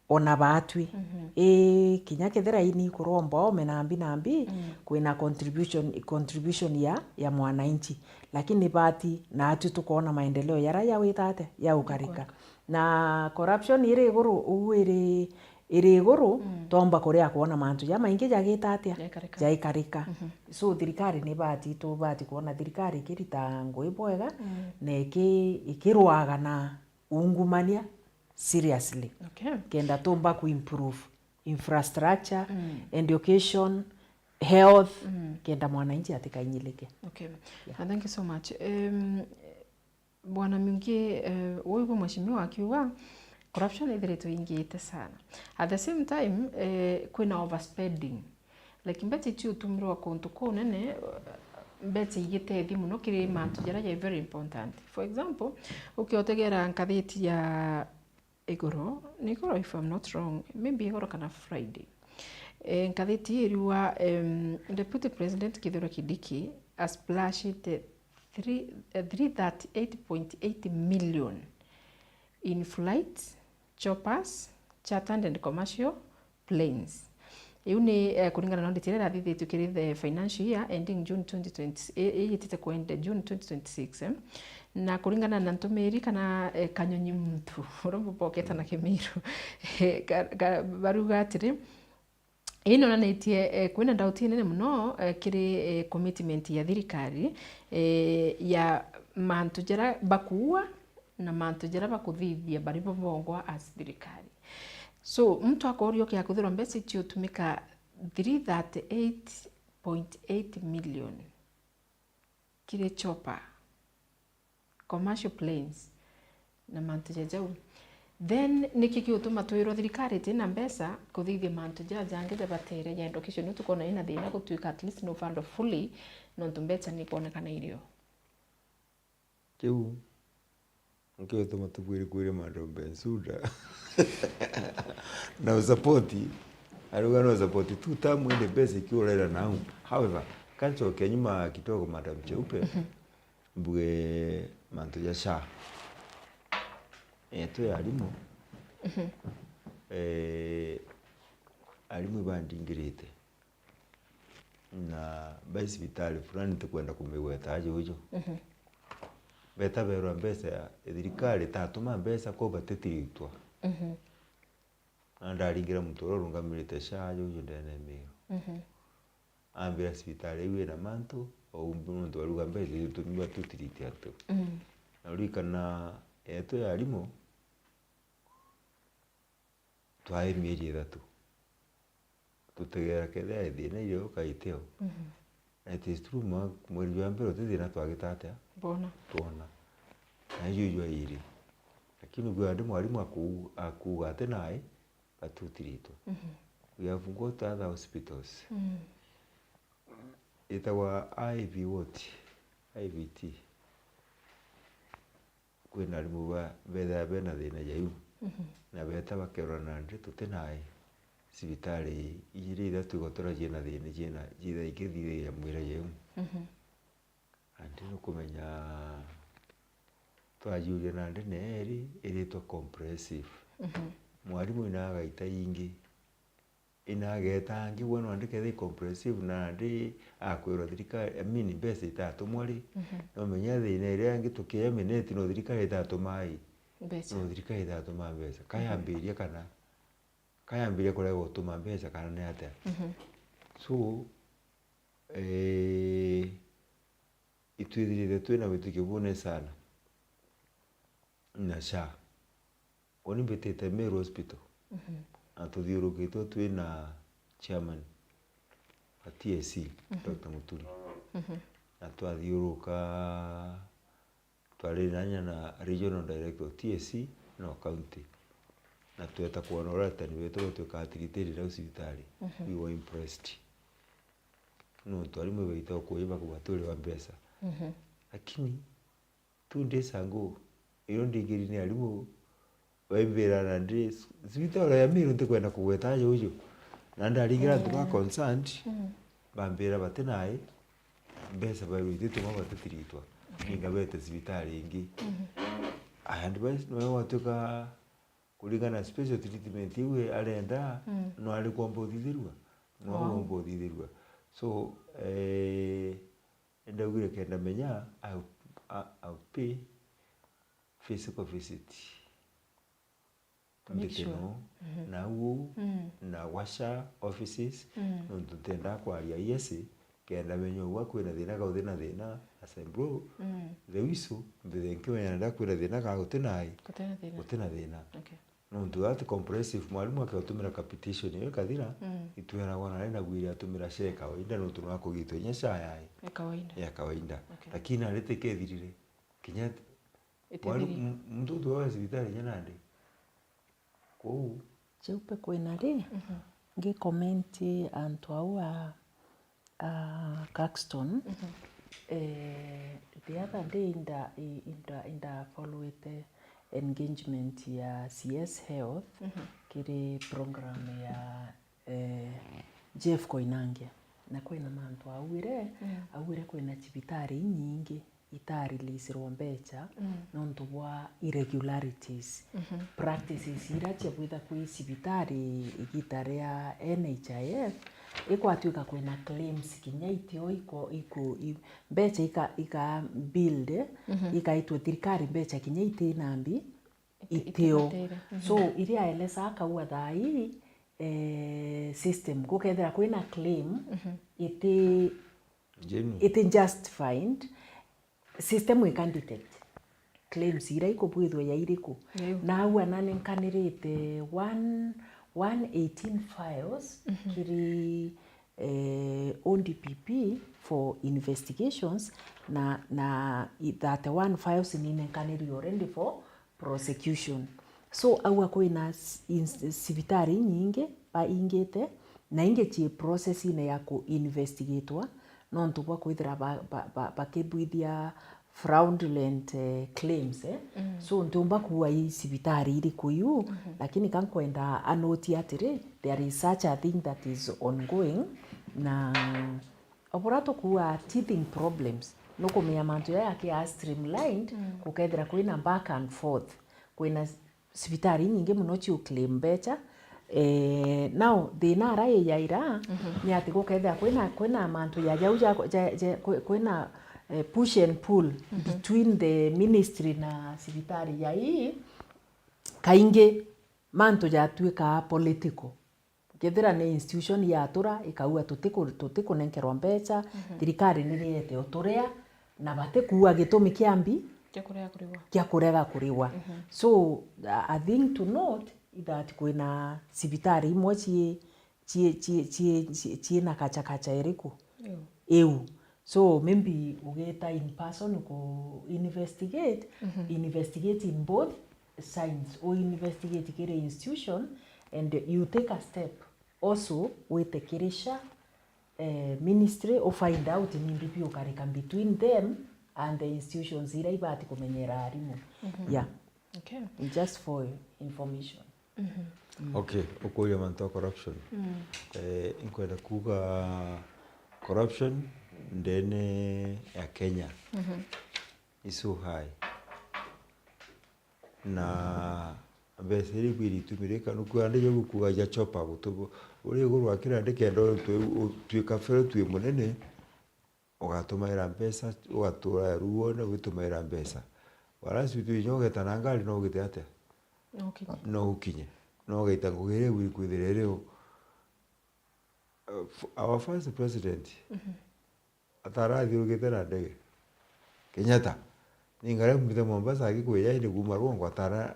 ona batwi. Mhm. I, kinya kethira ini kuromba ome na mbi na mbi, Mm. kwina contribution, contribution ya, ya mwananchi. Lakini bati natwi tukoona maendeleo yara yawita atia? Yaukarika. Yaukarika. Na corruption iri iguru uu iri, iri iguru, mm, twomba kuria kwona mantu jamaingi jagita atia? Jaikarika. Jaikarika. Mhm. So, thirikari ni ibati, tubati kwona thirikari ikirita ngugi bwega, mm, na iki-, ikirwaga na ungumania seriously. Okay. Kenda tumba ku improve infrastructure, mm, education, health, mm, kenda mwananchi atikainyilike. Okay. Yeah. And thank you so much. Um, Bwana Miungi, eh, uigwe mheshimiwa akiuga, corruption ithiritwe ingite sana. At the same time, eh, kwina overspending. Like, mbeca icio utumirwa kuntu kunene, eh, mbeca igitethi muno kiri mantu jaria jai very important. For example, ukiotegera nkathiti ya igoro, ni igoro if I'm not wrong, maybe igoro kana Friday. Eh, nkathiti iriuga, em, Deputy President Kithure Kindiki has splashed three, eh, three thirty-eight point eight million in flights, choppers, chartered and commercial planes. Iu ni, eh, kuringana na audit iria irathithitue kiri the financial year ending June twenty twenty, i-, iyitite kuenda June twenty twenty-six, eh. Na kuringana na ntumiri kana, eh, kanyonyi muntu, uria buboketa na Kimiru, eh, ka-, ka-, baruga atiri, ii nonanitie, eh, kwina doubt inene muno, eh, kiri, eh, commitment ya thirikari, eh, ya mantu jaria bakuua na mantu jaria bakuthithia bari bo bongwa as thirikari. So, muntu akooria ukiakuthirwa mbeca icio utumika three thirty-eight point eight million kiri chopper, commercial planes, na mantu ja jau. Then, niki kiutuma twirwa thirikari itina mbeca kuthithia mantu ja jangi jabatere ja education? Niu tukona ina thina gutuika at least no fund fully, nontu mbeca ni ikwonekana irio. Kiu nikio gituma tubwiri kwiria Madam Bensouda na usapoti, ariuga no usapoti two term indi mbeca ikiurira nau. However, kancokia nyuma kidogo, Madam Cheupe, mbuge mantu ja SHA. Yetu ya arimu, eh, arimu ibandingirite. Na bai cibitari fulani, ntikwenda kumigweta aja uju. Mhm. Beta berwa mbeca ya thirikari itatuma mbeca kwou batitiritwa. Mhm. Na ndaringira muntu uria urungamirite SHA aja uju ndene ya Miru. Mhm. Ambira cibitari iu ina mantu, ou nontu bariuga mbeca iu tumi batutirite antu. Mhm. Na uririkana yetu ya arimu, twae mieri ithatu. Tutegera kethira thina iria ukaiteo. Mhm. Na it is true, mwa-, mweri jwa mbere uti thina twagita atia? Bona. Twona. Na ijo jwa iri. Lakini ukwigua ndi mwarimu aku-, akuuga ati nae, batutiritwe. Mhm. We have got other hospitals. Mhm. Itagwa I V what? I V T. Kwina arimu ba-, bethaga bena thina ja iu. Mhm. Na beta bakerwa nandi tuti nae. Cibitari iji ithatu igotorwa ciina thina, ciina, ciitha ikithithia mwira ja iu. Mhm. Nandi nukumenya twajiuria nandi neeri iritwa comprehensive. Mhm. Mwarimu ina agaita ingi. Ina ageta angi, we nwandike thi comprehensive, nandi akwirwa thirikari, I mean, mbeca itatumwa ri, mhm, no menya thina iria ingi tukiya mineti no thirikari itatuma i. Mbeca. No thirikari itatuma mbeca. Mhm. Kayambiria kana, kayambiria kurega gutuma mbeca kana ni atia? Mhm. So, eh, itwithirite twina witikio bunene sana na SHA. Uni mbitite Meru Hospital, mhm, na tuthiurukitwe twina chairman wa T S C, mhm, Doctor Muturi. Mhm. Na twathiuruka, twari nanya na regional director wa T S C na wa county. Na tweta kwona uria aritani betu batwikaga treated nau cibitari. Mhm. We were impressed. Nontu arimu baitagwa kuiba kubatwiriwa mbeca. Mhm. Lakini two days ago, irio ndingiri ni arimu, baimbira nandi, cibitari ya Meru ntikwenda kugweta aja uju. Na ndaringira antu ba, mm, concerned, mm, bambira bati nae, mbeca bairwa itituma batitiritwa. Okay. Ninga bete cibitari ingi. Mhm. Aya, and basi, niwe gwatuika kuringana na special treatment iu arenda, mm, no ari kwomba uthithirua, no, wow, ari kwomba uthithirua. So, eh, ndaugire kenda menya, I'll, I-, I'll pay physical visit. Make sure. Mbitino, mhm, na uu, mm, na washa offices, mm, nontu ntiendaa kwaria yes, kenda menya ugwa kwina thina ka uti na thina, I said, "Bro, mm, the whistle, mbithe nkimenya nda kwina thina ka uti na i, uti na thina." Uti na thina. Okay. Nontu that comprehensive, mwalimu akautumira ka petition iyo ikathira, mm, itweragwa nari naguire atumira cia kawaida, nontu nwa kugitwa inya cia yai. Ya kawaida. Ya kawaida. Okay. Lakini nari tikethirire. Kinya iti-, mwalimu, ithirire. M-, muntu utu wa cibitari inya nandi. Kou. Chiu pe kwina ri, mhm, ngikomenti antu au a, a Caxton, mhm, eh, the other day inda, i-, inda, inda followete engagement ya C S Health, mhm, kiri program ya, eh, Jeff Koinange. Na kwina mantu augire, mm, augire kwina cibitari inyingi itareleasirwa mbecha, mm, nontu bwa irregularities, mhm, practices iria ciabwitha kwi cibitari igita ria N H I F, ikwatwika kwina claims kinya itio iko, iko, i-, mbecha ika, ika billed, mhm, ikaitwe thirikari mbecha kinya iti nambi, iti-, itio. Itibataire. Mhm. So, iria elesa akauga thaa ii, eh, system, gukethira kwina claim, mhm, iti Genuine. Iti justified, system ika detect claims iria ikubwithwa ya iriku. Yeu. Na au ananenkanirite one, one eighteen files, mhm, kiri, eh, O D P P for investigations, na, na i-, thirty-one files ninenkanirwe already for prosecution. So, aua kwina s-, ins-, cibitari inyingi baingite, na ingi cii process-ine ya ku-investigatwa, nontu bwa kwithira ba-, ba-, ba-, bakibwithia fraudulent, eh, claims, eh. Mm. So, ntiumba kuua i cibitari iriku iu, mhm, lakini ka nkwenda anoti atiri, there is such a thing that is ongoing, na o buria tukuuga teething problems, nukumenya mantu jaya jakiaa streamlined, mm, gukethira kwina back and forth, kwina cibitari inyingi mono ciu claim mbecha. Eh, now, thina ara ijaira, mhm, ni ati gukethira kwina, kwina mantu ja jau ja, ja, ja, kwi-, kwina, eh, push and pull, mhm, between the ministry na cibitari ja ii, kaingi mantu jatwikaga political. Kethira ni institution yatura, ikauga, "Tutiku-, tutikunenkerwa mbecha, mhm, thirikari niriete uturia," na batikuuga gitumi kia mbi kia kurega kurigwa. Kia kurega kurigwa. Mhm. So, a, a thing to note is that kwina cibitari imwe cii, cii, cii, cii, cii, ciina kachakacha iriku? Iu. Iu. So, maybe ugita in person ku investigate, mhm, investigate in both sides, u investigate kiri institution, and you take a step also wite kiri SHA, eh, ministry, u find out nimbi biukarika between them and the institutions iria ibati kumenyera arimu. Mhm. Yeah. Okay. Just for information. Mhm. Mm. Okay, ukuuria mantu a corruption. Mm. Eh, inkwenda kuuga corruption ndene ya Kenya, mhm, is so high. Na mbeca iria ikwiri itumirika, nukwira ndija gukuga ja chopa gutu-, uri iguru wa kira ndi kenda utwi-, utwika fere twi munene, ugatumaira mbeca, ugatura ruone ugitumaira mbeca. Whereas twi inya ugeta na ngari no ugite atia? No ukinye. No ukinye. No ugaita ngugi iria igwiri kwithira iri u-, uh, f-, our first president, mhm, atara athiurukite na ndege. Kenyatta. Ninga aria aumite Mombasa agikwija indi kuuma Rongo atara,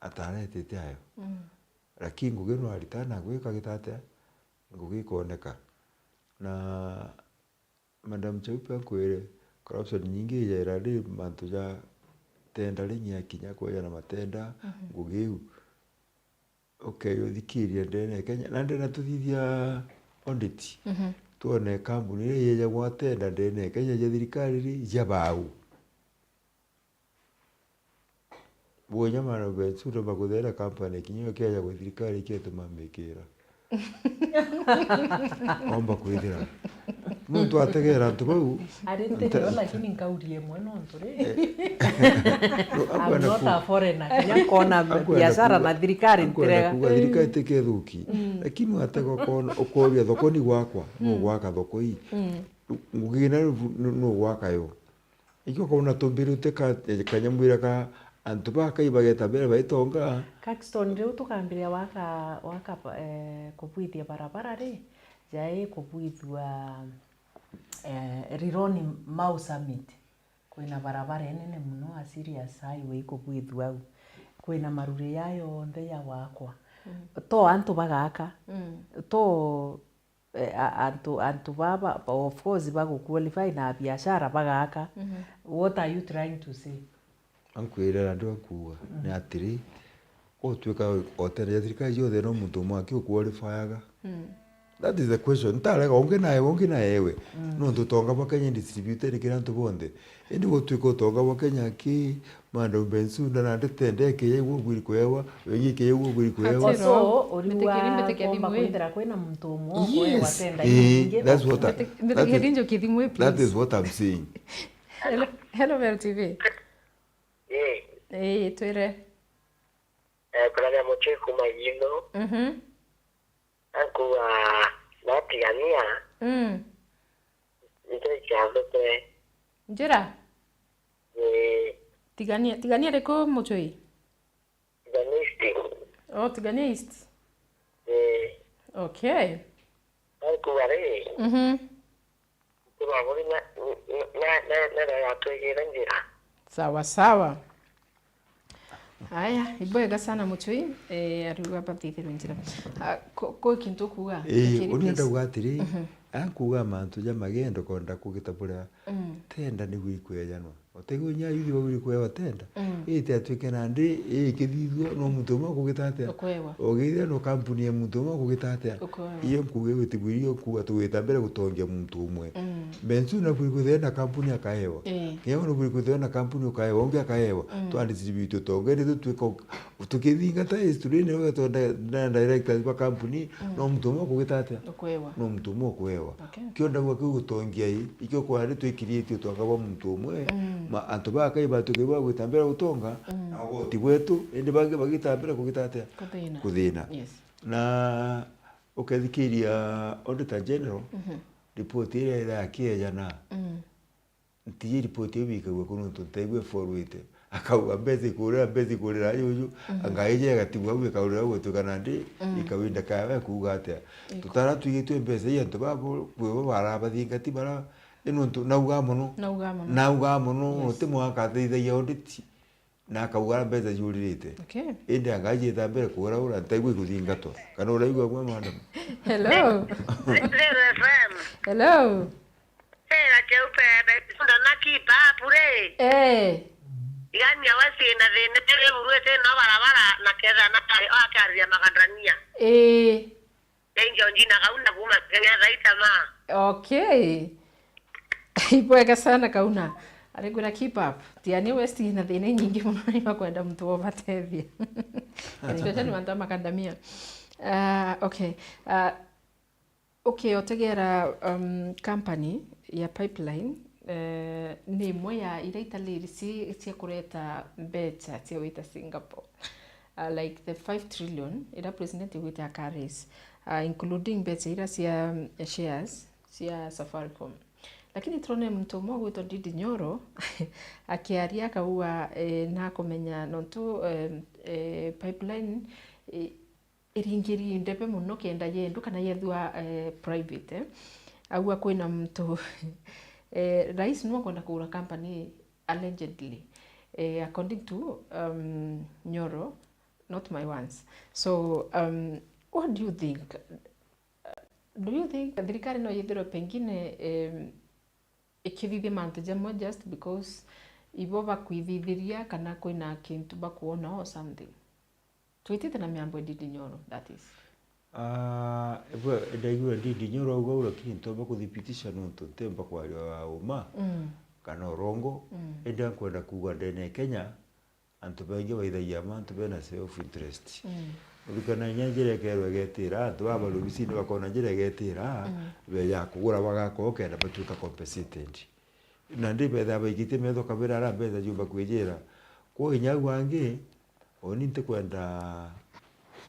atara etite ayo. Mm. Lakini ngugi no arita na gwika gita atia? Ngugi ikoneka. Na Madam Chaupe ankwire, corruption nyingi ijaira ri mantu ja tendering yakinya kweja na matenda, mhm, ngugi iu. Okay, uthikirie ndene ya Kenya. Na ndena tuthithia audit. Mhm. Tuone kambuni iria ijejagwa tenda ndene ya Kenya ja thirikari ri, ja bau. Bwonya mana bensu ndo bakuthiira company kinya ikeja gwa thirikari iketuma mikira. Omba kwithira. Nontu ategera antu bau. Ari nte-, ntireo, lakini nkauria imwe nontu ri. Eh. No, I'm akwenda not ku-, a foreigner. Kinya nkona akwenda biashara kuuga, na thirikari akwenda ntirega. Kuuga thirikari tikethuki. Mm. Lakini watega ukona, ukoria thokoni gwakwa, mm, nugwaka thoko ii. Mm. Ngugi ina nu-, nu-, nugwaka yo. Ikio kona tumbirute ka, kanyamwira ka Antu bakai bageta mbere baitonga. Caxton, riu tukambiria waka, waka, eh, kubwithia barabara ri, jai kubwithua, eh, Rironi Mau Summit. Kwina barabara inene mono, a serious highway ikubwithua au. Kwina maruri ya yonthe ya wakwa. To antu bagaka. To, eh, a-, antu, antu baba, of course, bagu qualify na biashara bagaka. What are you trying to say? Ankwirira ndio akuuga ni atiri, gutwika o tene ya thirikari ciothe no muntu umwe aki uqualifyaga. That is the question. Ntarega ungi na ewe, ungi na ewe. Nontu utonga bwa Kenya distributed kiri antu bonthe. Indi gutwika utonga bwa Kenya ki Madam Bensouda nandi tende keye gwo bwiri kwewa, wengi keye gwo bwiri kwewa. Atiro. So, uri Mbitikiri, wa mbitikiri kuomba mwe. Kwithira kwina muntu umwe ukwewa Yes. tenda Eh, inyingi that's what I, gukira. Mbitikiri, that is, mbitikiri njo kithimwe, that please. Is what I'm saying. Hello, hello, Meru T V. Eh. Eh, twire. Eh, kuraria mucii kuma Igithu. Mhm. Ankuga natigania. Mm. Ndio ikiambite. Njira? Eh. Tigania, tigania riku mucii? Tigania East. Oh, Tigania East. Eh. Okay. Ankuga ri. Mhm. Kuraguri na, na, na, na, na yatwigire njira. Sawa, sawa. Aya, ibwega sana mucii, eh, ariuga batithirwe njira. Ah, ku-, ku kintu kuuga, Eh, akiri, uni please. Ndauga atiri, Mhm. Ankuga mantu ja magendo konda kugita buria Mm. tenda ni gwikwejanwa. Utego nya yuthi baburi kwewa tenda. Mm. Ite atwike nandi, ikithithua no muntu umwe kugita atia? Ukwewa. Ugithia no kampuni ya muntu umwe kugita atia? Ukwewa. Iyo nkuge witi bwiri yo kuga tugita mbere gutongia muntu umwe. Mm. Bensu na buri kuthia na kampuni akaewa. Eh. Kenya no buri kuthia na kampuni ukaewa, ungi akaewa. Mm. Twa distribute utonga, indi tutwika u-, tukithingata history ni uga twenda na directors ba kampuni, Mm. no muntu umwe kugita atia? Ukwewa. No muntu umwe ukwewa. Okay. Kio ndauga kiu gutongia i, ikio kwari twikiritie utonga bwa muntu umwe, Mm. ma antu bakai batuke ba gwita mbere utonga, Mm. na ugoti bwetu, indi bangi bagita mbere kugita atia? Kuthina. Kuthina. Yes. Na ukethikiria Auditor General, Mhm. report iria irakiejana, Mm. ntiji report iu bikagua ku nontu ntaigua iforwite. Akauga mbeca ikurira, mbeca ikurira juju, Mhm. anga ije igatigwa au ikaurira au gutwika nandi, Mm. ikawinda kawe kuuga atia. Iko. Tutara twigitwe mbeca ii antu babo, kwi bo barabathingati bara, i nontu naugaa mono. Naugaa mono. Naugaa mono, Yes. uti mwaka ateithagia audit, na akauga mbeca juririte. Okay. Indi anga ajita mbere kuuraura, ntaigua ikuthingatwa. Kana uraigua bwa madam? Hello. Lulu F M. Hello. Tera cheupe, Betunda na kipapu ri. Eh. Igania wasi na thina ri urwite no barabara na ketha na kari o akaria magandania. Eh. Ndio njina kauna kuma Kenya thaita ma. Okay. Ibwega sana kauna. Arigwira keep up. Tiania West na thina nyingi mono ni makwenda muntu wobatethia. Especially mantu a makandamia. Ah, okay. Ah, Okay, otegera, um, company ya Pipeline, eh, ni imwe ya iria itariri ci-, cia kureta mbeca cia gwita Singapore. Uh, like the five trillion iria president igwite aka raise, uh, including mbeca iria cia, um, shares cia Safaricom. Lakini turone muntu umwe ugwitwa Ndindi Nyoro akiaria akauga, eh, nakumenya nontu, eh, eh, Pipeline, eh, iringiri ndebe mono kenda yendwa kana yethua, eh, private, eh. Aua kwina muntu, eh, rais nwa kwenda kugura company allegedly, eh, according to, um, Nyoro, not my ones. So, um, what do you think? Do you think thirikari no yithirwe pengine, em, ikithithia mantu jamwe just because ibo bakwithithiria kana kwina kintu bakuona or something? Twitite na miambo Ndindi Nyoro, that is. Ah, ibwe, ndaigua Ndindi Nyoro auga uu, lakini ntomba kuthibitisha nontu ntemba kwaria wa uma Mm. kana urongo. Mm. Indi nkwenda kuuga ndene ya Kenya, antu baingi baithagia mantu bena self interest. Mm. Urikana inya njira ikerwa igetira, antu baba bari obisini bakona njira igetira, Mm. be ya kugura bagaka ukenda batuika compensated. Na ndi betha baikitie metho kabira ara mbeca jumba kwijira. Kwa inya au angi, oni ntikwenda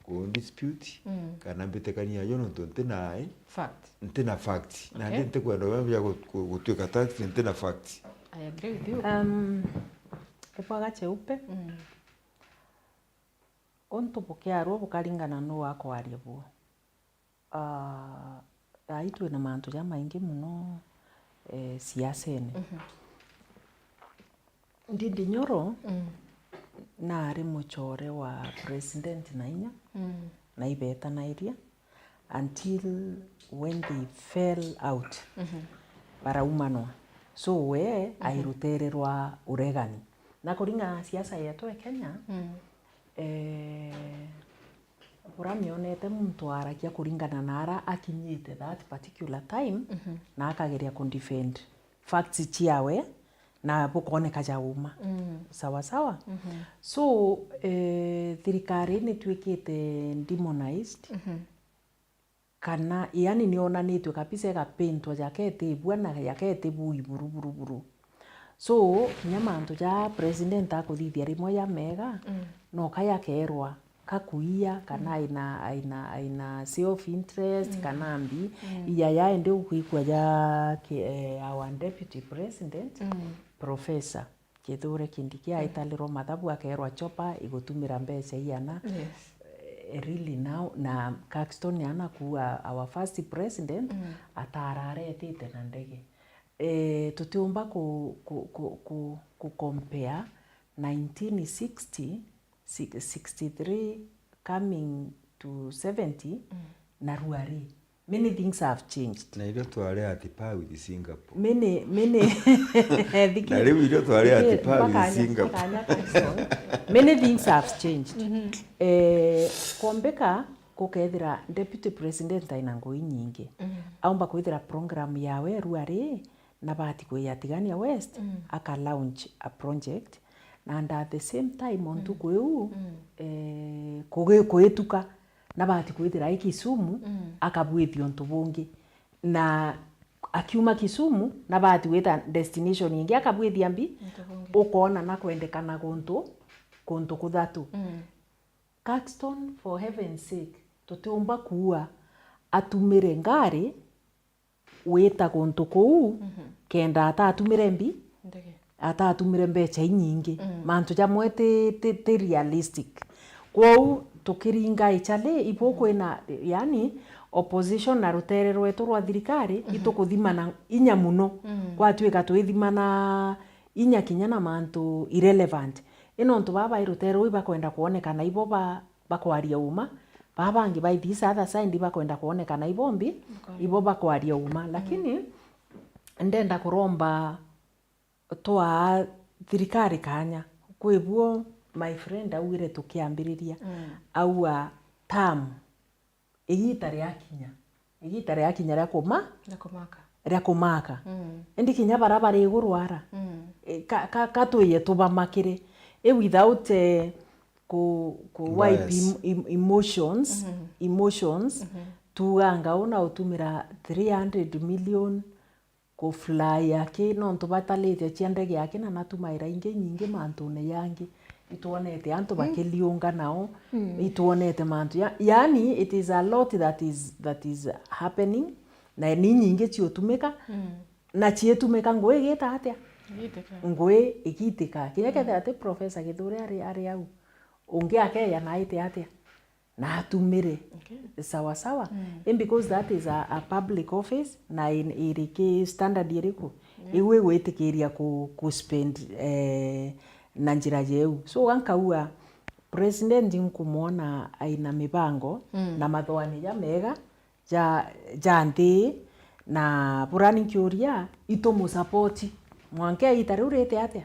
ku dispute, Mm. kana mbitikania jo nontu ntina, eh, Fact. ntina fact. Na Okay. ndi ntikwenda wambia gu-, gu-, gutuika tax ntina fact. I agree with you. Um, Kibwaga cheupe. Mm. Untu bukiarua bukaringana nuu akwaria buo. Ah, thaa ii twina mantu jamaingi mono, eh, siasene. Mhm. Ndindi Nyoro, mm, naari muchore wa President na inya, mm, na ibetanairia until when they fell out, mhm, baraumanwa. So we, mhm, airutererwa uregani. Na kuringana na siasa yetu e Kenya, mm, eh, buria mionete muntu aragia kuringana na ara akinyite that particular time, mhm, na akageria ku defend facts ciawe, na bukoneka ja uma. Mm. Sawa sawa? Mhm. So, eh, thirikari nitwikite demonized, mhm, kana, yani, nionanitue kabisa igapintwa jaketibua na jaketibui buru, buru, buru. So, kinya mantu ja president akuthithia rimwe ja mega, mm, no ka yakerwa kakuia, kana, mm, aina, aina, aina self interest, mm, kana mbi, mm, iya yaende ukwikua ja ki-, eh, our deputy president, mm, Professor Kithure Kindiki, mm, aitalirwa mathabu akerwa chopa igutumira mbeca iana. Yes. Eh, really now, na Caxton ana kuua our first president, mm, atararetite na ndege. Eh, tutiumba ku, ku, ku, ku, ku compare nineteen sixty, si-, sixty-three coming to seventy, mm, na ruari. Many things have changed. Na irio twari at par with Singapore. Many, many, thiki-, na riu irio twari at par with Singapore. Many things have changed. Mhm. Eh, kombeka gukethira deputy president aina ngui nyingi. Mhm. Aumba kwithira program yawe ruari, na bati kwi ya Tigania West, mm, aka launch a project, na and at the same time, o ntuku iu, mm, eh, kugi-, kuituka, na bati kwithira i Kisumu, mm, akabwithia untu bungi. Na akiuma Kisumu, na bati gwita destination ingi, akabwithia mbi, untu bungi, ukona na kwendekana guntu, kuntu kuthatu. Mm. Caxton, for heaven's sake, tutiumba kuua atumire ngari, wita guntu kuu, mhm, kenda atatumire mbi, ndege, atatumire mbeca inyingi. Mm. Mantu jamwe ti, ti, ti realistic. Kwou tukiringa ichale, ibu, mm, kwina, yani, opposition na rutere rwetu rwa thirikari, mhm, itukuthimana inya muno. Mm. Gwatuika twithimana inya kinya na mantu irrelevant. Ino antu baba i rutere ruu ibakwenda kwonekana ibo ba bakwaria uma, baa bangi by this other side bakwenda kwonekana ibo mbi, bakwaria, ibo bakwaria uma. Mm. Lakini ndenda kuromba twaa thirikari kanya. Kwi buo my friend augire tukiambiriria, mm, aua term, igita riakinya, igita riakinya ria kuma-, ria kumaka, ria kumaka. Mm. Indi kinya bara bari iguru ara, mm, e, ka, ka, ka twiye tubamakire. E, without, eh, ku, ku wipe, bias, em-, em-, emotions, mhm, emotions, mhm, tuuganga una utumira three hundred million ku fly aki, nontu batalite cia ndege aki na natumaira ingi nyingi mantune yangi. Itwonete antu, mm, bakiliunga nao, mm, itwonete mantu ya, yani, it is a lot that is, that is happening, na ni nyingi ciutumika, mm, na ciitumika ngui igita atia? Igitika. Ngui igitika. Kinya, mm, kethira ati Professor Kithure ari, ari au, ungi akeya na aite atia? Na atumire. Okay. Sawa sawa. Mm. And because that is a, a public office, na in, iri ki standard iriku? Yeah. Iu igwitikiria ku, ku spend, eh, na njira jeu. So, ga nkaua, president nkumwona aina mibango, mm, na mathoani jamega ja, ja nthi, na burani nkiuria, itumusapoti. Mwanka igita riu rite atia?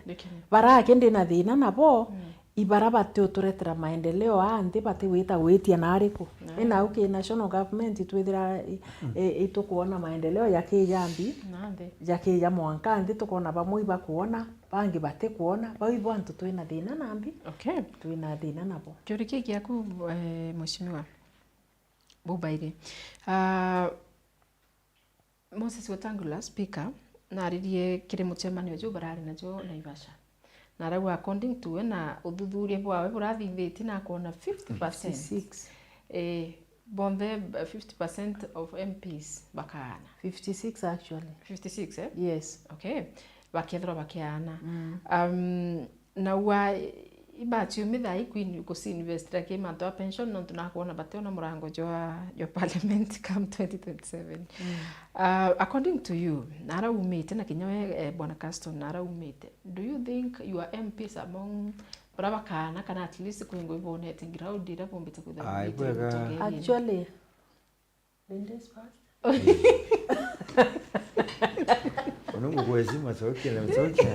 Bara aki ndina thina nabo, mm, ibara batiuturetera maendeleo aa nthi, batiwita gwitia na ariku? Na. Ina au ki national government twithira i-, mm, i-, itukwona maendeleo jakija mbi, na nthi, jakija mwanka nthi, tukona bamwe ibakwona, bangi batikwona, bau ibo antu twina thina na mbi. Okay. Twina thina nabo. Kiuria kii giaku, eh, mheshimiwa, bubairi. Ah, Moses Wetangula, speaker, naaririe kiri mucemanio juu barari najo Naivasha. Na arauga, according to we na uthuthuria bwawe burathithitie na akoona fifty percent. Fifty-six. Eh, bonthe, eh, fifty percent of M Ps bakaana. Fifty-six actually. Fifty-six, eh? Yes. Okay. Bakethirwa bakiaana. Mm. Um, Na ua ibachiumithia i Queen kucinvestira ki mantu a pension, nontu nakwona bationa murango jwa, jwa parliament come twenty twenty-seven. Uh, according to you, nara umite na kinya we, eh, Bwana Caston, nara umite, do you think your M Ps among bara bakana kana at least kwingwa ibonete ground ira bombite kwithira Ai, bumite bwega. Ruto ngeri ino? Actually, Linda's past. Unungu kwa heshima, sauti na sauti.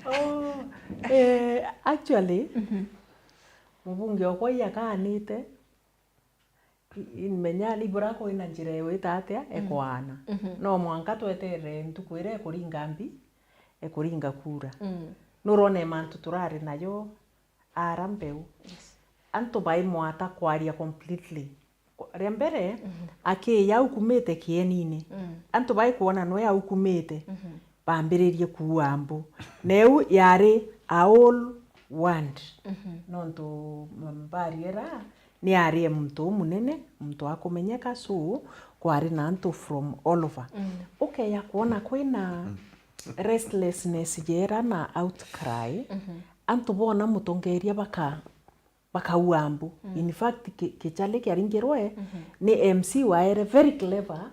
Oh, eh, actually, mubunge okwa iakaanite, i-, imenya libura kwina njira ewita atia ekwaana. No mwanka tweterere ntuku iria ekuringa mbi, ekuringa kura. Nurone mantu turari nayo ara mbeu. Antu baimwata kwaria completely. Ria mbere, akiija aukumite kienine. Antu baikwona nwe aukumite, bambiririe kuua mbu. Neu yari a whole world. Nontu mbari ira ni yari e muntu umunene, muntu akumenyeka, so kwari na antu from all over. Ukeja kwona kwina restlessness jera na outcry, antu bona mutongeria baka bakaua mbu. In fact, ki-, kichali kiaringirwe ni M C waere very clever,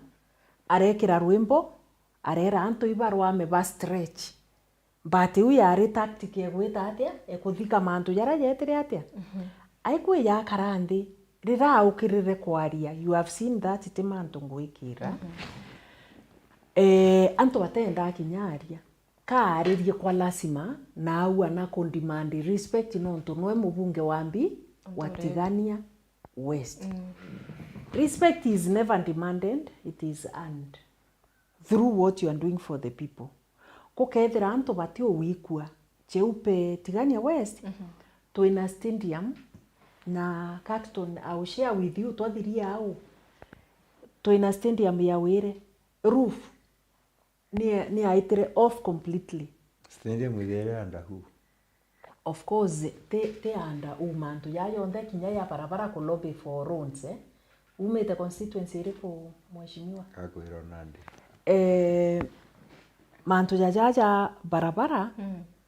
arekira rwimbo, arera antu ibarwame ba stretch. But iu yari tactic egwita atia, ekuthika mantu jaria jetire atia. Aikwija akara nthi, rira aukirire kwaria, you have seen that ti mantu ngwikira. Eh, antu batendaa kinya aria. Kaaririe kwa lazima, na au ana ku demand respect nontu nwe mubunge wa mbi wa Tigania West. Respect is never demanded, it is earned through what you are doing for the people. Gukethira antu batiuwikua, Cheupe Tigania West, twina stadium, na Caxton, I will share with you, twathiria au, twina stadium ya Wire, roof ni, ni aitire off completely. Stadium ithiire under who? Of course, ti, ti under u mantu ja yonthe kinya ya barabara ku lobby for roads, eh? Umite constituency iriku, mheshimiwa? Akwira nandi. Eh, mantu ja, ja, ja barabara,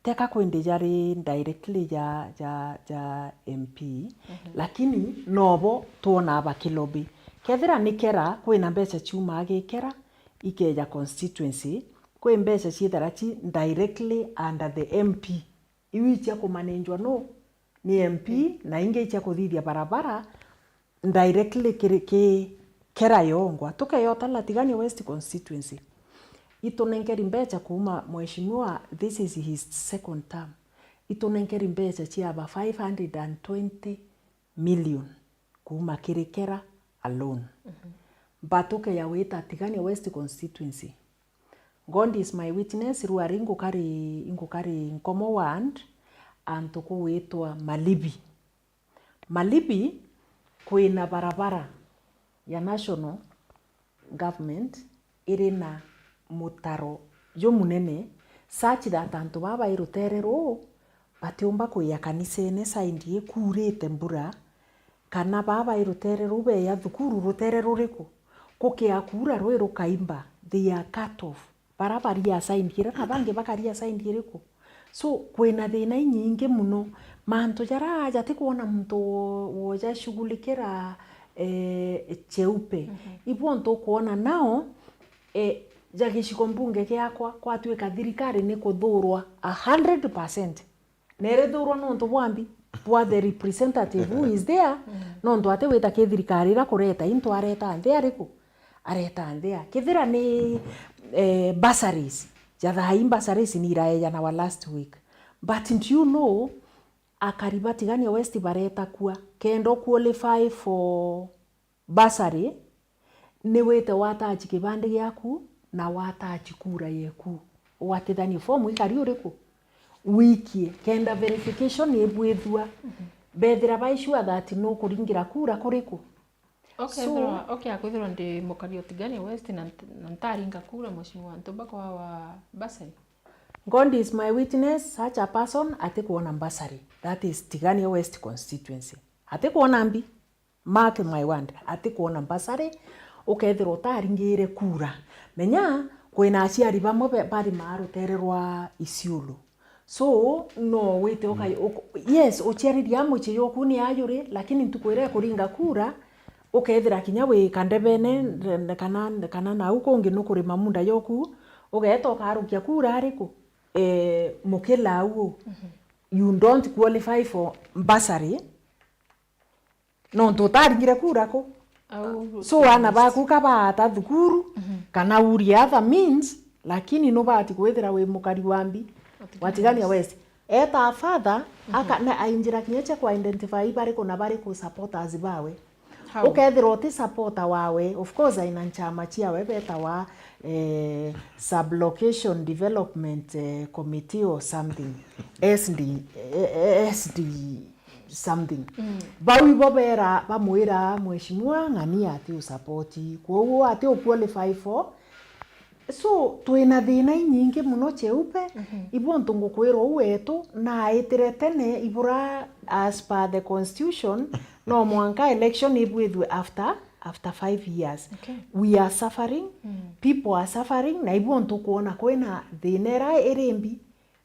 teka kwindi jari directly ja, ja, ja M P, lakini nobo twonaa bakilobi. Kethira ni kera, kwina mbeca ciumaa gi kera, ikeja constituency, kwi mbeca ciithira ci directly under the M P. Iu icia kumanenjwa nu? Ni M P, na ingi icia kuthithia barabara directly kiri, ki kera yongwa. Tukeyota la Tigania West constituency. Itunenkeri mbeca kuuma mheshimiwa, this is his second term. Itunenkeri mbeca cia aba five hundred and twenty million kuuma kiri kera alone. But ukeya wita Tigania West constituency. God is my witness, riu ari ingukari, ingukari Nkomo ward, antu kugwitwa Malibi. Malibi kwina barabara ya national government iri na mutaro jumunene, such that antu baa bai rutere ruu batiumba kwia kanisene side ikuurite mbura, kana baa bai rutere ruu beya thukuru rutere ruriku, gukia kuura rwi rukaimba, they are cut off. Bara baria side iria na bangi bakaria side iriku? So, kwina thina inyingi muno. Mantu jaria jatikwona muntu wo-, wojashughulikira, eh, cheupe. Ibo ntukwona nao, eh, ja gicigo mbunge giakwa, kwatuika thirikari ni kuthurwa a hundred percent. Na irithurwa nontu bwa mbi, bwa the representative who is there, nontu ati wita ki thirikari ira kureta into areta nthi ariku? Areta nthia. Kethira ni, eh, bursaries, ja thaai bursaries ni iraejanawa last week. But do you know, akari ba Tigania West bareta kua, kenda u qualify for bursary, ni wite watachi kibandi giaku na watachi kura yeku. Ugwatithanie fomu ikari uriku? Wikie, kenda verification ibwithua. Bethira bai sure that nukuringira kura kuriku? Ukethirwa, okay, akwithirwa ndi mukari o Tigania West na nt-, na ntaringa kura, mheshimiwa, ntumba kwawa bursary? God is my witness, such a person atikwona bursary. That is Tigania West constituency. Atikwona mbi. Mark my word, atikwona bursary, ukethirwa utaringire kura. Menya, Kwina aciari bamwe be-, barimaa rutere rwa Isiolo. So, no wite ukai-, mm, uko-, yes, uciaririe a mucii juku ni ajuri, lakini ntuku iria ikuringa kura, ukethira kinya wi kandebene, n-, kana, kana nau kungi nukurima munda juku, ugeeta ukarukia kura ariku? Eh, mukila au, mhm, you don't qualify for bursary. Nontu utaringire kura ku. Au so, ana baku kabaata thukuru, mhm, kana urie other means, lakini nubati kwithira wi mukari wa mbi wa Tigania West. Eta father, mhm, aka-, na ainjira kinya cia ku identify bariku na bariku supporters bawe. How? Ukethirwa uti supporter wawe, of course, aina nchama ciawe betawa, eh, Sublocation Development, eh, Committee or something. S D, eh, eh, S D something. Mm. Bau ibo bera, bamwira mheshimiwa ng'ani ati usapoti. Kwoguo ati uqualify for. So, twina thina inyingi muno Cheupe. Mhm. Ibo ntu ngukwirwa u wetu, na aitire tene, ibura as per the constitution, no mwanka election ibwithwe after, after five years. Okay. We are suffering, mm, people are suffering, na ibo ntu kwona kwina thina ira iri mbi.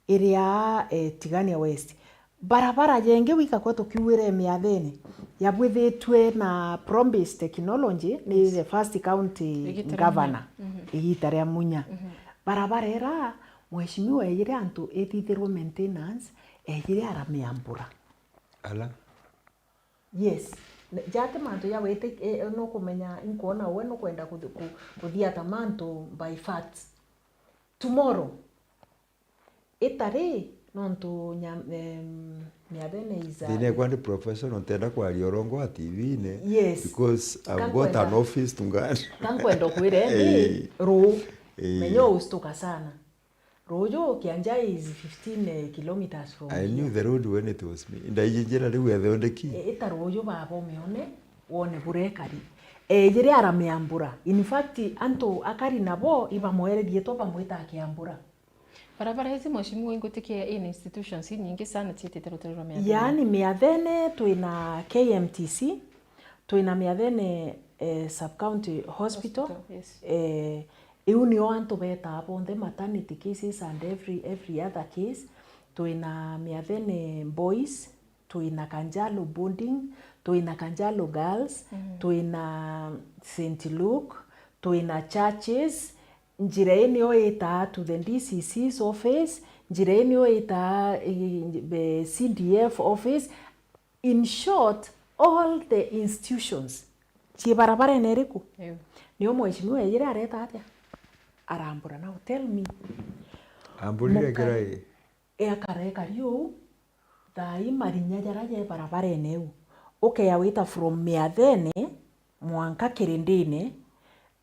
Iria, eh, Tigania West. Barabara jengi wika kwa tukiugire miathene, yabwithitue na Promise Technology, ni the first county governor, igita ria Munya. Mhm. Igita ria Munya. Mhm. Barabara ira, mheshimiwa ejire antu ithithirwe maintenance, ejire aramiambura. Ala? Yes. Ne-, jati mantu ja witi-, e, e, nukumenya, inkwona we nukwenda kuthi-, ku-, kuthiata mantu by facts. Tomorrow, itari, nontu nya-, em, miathene is a- Thina ekwa ndi professional, ntenda kwaria urongo wa T V-ini, yes, because I've got an office to guard. Ka nkwenda kwira ni, eh, ruu. Eh. Menya ustuka sana. Ruuju Kianja is fifteen, eh, kilometers from here. I knew the road when it was made. Ndaiji njira riu ethondeki. E, ita ruuju baba umione, wone burekari. Ejire aramiambura. In fact, antu akari nabo ibamwererie to bamwita akiambura. Barabara ici, mheshimiwa, ingutikia in institutions inyingi sana ciitite rutere rwa miathene. Yaani, miathene twina K M T C, twina miathene, eh, sub-county hospital. Hospital, yes. Eh, iu nio antu betaa bonthe, maternity cases and every, every other case. Twina miathene boys, twina Kanjalo boarding, twina Kanjalo girls, mhm, twina Saint Luke, twina churches. Njira ii nio itaa to the D C C's office, njira ii nio itaa, eh, eh, C D F office. In short, all the institutions cii barabarene iriku? Ew. Nio mheshimiwa ejire areta atia? Arambura, now tell me. Amburire Mukari- kirai. E, akara ekari uu, thaa ii marinya jaria je barabarene iu, ukea wita from miathene mwanka kirindine,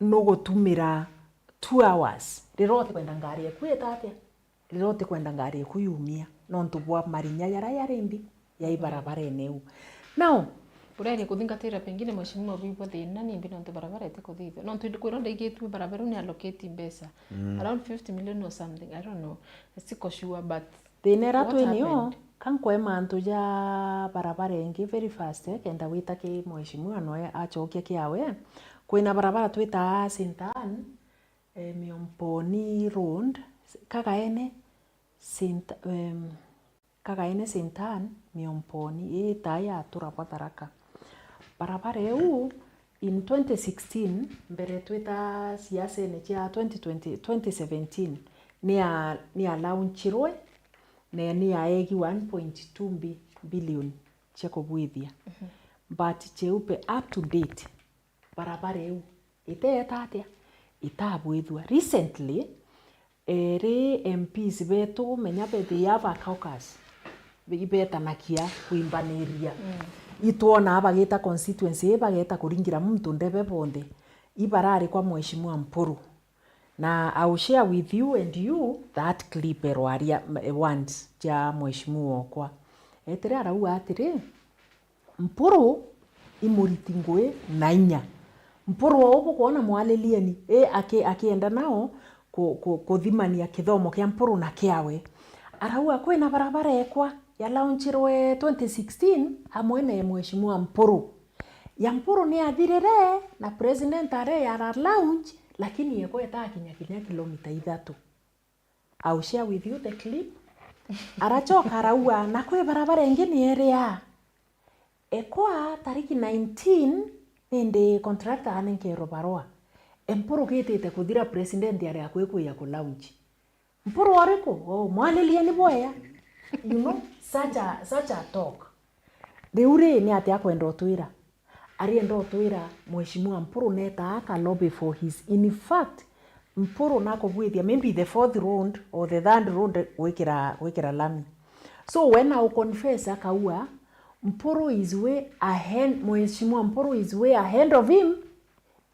nugutumira two hours. Riria utikwenda ngari eku ita atia? Riria utikwenda ngari eku yumia, nontu bwa marinya jaria jari mbi, jai barabarene iu. Now, ureria kuthingatira pengine mheshimiwa bwibwa thina nimbi nontu barabara itikuthithwa. Nontu kwirwa ndaigitue barabara iu ni allocate mbeca. Mm. Around fifty million or something, I don't know. Siko sure, but thina ira twi nio, ka nkwe mantu ja barabara ingi very fast, eh, kenda gwita ki mheshimiwa noe acokia kiawe. Kwina barabara twitaa Saint Anne, eh, Miomponi Road, Kagaene, Saint, em, Kagaene, Saint Anne, Miomponi, itaa yatura bwa Tharaka. Barabara iu, in twenty sixteen, mbere twita siasene cia twenty twenty, twenty seventeen, ni ya, ni ya launchirwe, na ni yaegi one point two bi-, billion cia kubwithia. Mhm. But Cheupe, up to date, barabara iu iteeta atia? Itabwithua. Recently, eri M Ps betu, menya be, they have a caucus, ibetanagia kwimbaniria. Mm. Itwonaa bagita constituency ii, bageta kuringira muntu ndebe bonthe. Ibarari kwa Mheshimiwa Mpuru. Na I will share with you and you that clip erwaria, m-, words cia Mheshimiwa okwa. Etire arauga atiri, Mpuru i muriti ngui na inya. Mpuru ou bukwona mwalilieni, i aki-, akienda nao ku-, ku-, kuthimania kithomo kia Mpuru na kiawe. Arauga kwina barabara ekwa ya launchirwe twenty sixteen amwe na Mheshimiwa Mpuru. Ya Mpuru ni athirire na president are ya launch, Lakini ekwa etakinya kinya kilomita ithatu. I'll share with you the clip. Arachoka araua, na kwi barabara ingi ni eria. Ekwa tariki nineteen, nindi contractor anenkerwe barua. Empuru gitite kuthira, president ari akwikwia ku launch. Mpuru uriku? Oh, mwaririeni bwea. You know, such a, such a talk. Riu ri, ni atia akwenda utwira? Arienda utwira Mheshimiwa Mpuru netaa aka lobby for his. In fact, Mpuru nakubwithia maybe the fourth road or the third road gwikira, gwikira lami. So when I confess akaua, Mpuru is way ahead, Mheshimiwa Mpuru is way ahead of him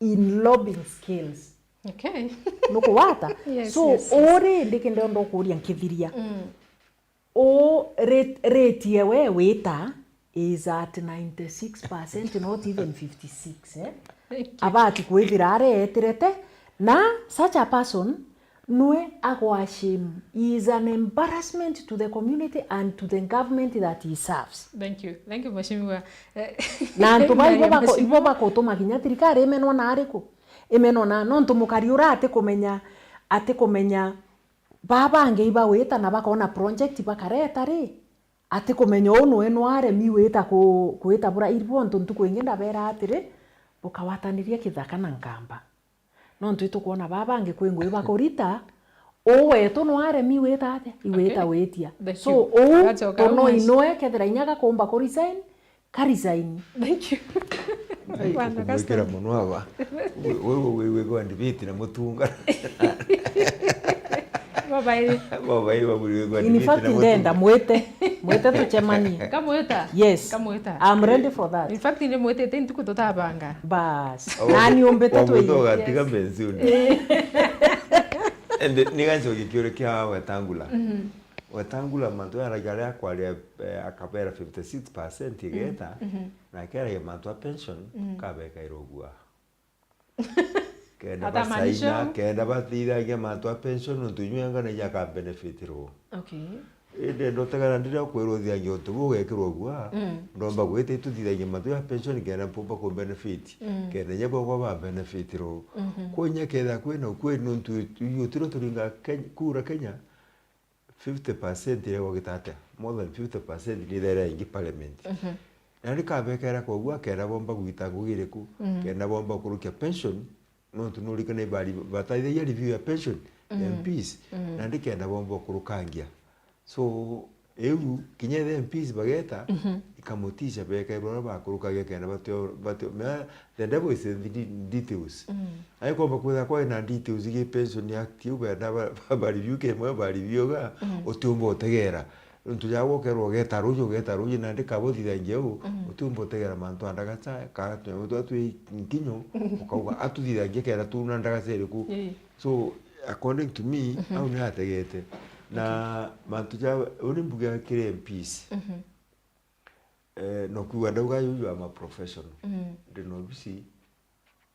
in lobbying skills. Okay. Nukuwata? Yes, so, yes, yes. Uri ndikindenda ukuria nkithiria. Mm. U rate, rate ye we wita is at ninety-six percent, not even fifty-six, eh? Thank you. Abati kwithira areetirete, na such a person nwe agwa shame. He is an embarrassment to the community and to the government that he serves. Thank you. Thank you, Mheshimiwa. Eh, na antu ba ibo bako-, Mheshimiwa, ibo bakutuma kinya thirikari imenwa na ariku? Imenwa na, nontu mukari ura atikumenya, atikumenya ba bangi ibawita na bakona project bakareta ri, atikumenya uu nwe nwaremi wita ku-, kwita bura iri bontu ntuku ingi ndabera atiri, bukawataniria kithaka na nkamba. Nontu itukwona ba bangi kwi ngugi bakurita, uu wetu nwaremi wita atia? Iwita, okay, witia. Thank you. So, uu tuno inwe kethira inya gakumba ku resign, ka resign. Thank you. Ai, bwana ukumwikira Gaston muno aba. Wewe, wewe, wewe, kwa ndibiti na mutunga. Babairi. Babairi, babairi, wewe, kwa ndibiti na mutunga. In fact, ndenda mwite. Mwite tucemanie. Kamwita? Yes. Kamwita. I'm ready for that. In fact, ni mwitite ntuku tutabanga. Bas. Nani umbite twiyite? Wamwita ugatiga menziuni. Eh. And ni gancho gikiure kia Wetangula. Mhm. Wetangula mantu yaragia aria kwaria, eh, akabera fifty-six percent igeta, mhm, na akeragia mantu a pension, mhm, kabekaira ugua. Kenda basaina, kenda bathithagia mantu a pension, nontu inywe ngana inya ka benefit ro. Okay. Indi ndotegana ndiria kwirwo thithagia untu buu ugekirwa ugua, mm, ndomba gwita ituthithagia mantu ya pension kenda mpumba ku benefit, mm, kenda inya bwakwa ba benefit ro. Mhm. Kwo inya ketha kwina ukwe nontu itiro turinga Kenya, kura Kenya, fifty percent iria gwagita atia? More than fifty percent ni ithaira ingi parliament. Mhm. Na ni kabekera kogua kenda bomba gwita ngugi iriku? Mhm. Kenda bomba kurukia pension, nontu nurikana ibari bataithagia review ya pension ya, mhm, M Ps. Mhm. Na ndi kenda bomba kurukangia. So, iu, kinya the M Ps bageta, mhm, ikamutisha bekairwa uria bakurukagia kenda batio, batio, mea, the devil is in the de-, details. Mm. Aikomba kwitha kwina details igi pension act iu benda ba, ba, ba review kemwe, ba review ga, mm, utiumba utegera. Nontu ja wokerwa ugeta ruji, ugeta ruji, na ndikabuthithangia u, mm, utiumba utegera mantu a ndagaca, kana tunyamo twa twi nkinyo, ukauga atuthithangie kenda tu na ndagaca iriku. Ii. So, according to me, mhm, au ni ategete. Na, okay, mantu ja, uni mbuge kiri M Ps. Mhm. Eh, no kuuga ndauga yuyu ama professional. Mm. Ndi na obisi,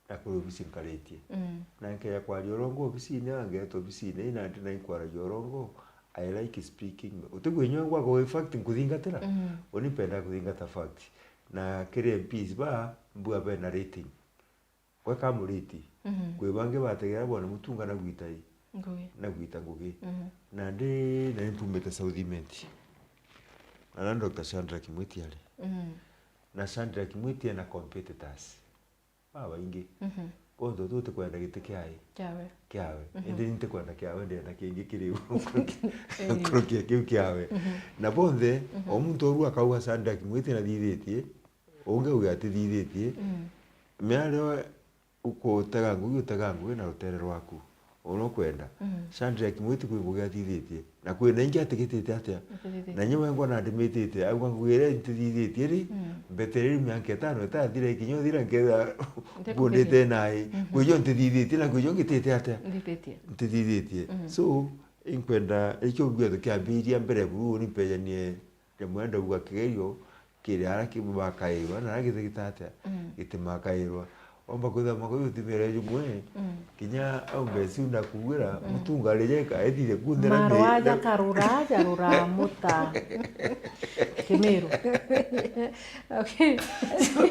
na kuri obisi nkaritie. Mm. Na nkeja kwaria urongo obisine, angeeta obisine, ina ndi na inkwaragia urongo, I like speaking. Utigwinywa ngwako, in fact, nkuthingatira. Mm. Uni mpenda kuthingata fact. Na kiri M Ps ba, mbua bena rating. Gwe kamuriti, mhm, kwi bangi bategera bone mutunga na gwita i, ngugi, na gwita ngugi. Mhm. Na ndi, na ni mpumite South Imenti. Na na Doctor Shadrack Mwiti ari. Mhm. Na Shadrack Mwiti ena competitors babaingi. Mhm. Bonthe tutikwenda giti kiae? Kiawe. Kiawe. Mhm. Indi ni ntikwenda kiawe, ndenda kingi kiri iguru nkuruki-, eh, nkuruki ya kiu kiawe. Mhm. Na bonthe, mhm, o muntu oru akauga Shadrack Mwiti na thithitie, ungi auge atithithitie. Mm. Miario ukutega ngugi, utega ngugi na rutere rwaku. Uria ukwenda. Mm. Shadrack Mwiti kwi ngugi athithitie. Na kwina ingi atigitite atia? Atigitite. Na nyewe ngona ndimitite. Auga ngugi iria ntithithitie ri, mm, mbetere riu mianka itano itathira ikinya uthira nketha mbundite nai. Mhm. Kwijo ntithithitie na kwijo ngitite atia? Ntithithitie. Ntithithitie. Mhm. So, inkwenda, ikio ngugi tukiambiria mbere buru, ni mpejanie Ndimwenda uga kigerio kiri ara ki-, makairwa, na ara giti gita atia? Mm. Giti makairwa. Omba kwithira mwaka uyu utimire jumwe, mm, kinya au mbeci unakugwira, mm, mutunga rije ka ethire kunthira. Marwa aja karura, aja rura muta. Kimiru. Okay. So,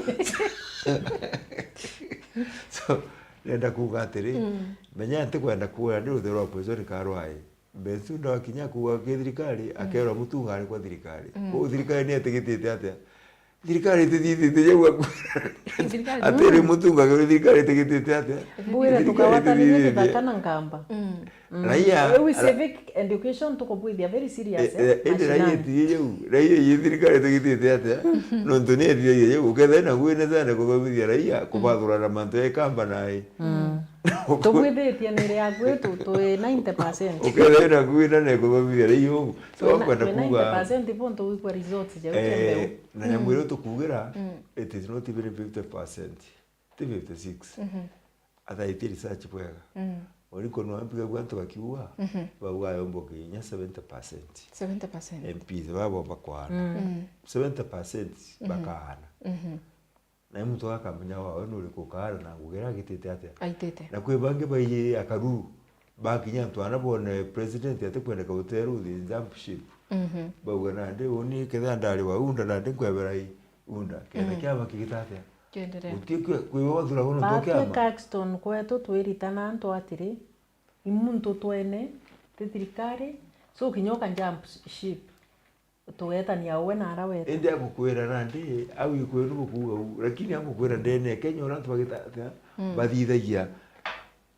so, Ndenda kuuga atiri, mm, menya ntikwenda kuura ndi ruthero rwa prison ka rwae. Bensu ndakinya kuuga ki thirikari, mm, akerwa Mutunga ari kwa thirikari. Mm. Kou thirikari ni etigitite atia? Thirikari itithithitie jau aku-, atiri Mutunga, thirikari itigitite atia? Mbwire tukawatanirie githaka na nkamba. Mm. Raia, riu ra- civic education tukubwithia very serious, eh, eh, indi raia mashinani. Itiye jau, raia ii thirikari itigitite atia? Nontu ni ethithagia jau, ukethira ina ngugi nene sana kuthomithia raia, mm, kubathurana mantu ya ikamba na i. Mm. Tubwithitie ni ria gwitu twi ninety percent. Ukethira ina ngugi nene kuthomithia raia ugu. So, twi na-, wakwenda twi kuuga ninety percent bo ntu wikwa results jau, eh, cia mbeu. Na nyamu iria tukuugira, mm, it is not even fifty percent. Ti fifty-six. Mhm. Athaitie research bwega. Mm. Ori kunwa mpigagua antu bakiuga, mhm, bauga ayomboke inya seventy percent. Seventy percent. M Ps babo bakwaana. Mm. Mm. Seventy percent, mhm, bakaana. Mhm. Na muntu akamenya wawe nuriku ukaana na ngugi iria agitite atia. Aitite. Na kwi bangi baiji akaruru, bakinya antu ana bone president atikwendeka guteru, they jump ship. Mhm. Bauga nandi uni kethira ndari wa unda nandi nkwebera i unda. Kenda, mm, kiama kigita atia? Kiendelee. Guti kwi, kwi wathuragwa nontu bwa kiama. Patrick Caxton kwetu twiritana antu atiri, i muntu twene, ti thirikari, so kinya uka jump ship, tugetania uwe na ara weta. Indi agukwira nandi, au ikwenu gukuuga u, lakini agukwira ndene ya Kenya uria antu bagita-, atia, mm, bathithagia,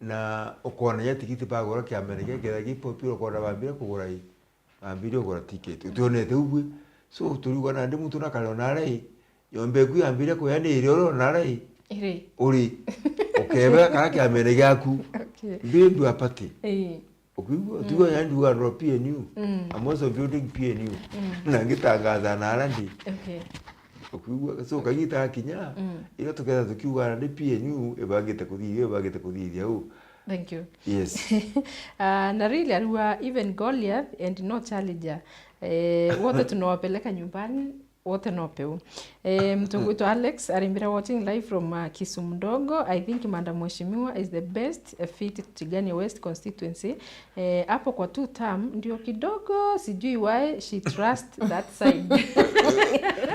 na ukona ja tigiti bagura kiamene kia, kethira gi popular, ukona bambire kugura i. Ambirie kugura ticket. Utionete ubui. So, turiuga nandi muntu nakare ona arai. Nyomba eku yambirie kuya ni iri uri ona arai. Iri. Uri. Ukebera kara kiamene giaku. Okay. Mbindu apati. Ii. Ukiigua? Mm. Tigo yani ndiuga andũ a P N U. Mm. I'm also building P N U. Mm. Na ngitangaza na ara ndi. Okay. Ukiigua? So, kagita gakinya, mm, iga tuketha tukiuga ara ndi P N U, ibangite kuthithia, ibangite kuthithia u. Thank you. Yes. Ah, na really arua, even Goliath and no challenger. Eh, wote tunawapeleka nyumbani, wote no peu. Eh, mtu ngwitwa Alex, arimbira watching live from, uh, Kisumu Ndogo. I think Madam Mheshimiwa is the best, uh, fit to Tigania West constituency. Eh, hapo kwa two term, ndio kidogo, sijui why she trust that side.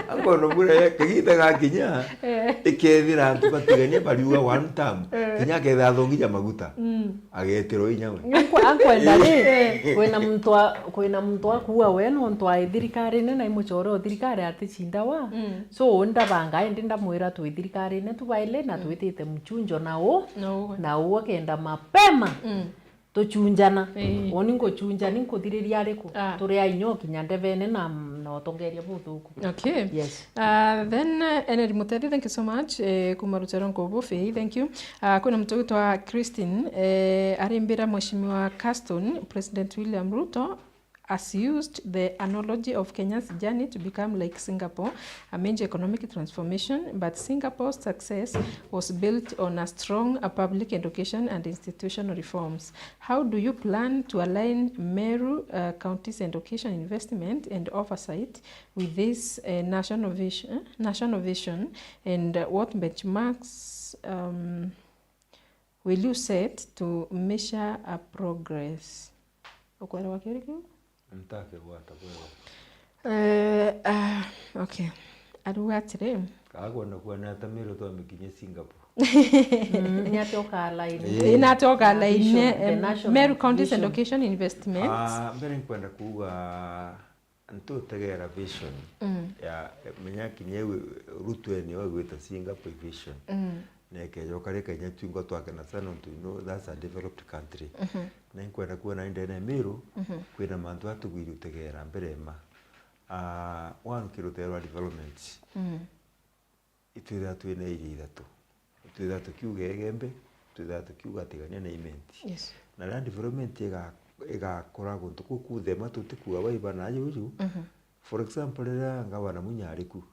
Akono bure, kagita gakinya, eh, ikethira antu batigania bariuga one term. Eh. Kinya akethira athongithia maguta. Mm. Agetirwo inya we. Anku-, ankwenda ri, kwina muntu a-, kwina muntu akuua we nontu ai thirikarine na imucore o thirikari aticindawa. Mm. So, uni ndabanga indi ndamwira twi thirikarine tubaile na, mm, twitite mchunjo na u, na u, na u akenda mapema. Mm. Tuchunjana. Ii. Uni nguchunja, ni nkuthiriria ariku? Ah. Turi a inya ukinya ndebene na, na utongeria buthuku. Okay. Yes. Uh, then, uh, Henry Mutethi, thank you so much. Eh, kuma Rutero Nkubu, Fei, thank you. Uh, kwina muntu witwa Christine, eh, arimbira Mheshimiwa Caston, President William Ruto has used the analogy of Kenya's journey to become like Singapore, a major economic transformation, but Singapore's success was built on a strong, uh, public education and institutional reforms. How do you plan to align Meru, uh, County's education investment and oversight with this, uh, national vision, national vision, and, uh, what benchmarks, um, will you set to measure a progress? Ukwelewa kiri kiu? Ntakigwata bwega. Eh, ah, okay. Ariuga atiri, kaga kwenda kuona ata Meru twamikinyia Singapore. Mm, ni atia ukalaine? Eh. Ni atia ukalaine, the em, national Meru Counties vision. Education investment. Ah, mbere nkwenda kuuga ntutegera vision, mm, ya, menya kinya iu Ruto ene wagwita Singapore vision. Mm. Na ikejoka rikakinya twingwa twakena sana nontu, you know, that's a developed country. Mhm. Na inkwenda kuona indene ya Meru, mhm, kwina mantu atugwiri utegera mbere ma. Ah, one, ki rutere rwa development. Mm. Itwithaga twina iria ithatu. Itwithaga tukiuga Igembe, itwithaga tukiuga Tigania na Imenti. Yes. Na riria development iga-, igakura guntu kuu kuthema tutikuuga baiba na juju. Mhm. For example, riria ngavana Munya ari ku,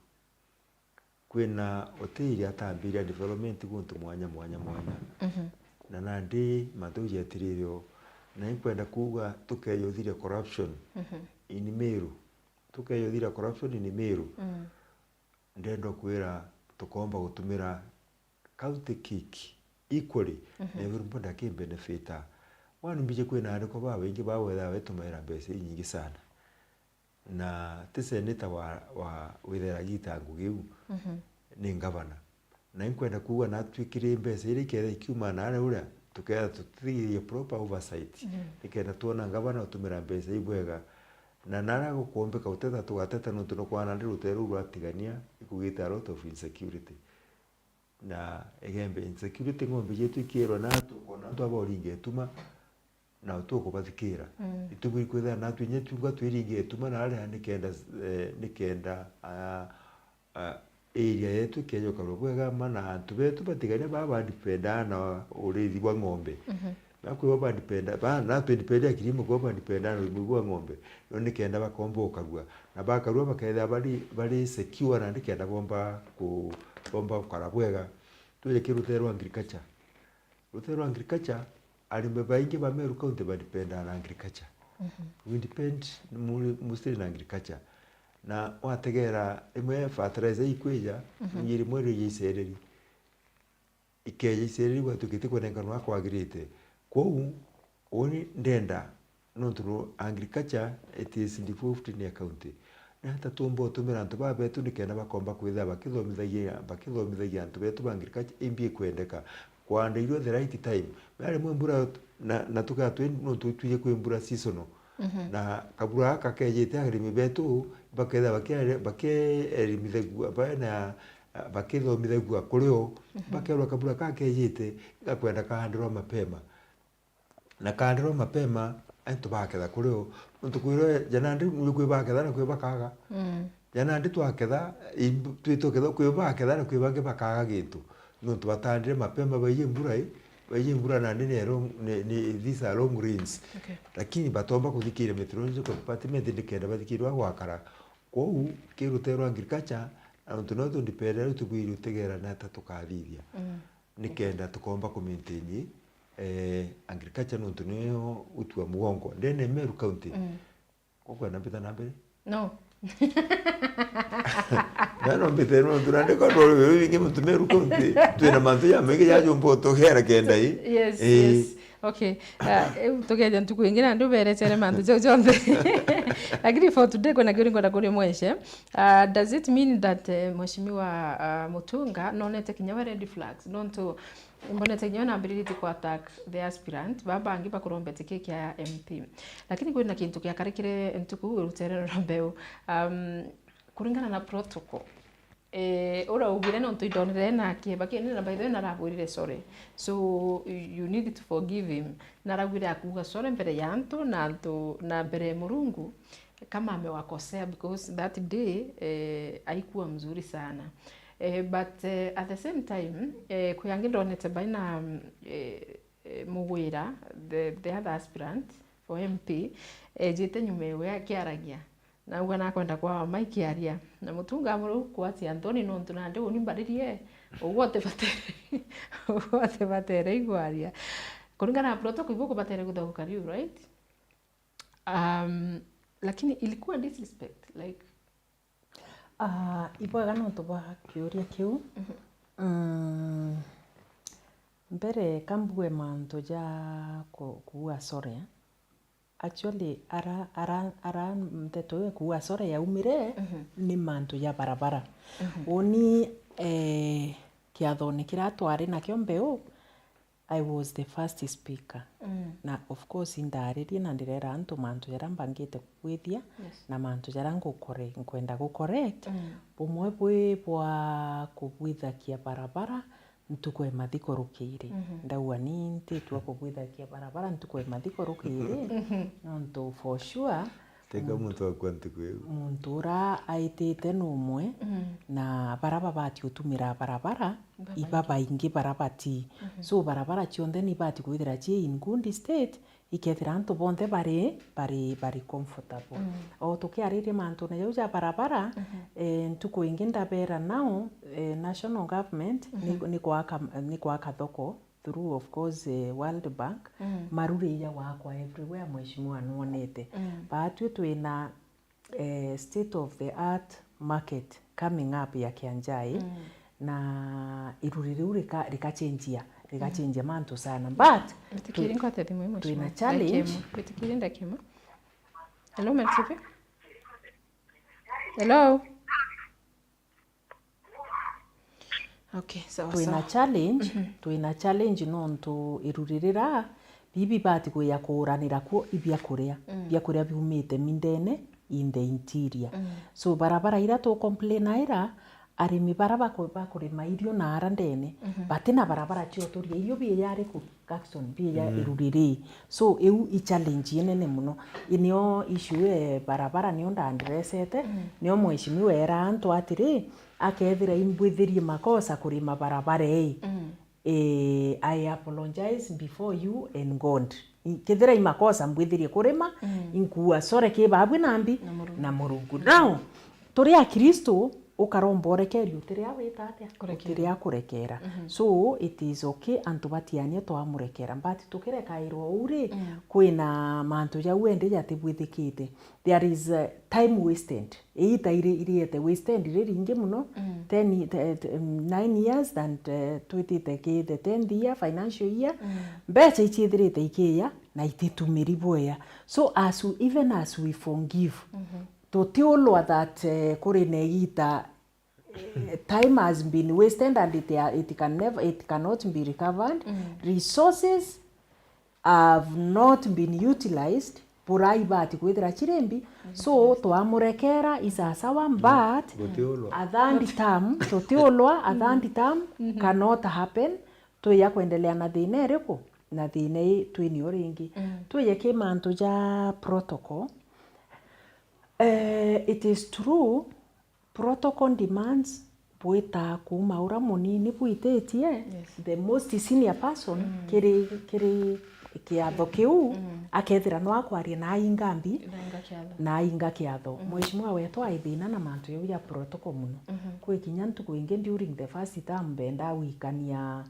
kwina hoteli atambiria development guntu mwanya, mwanya, mwanya. Mhm. Na nandi mantu jau jetiririo, na inkwenda kuuga tukeyuthiria corruption, mhm, in Meru. Tukeyuthiria corruption in Meru. Mm. Ndenda kwira tukomba gutumira county kick equally, mhm, na everybody aki benefit. One, mbiji kwina andiko babaingi bawethaga betumaira mbeca inyingi sana. Na ti senator wa, wa withera gita ngugi iu, mhm, ni ngavana. Na inkwenda kuuga natwi kiri mbeca iria iketha ikiuma naria uria, tuketha tutithigirie proper oversight. Mm. Nikenda twona ngavana utumira mbeca ibwega. Na naria gukuombeka uteta, tugateta nontu nukwana ndi rutere ruu rwa Tigania, ikugite a lot of insecurity. Na igembe insecurity ng'ombe cietu ikirwa na tukona antu aba uringa ituma, na tukubathikira. Mm. Itubwiri kwithira natwi inya tiunga twiringa ituma na aria nikenda, eh, nikenda, ah, ah, area yetu ikeja ukarua bwega ma na antu betu batigania baba bandipendaa na urithi bwa ng'ombe. Mhm. Na kwi baba bandipenda, ba, na twendipenda kilimo, kwi baba bandipenda na urimi bwa ng'ombe. No nikenda bakomba ukarua. Na bakarua bakethira bari, bari secure na nikenda bomba ku, bomba gukara bwega. Twije ki rutere rwa agriculture. Rutere rwa agriculture, arimi baingi ba Meru County bandipendaa na agriculture. Mhm. We depend mu-, mostly na agriculture. Na wategera rimwe fertilizer ikwija, mhm, nyiri mweru ya icereri. Ikeja icereri gwatukite kwenenkanwa kwagirite. Kwou, uni ndenda, nontu ru-, agriculture it is devolved ni a county. Ni ata tumba utumira antu baba betu nikenda bakomba kwithira bakithomithagia, bakithomithagia antu betu ba agriculture imbi ikwendeka. Kwanda irio the right time. Na rimwe mbura na, na tukaa twi, nontu twije kwi mbura seasonal. Mhm. Na kabura gaka kejite arimi betu bakethira bakie-, bakierimithagua, bana, bakithomithagua kuri o, mhm, bakerwa kabura gaka kejite, gakwenda kahandirwa mapema. Na kahandirwa mapema, antu baketha kuri o. Nontu kwirwa jana ndi, ni kwi baketha na kwi bakaga. Mm. Jana ndi twaketha, imbu-, twi tuketha, kwi baketha na kwi bangi bakaga gintu. Nontu batandire mapema, baiji mbura i, baiji mbura nandi ni wrong, ni, ni, these are long rains. Okay. Lakini batomba kuthikiria meteorological department nikenda bathikirwa gwakara. Kwou, ki rutere rwa agriculture, na nontu no tundipendera riu tubwiri utegera na ata tukathithia. Mm. Nikenda tukomba ku maintain, eh, agriculture nontu niyo uti wa mugongo. Ndene Meru County, mm. Ukwenda mbita na mbere? No. Na no mbite no, turandika ndoro wewe wingi muntu Meru County. Twina mantu ya mengi ya jumbo tugera kenda i. Yes, eh, yes. Okay. Uh, eu tugeja ntuku ingi na ndu berechere mantu jau jonthe. Lakini for today, kuna kiuri ngwenda kuria mweshe. Uh, does it mean that, eh, Mheshimiwa, uh, Mutunga nonete kinya we red flags? Nontu Mbonete kinya nambiriritie ku attack the aspirant, baa bangi bakurombete ki kia M P. Lakini kwina kintu kiakarikire ntuku rutere rwa mbeu. Um, kuringana na protocol, eh, uraugire nontu indonire na kieba kinene, na by the way narabwirire sorry. So, you need to forgive him. Naragwire akuuga sorry mbere ya antu, na antu, na mbere ya Murungu. Kama amewakosea, because that day, eh, haikuwa mzuri sana. Eh, but, eh, at the same time, eh, kwi angi ndonete baina, mm, eh, eh, Mugwira, the, the other aspirant for M P, ejite nyuma ewe akiaragia. Nauga nakwenda kwa maikiaria. Na Mutunga amuru kwatia Anthony nontu nandi uni mbaririe, uguo atibatere, uguo atibatere igwaria. Kuringana na protocol, ibu kubatere guthoka riu, right? Um, lakini ilikuwa disrespect, like. Ah, ibwega nontu bwa kiuria kiu. Mhm. Mm, mbere ka mbuge mantu ja ku-, kuuga sorry. Actually, ara, ara, ara nteto iu ya kuuga sorry yaumire, mhm, ni mantu ja barabara. Mhm. Uni, eh, kiathone kiria twari nakio mbeu, I was the first speaker. Mm. Na of course, indaaririe na ndirera antu mantu jaria mbangite kubwithia, yes, na mantu jaria ngukore-, nkwenda gucorrect. Mm. Bumwe bwi bwa kubwithakia barabara ntuku ya mathiko rukiiri. Mhm. Ndauga ni ntitua kubwithakia barabara ntuku ya mathiko rukiiri, mhm, nontu for sure Teka muntu, muntu akua ntuku iu. Muntu ura aitite ni umwe, mm, na bara babati utumira barabara, ibabaingi, ibabaingi bara bati. Mhm. So barabara cionthe ni ibati kwithira cii in good state, ikethira antu bonthe bari, bari, bari comfortable. Mm. O tukiaririe mantune jau ja barabara, mhm, eh, ntuku ingi ndabera now, eh, national government ni, mhm, ni kwaka, ni kwaka thoko. Through, of course, eh, World Bank, mm, maruri ja gwakwa everywhere, mheshimiwa nwonete. Mm. Baatwi twina, eh, state of the art market coming up ya Kianjai, mm, na iruri riu rika-, rikachenjia, rikachenjia, mm, mantu sana. But bitikiri twi-, nkwate thimu imwe, twina challenge. Ndakimwe. Bitikiri ndakimwe. Hello, Mel T V? Hello? Okay, sawa, twina sawa. Challenge, mhm, twina challenge nontu iru ririra bibi bati kwija kuuranira kuo ibiakuria, mm, biakuria biumite mindene in the interior. Mm. So, barabara ira tu complain ira, arimi bara baku-, bakurima irio na ara ndene, mhm, batina barabara cio turia irio biija riku, Jackson, biija, mm, iru riri. So, iu i challenge inene muno. Inio issue e barabara nio ndaandresete, mm, nio mheshimiwa era antu atiri, akethira imbwithirie makosa kurima barabara ii, mm, eh, I apologize before you and God. I-, kethira i makosa mbwithirie kurima, mm, inkuua sorry ki baabwi na mbi, na Murungu, na Murungu. Now, turi Akristo, ukaromba urekerio, utiria wita atia? Kurekera. Utiria kurekera. Mhm. So, it is okay antu batiania twamurekera. But tukirekairwa uu ri, mm, kwina mantu jau endi jatibwithikite. There is, uh, time wasted. Iita iri-, iriete wasted riringi muno, mm, ten, te-, te-, um, nine years and, uh, twitite ki the tenth year, financial year. Mm. Mbeca iciithirite ikiiya na ititumiri bwega. So as we, even as we forgive, mhm, tutiulwa that, uh, kuri na igiita, uh, time has been wasted and it, it can never, it cannot be recovered. Mm. Resources have not been utilized, buria ibati kwithira ciri mbi. So, twamurekera isasawa, but gutiulwa. A third term, tutiulwa, a third term cannot happen. Twija kwendelea na thina iriku? Na thina ii twinio ringi. Mm. Twije ki mantu ja protocol. Eh, it is true, protocol demands bwita kuuma ura munini bwititie, yes, the most senior person, mm, kiri, kiri kiatho kiu, mm, akethira no akwaria na ainga mbi, na ainga kiatho. Na ainga kiatho. Mm. Mheshimiwa wetu ai thina na mantu jau ja protocol muno. Mhm. Kwi kinya ntuku ingi during the first term mbenda gwikania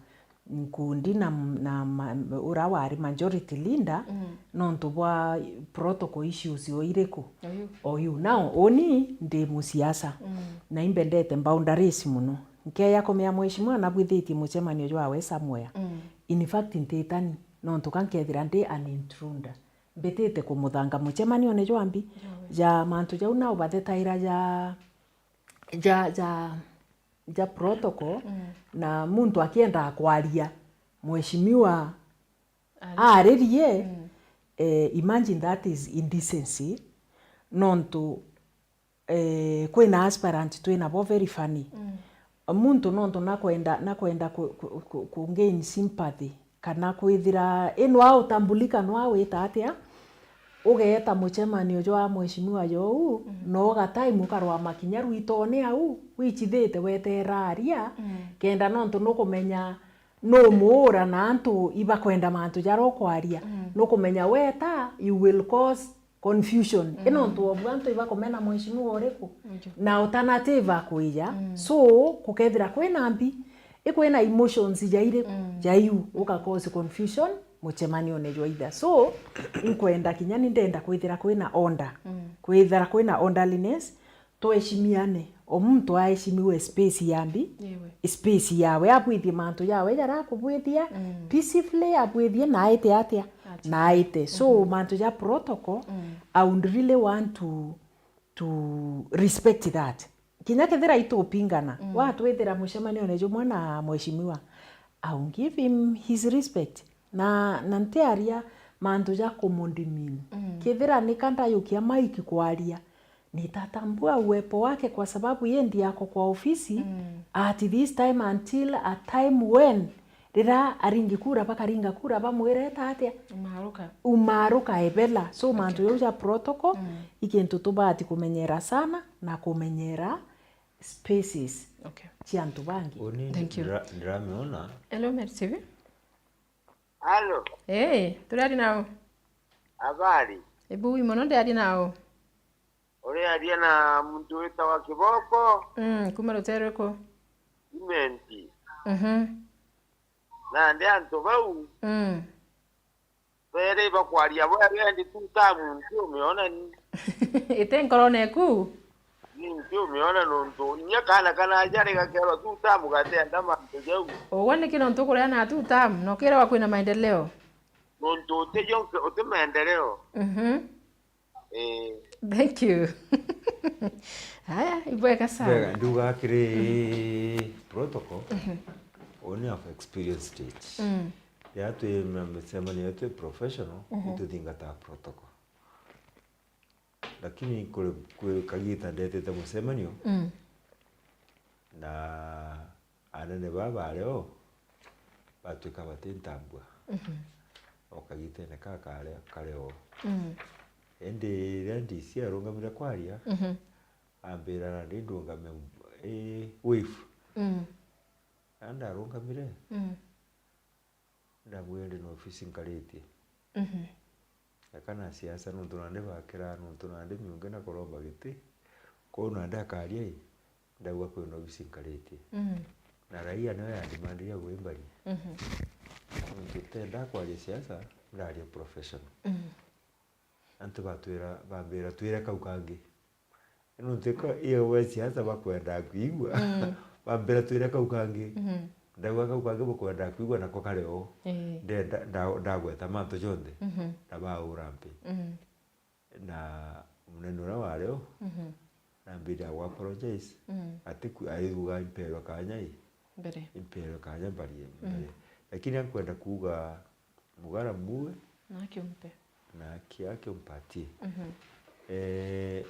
nkundi na, na ma-, ura wari majority leader, mm, nontu bwa protocol issues o iriku? Oyu. Oyu. Now, uni ndi musiasa. Mm. Na imbendete boundaries muno. Nkeya kumea mheshimiwa nabwithitie mucemanio jwawe somewhere. Mm. In fact, ntitani, nontu ka nkethira ndi an intruder. Mbitite kumuthanga mucemanione jwa mbi, jawe, ja mantu jau na ubathetaira ja, ja, ja ja protocol, mm, na muntu akiendaa kwaria, mheshimiwa aririe, mm, eh, imagine that is indecency, nontu, eh, kwina aspirant twinabo very funny. Mm. Muntu nontu nakwenda, nakwenda ku, ku, ku, ku gain sympathy, kana kwithira, ino autambulika no awita atia, ugeeta mucemanio jwa mheshimiwa jou, mm, na ugatime ukarwama kinya rwitone au, wichithite weteera aria, mm, kenda nontu nukumenya numuura na antu ibakwenda mantu jaria ukwaria. Mm. Nukumenya weta, you will cause confusion. Mm. Ino ntu obu antu ibakumena mheshimiwa uriku? Uju. Na alternative akwija. Mm. So, kukethira kwina mbi, ikwina emotions jairi, mm, jaiu, uka cause confusion mucemanione jwa itha. So, inkwenda kinya ni ndenda kwithira kwina order. Mm. Kwithira kwina orderliness, tuheshimiane. O muntu aheshimiwe space ya mbi, yewe, space yawe, abwithie mantu jawe jaria akubwithia, mm, peacefully, abwithie na aite atia? Atia. Na aite. So, mhm, mantu ja protocol, mm, I would really want to, to respect that. Kinya kethira itupingana, mm, watwithira mucemanione jumwe na mheshimiwa, I will give him his respect. Na, na ntiaria mantu ja kumudemean. Mm. Kethira nika ndayukia mic kwaria, nitatambua uwepo wake kwa sababu ye ndi ako kwa ofisi, mm, at this time until a time when riria aringi kura bakaringa kura bamwire eta atia? Umaruka. Umaruka ebela. So, okay, mantu jau ja protocol, mm, i kintu tubati kumenyera sana na kumenyera spaces, okay, cia antu bangi. Uni, thank you, ndira-, ndiramiona. Hello, Mary T V. Halo. Eh, turiaria nau? Habari? Ebu wi mono, ndiaria nau? Uriaria na muntu witagwa Kiboko. Mm, kuma rutere ruriku? Imenti. Mhm. Nandi antu bau, mm, beri bakwaria bwega, indi two term ntiumiona ni. Iti nkorone eku? Ni ntiumiona nontu inya kaana kana aja ri gakerwa two term gatenda mantu jau. Ugwe niki nontu ukureana two term, na ukiragwa kwina maendeleo? Nontu utijo nke-, uti maendeleo. Mhm. Eh. Thank you. Haya, ibwega sana. Bwega, nduga kiri protocol, only of experience stage. Mm. Ya twi ma-, micemanio yetu professional, ituthingataa protocol. Lakini kuri, kwi kagita ndetete mucemanio, mm, na anene baa bari o batwika batintambua. Mhm. O kagitene ka kari, kari o. Mm. Indi riria D C arungamire kwaria, mhm, ambira nandi ndungame, ii, wave. Mm. Na ndarungamire, mm, ndamwira ndi na ofisi nkaritie. Mhm. Eka na siasa, nontu nandi bakiraa, nontu nandi miungi na kuromba giti. Kwou nandi akaria i, ndauga kwina ofisi nkaritie. Mhm. Na raia niyo ya demand ya gwimbaria. Mhm. Nontu tenda kwaria siasa, ndaria professional. Mhm. Antu batwira, bambira twire kau kangi. Nontu ko iyo we siasa bakwenda kwigua. Mm. Bambira twire kau kangi. Mhm. Ndauga kau kangi bukwenda kwigua nako kari o. Ii. Ndenda, nda-, ndagweta mantu jonthe. Mhm. Na baura mpi. Mhm. Na munene uria wari o, mhm, nambire agwa apologize. Mm. Ati ku-, aithuga imperwe kanya i. Mbere. Imperwe kanya mbarie, mm, mbere. Lakini ankwenda kuuga Mugara muue. Na akiumpe. Na aki-, akiumpatie. Mhm. Eh,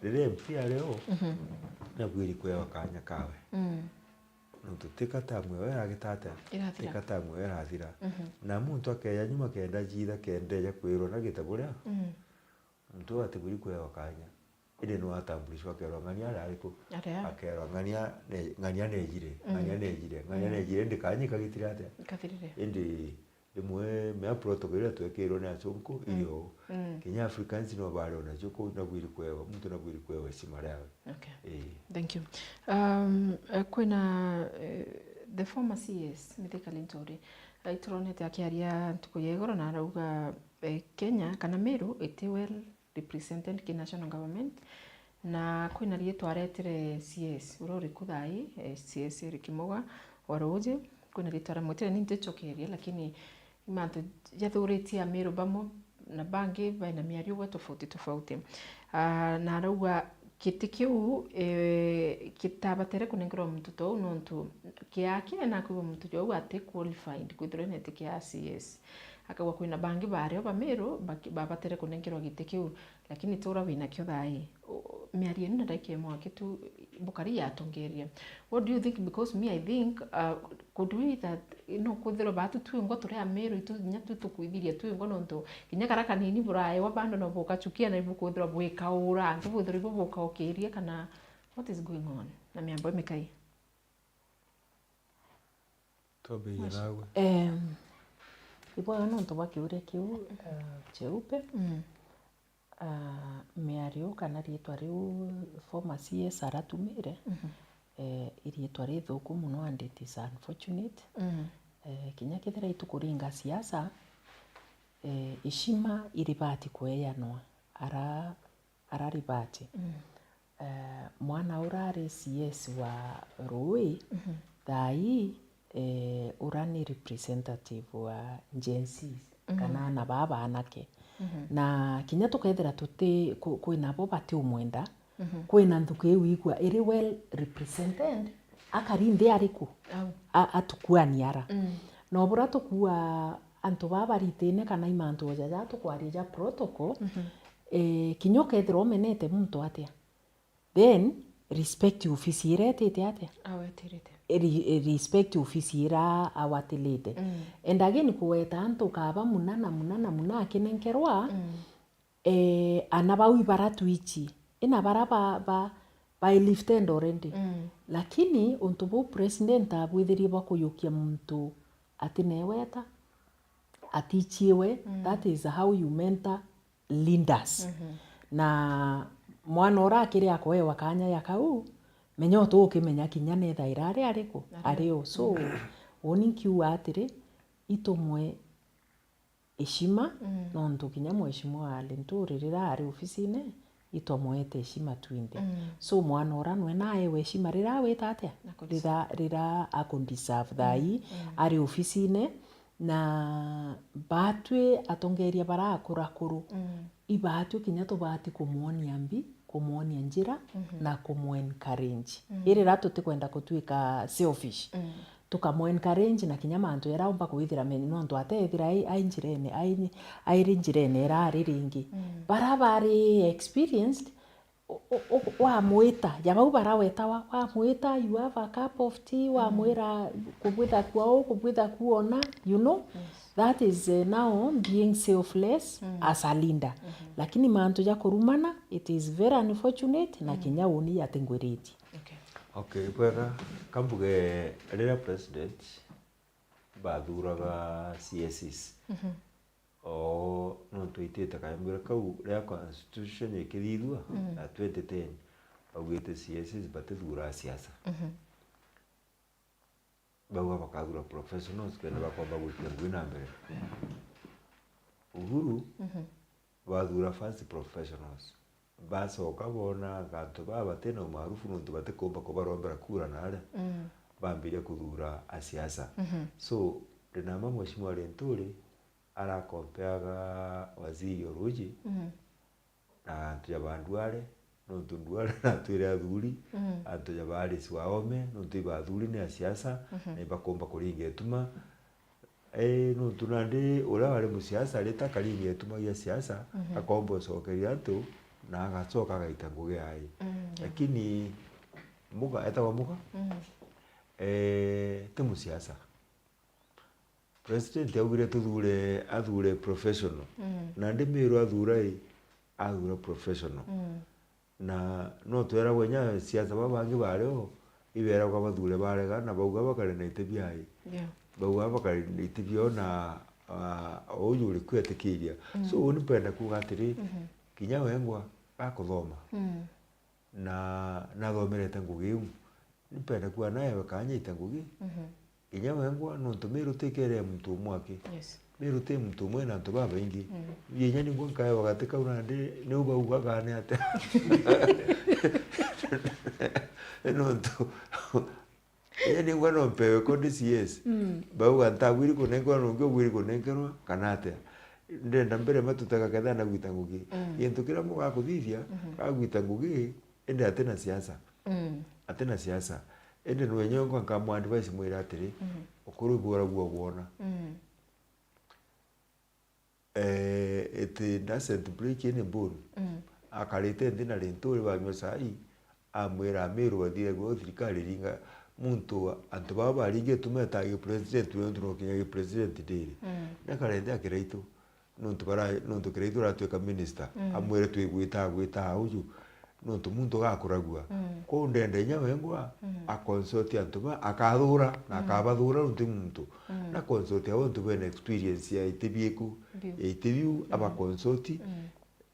riria M P ari o, mhm, nabwiri kwewa kanya kawe. Mm. Nontu ti katamu ewe iragita atia? Irathira. Ti katamu ewe irathira. Mhm. Na muntu akeja nyuma kenda jitha kenda eja kwirwa na gita buria, mm, muntu uu atibwiri kwewa kanya. Indi no atambulishwa akerwa ng'ania ari ariku? Ari a? Akerwa ng'ania ne-, ng'ania nejire, mm, ng'ania nejire, ng'ania, mm, nejire, indi kanyi kagitire atia? Kathirire. Indi rimwe mea protocol iria twekirwe ni achunku, mm, iri o. Mm. Kinya Africans no bari o nacio kuu, nabwiri kwewa, muntu nabwiri kwewa heshima riawe. Okay. Ii. Thank you. Um, eh, kwina, eh, the former C S, Mithika Linturi, eh, ituronete akiaria ntuku ya igoro na arauga, eh, Kenya kana Meru iti well represented ki national government, na kwina riitwa aretire C S, uria uriku thaa ii, eh, C S Eric Muga wa Ruuji, kwina riitwa aramwitire, ni nticokerie, lakini i mantu jathuritie Amiru bamwe na bangi baina miario gwe tofauti tofauti. Ah, na arauga giti kiu, eh, gitabatere kunenkerwa muntu ta uu, nontu kiakia na akwigua muntu jau ati qualified kwithirwa ena giti kia C S. Akauga kwina bangi bario ba Meru baki-, babatere kunenkerwa giti kiu, lakini ti uria winakio thaa ii. U-, miario ino na ndagika imwe aki tu, bukari yatongeria. What do you think? Because me, I think, uh, could we that, no kwithirwa batu twingwa turi Amiru itu, kinya tu tukwithiria twingwa, nontu kinya kara kanini buraewa bando no bukachukia na ibukwithirwa bwikaura, antu bwithirwa ibo bukaukiria kana what is going on na miambo imikai? Twambirie nawe. Em, ibwega nontu bwa kiuria kiu, eh, Cheupe. Mm. Ah, miario kana riitwa riu former C S aratumire, mhm, eh, i riitwa rithuku mono and it is unfortunate. Mm. Eh, kinya kethira itukuringa siasa, eh, heshima iribati kweanwa ara aribati. Mm. Eh, mwana urari C S wa Rui, mhm, thaa ii, eh, ura ni representative wa Gen Z, mhm, kana ana baa baanake. Mhm. Na kinya tukethira tuti, ku-, kwina bo batiumwenda, mhm, kwina nthuki iu igua iri well represented, akari nthi ariku? Au. A-, atukuani ara. Mm. No bura tukua antu baa baritine kana i mantu o jaja tukwaria ja protocol, mhm, eh, kinya ukethirwa umenete muntu atia, then respect ofisi iria etite atia? Awetirite. Ri-, respect ofisi iria awatilite. Mm. And again, kugweta antu ukaba muna na muna na muna akinenkerwa, mm, eh, ana bau ibaratwichi, ina bara ba, ba, ba lifted already. Mm. Lakini untu buu president abwithirie bwa kuyukia muntu atineweta, atichiwe, mm, that is how you mentor leaders. Mhm. Na mwana ura akiri akoewa kanya ya kau, menya utu ukimenya kinya nethaira ari ariku? Ari o. Ari o. So, mm, uuni nkiuga atiri, itumwe heshima, mm, nontu kinya mheshimiwa Linturi riria ari ofisine, itwamwete heshima twinthe. Mm. So mwana ura nwe naewe heshima riria awita atia? Rira, riria akudeserve thaa ii, mm, ari ofisine, na batwi atongeria barakura kuru, mm, ibatwi kinya tubati kumwonia mbi, kumwonia njira, mhm, na kumu encourage. Mm. Iri ra tutikwenda kutuika selfish. Mm. Tukamu encourage na kinya mantu jara umba kwithira me-, nontu atethira ai, ai njirene, ai, airi njirene ira ari ringi. Mm. Bara bari experienced, u-, u-, u-, wamwita, ja bau bara wetawa, wamwita, "You have a cup of tea," mm, wamwira, "Kubwitha kwou, kubwitha kwona," you know? Yes. That is, eh, now being selfless, mm, as a leader. Mm-hmm. Lakini mantu ja kurumana, it is very unfortunate, na, mm, kinya uni atingwiritie. Okay. Okay, bwega, kambuge riria president bathuraga C S Cs. Mhm. Oo, nontu itite kayambira kau, riria constitution ikithithua, mm, ya twenty ten, baugite C S Cs batithuraa siasa. Mhm. Bauga bakathura professionals, kenda bakomba gwikia ngugi na mbere. Uhuru, mhm, bathura first professionals. Bacoka boona antu baa bati na umaarufu nontu batikumba kubarombera kura na aria, mm, bambiria kuthura asiasa. Mhm. So, ndinama Mheshimiwa Linturi arakompeaga waziri o ruuji, mhm, na antu ja ba Nduale, nontu Nduale natwire athuri, mhm, antu ja ba Alice Waome, nontu iba athuri ni asiasa, mhm, na ibakomba kuringa ituma. Ii, nontu nandi uria wari musiasa arita akaringa ituma gia siasa, mhm, akomba ucokeria antu, na agacoka agaita ngugi ai. Mm, yeah. Lakini Muga, etagwa Muga? Mm. Eh, ti musiasa. President augire tuthure, athure professional. Mm. Nandi Miru athura i, athura professional. Mm. Na no tweragwa inya siasa baba bangi bari o, iberagwa bathure barega, na bauga bakare na iti biai. Yeah. Bauga bakare na iti biao na, ah, o uju uri kwetikiria. Mm. So, uni mpenda kuuga atiri, mhm, kinya wengwa gakuthoma. Mm. Na nathomerete ngugi iu. Nimpenda kuuga naewe kaanya ite ngugi. Mhm. Kinya wengwa, nontu Miru ti kere muntu umwe aki. Yes. Miru ti muntu umwe na antu babaingi. Mm. Inya ningwa nkaewa gati kau nandi, niu baugaga ni atia? Nontu inya ningwa no mpewe ko ndi C S. Mm. Bauga ntagwiri kunenkerwa, nungi ugwiri kunenkerwa, kana atia? Ndenda mbere matutaga ketha na gwita ngugi. Mm. Gintu kiria mugakuthithia, mhm, gagwita ngugi, indi atina siasa. Mm. Atina siasa. Indi nwe nyongwa nkamu advise mwire atiri, mhm, ukuru bwora guo bwona. Mm. Eh, it doesn't break any bone. Mm. Akarite nthi na Linturi banyua cai, amwira Amiru bathire gwa thirikari ringa muntu, antu baba baringi ituma eta gi president, nontu no kinya gi president ndiri. Mm. Nakare nthi a Kiraitu. Nontu bara-, nontu Kiraitu aratuika minister, mm, amwire twigwita, gwita uju, nontu muntu gakuragua. Mm. Kwou ndenda inya wengwa, mm, a consult antu ba, akathura, na, mm, akabathura nontu muntu. Mm. Na consult a untu bena experience ya iti biku, biu, ya iti biu, mm, aba consult. Mm.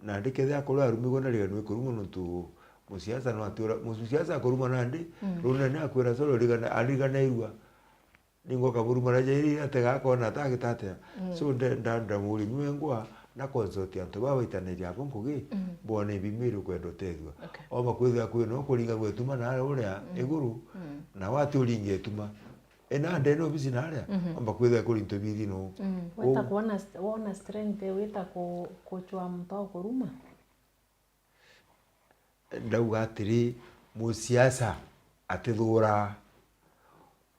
Nandi kethira akorwo arumigwa na riganwe kurumwa nontu musiasa no atiura, musiasa akurumwa nandi, mm, runene akwira, "Sorry, rigana-, ariganairua." Ningwa kaburuma na jairi atega akona atagita atia. Mm. So, nde-, nda-, ndamuria nywe ngwa na consult antu baba baitaniria abo ngugi, mm, bone bimiri ukwenda utethua. Okay. Omba kwithira kwina ukuringa gwetuma na aria uria, mm, iguru, mm, na wati uringa etuma. Ena ndene obisi na aria, mhm, omba kwithira kuri into bithi no. Mm. Weta kwona st-, wona strength, weta ku-, kuchwa muntu ukuruma? Ndauga atiri, musiasa atithuraa.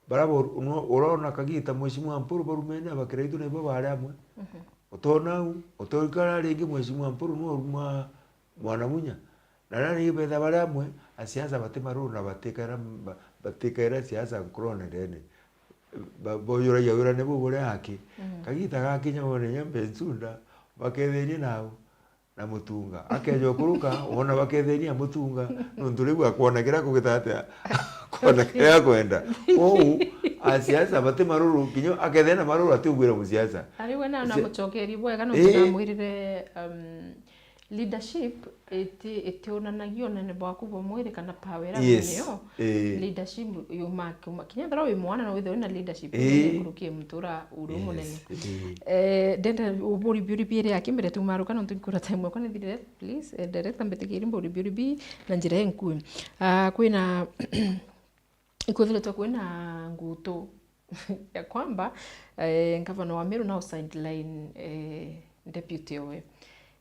Bara bo-, no-, urona kagita Mheshimiwa Mpuru barumene aba Kiraitu nibo bari amwe. Mhm. Utona au, utoikara ringi Mheshimiwa Mpuru no aruma Mwana Munya. Na nani betha bari amwe, asiasa bati maruru na batikaira, ba-, batikaira siasa nkurone ndene. Ba-, boyuragia wira nibu buri aki. Mhm. Kagita gakinya wone nya Bensouda, baketherie nao. Na Mutunga. Akeja ukuruka, wona bakethenia Mutunga, nontu riu akwona kiria akugita atia, akwona kiria akwenda. Kwou, asiasa bati maruru, kinya akethia na maruru atiugwira musiasa. Ari we na, na mucokerie bwega, nontu, ii, namwirire, um, leadership iti-, itionanagia unene bwaku bwa mwiri kana power ira, yes, winayo. Ii. Leadership yuma kuma, kinya ethirwa wi mwana no withirwe wina leadership, yes, nene nkuruki ya muntu ura uri, yes, munene. Ii. Eh, ndenda uburi biuri biiri aki mbere tumaruka nontu nkura time yakwa nithirire, please, eh, director, mbitikirie mburi biuri bi na njira inkui. Ah, kwina, ikwithiritwe kwina ngutu ya kwamba, eh, ngavana wa Meru no sideline, eh, deputy owe.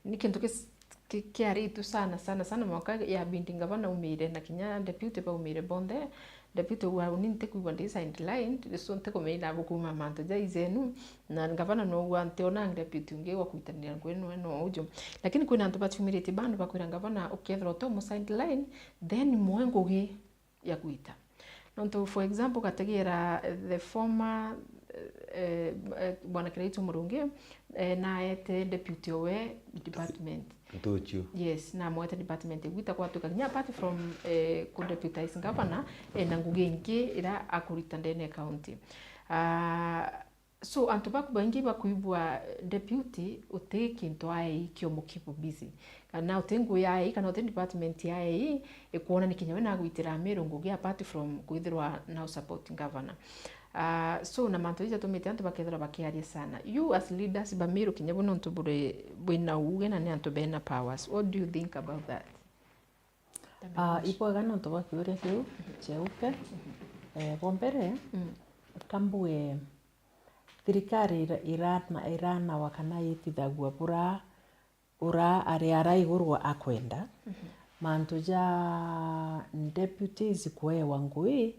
Ni kintu kis-, ki-, kiaritu sana, sana, sana, mwanka yabindi ngavana aumire na kinya deputy baumire bonthe. Deputy auga, "Uni ntikwigua ndi sidelined, so ntikumenya bukuma mantu ja ijenu." Na ngavana nougua, "Ntiona deputy ungi wa kwitanira ngugi nwe no uju." Lakini kwina antu baciumiritie bando bakwira ngavana, "Ukethirwa uti umu sideline, then mwe ngugi ya gwita." Nontu, for example, gategeera, eh, the former, eh, eh, Bwana Kiraitu Murungi, eh, naete deputy owe department. Ntuchu. Yes, namwete department igwita kwatuka kinya apart from, eh, ku deputize governor, eh, na ngugi ingi ira akurita ndene ya county. Ah, So, antu baku baingi bakwigua deputy uti kintu aei kio mukibu busy. Kana uti ngui aei, kana uti department aei, ikwona ni kinya we nagwitira Meru ngugi apart from kwithirwa na support governor. Ah, so, na mantu jatumite antu bakethirwa bakiaria sana. You as leaders ba Meru kinya bu nontu buri, bwina uuge na ni antu bena powers. What do you think about that? Ah, ibwega nontu bwa kiuria kiu, Cheupe. Eh, bwa mbere, mm, ka mbuge, thirikari ira-, irana-, iranawa kana itithagua bura, ura ari ara iguru akwenda. Mhm. Mantu ja deputies kuewa ngui,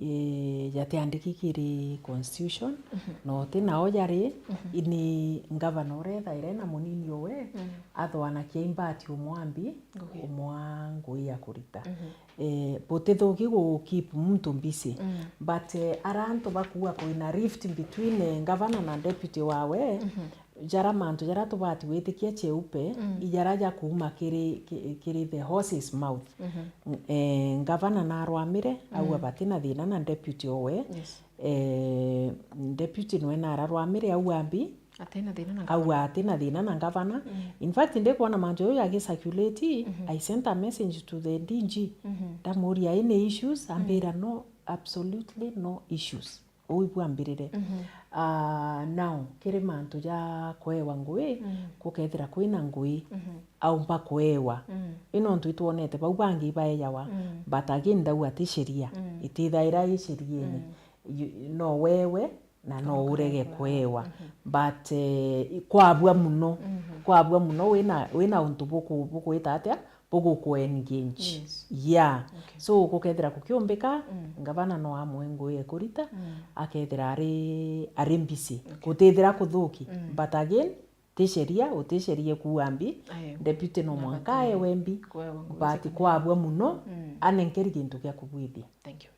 ii, jatiandiki kiri constitution, mhm, na uti nao jari, mhm, ini ngavana uria ethaira ena munini owe, mm, athwanakia imbati umwambi, ngugi, umwa ngui ya kurita. Mhm. Eh, butithuki gu keep muntu busy. Mm. But, eh, ara antu bakuga kwina rift between, eh, ngavana na deputy wawe, mhm, jara mantu jaria tubati gwitikia Cheupe, mm, ijara ja kuuma kiri, ki-, kiri the horse's mouth. Mhm. N-, eh, ngavana narwamire, auga, mm, bati na thina na deputy owe. Yes. Eh, deputy nwe nararwamire, auga mbi, atina thina na auga ngavana, atina thina na ngavana. Mm. In fact, ndikwona mantu jau yagi circulate, mhm, I sent a message to the D G. Mhm. Ndamuria, "Any issues?" Ambira, mm, "No, absolutely no issues." Uu ibwambirire. Mhm. Ah, now, kiri mantu ja kuewa ngui, mm, gukethira kwina ngui, mhm, aumba kuewa. Mm. Ino ntu itwonete bau bangi ibaejawa, mm, but again, ndauga ti sheria. Mm. Itithaira i sheriene. Mm. You, no wewe, na no urege kuewa. Mhm. But, eh, kwabua muno, mhm, kwabua muno wina, wina untu buku-, bugwita atia? Buguku engage. Yes. Yeah. Okay. So, gukethira kukiumbika, mm, ngavana no amwe ngui ekurita, mm, akethira ari, ari busy. Okay. Gutithira kuthuki. Mm. But again, ti sheria, uti sheria kuua mbi, aye, deputy no mwanka aewe mbi, kuewa ngui, but cikamenya, kwabua muno, mm, anenkeri gintu gia kubwithia. Thank you.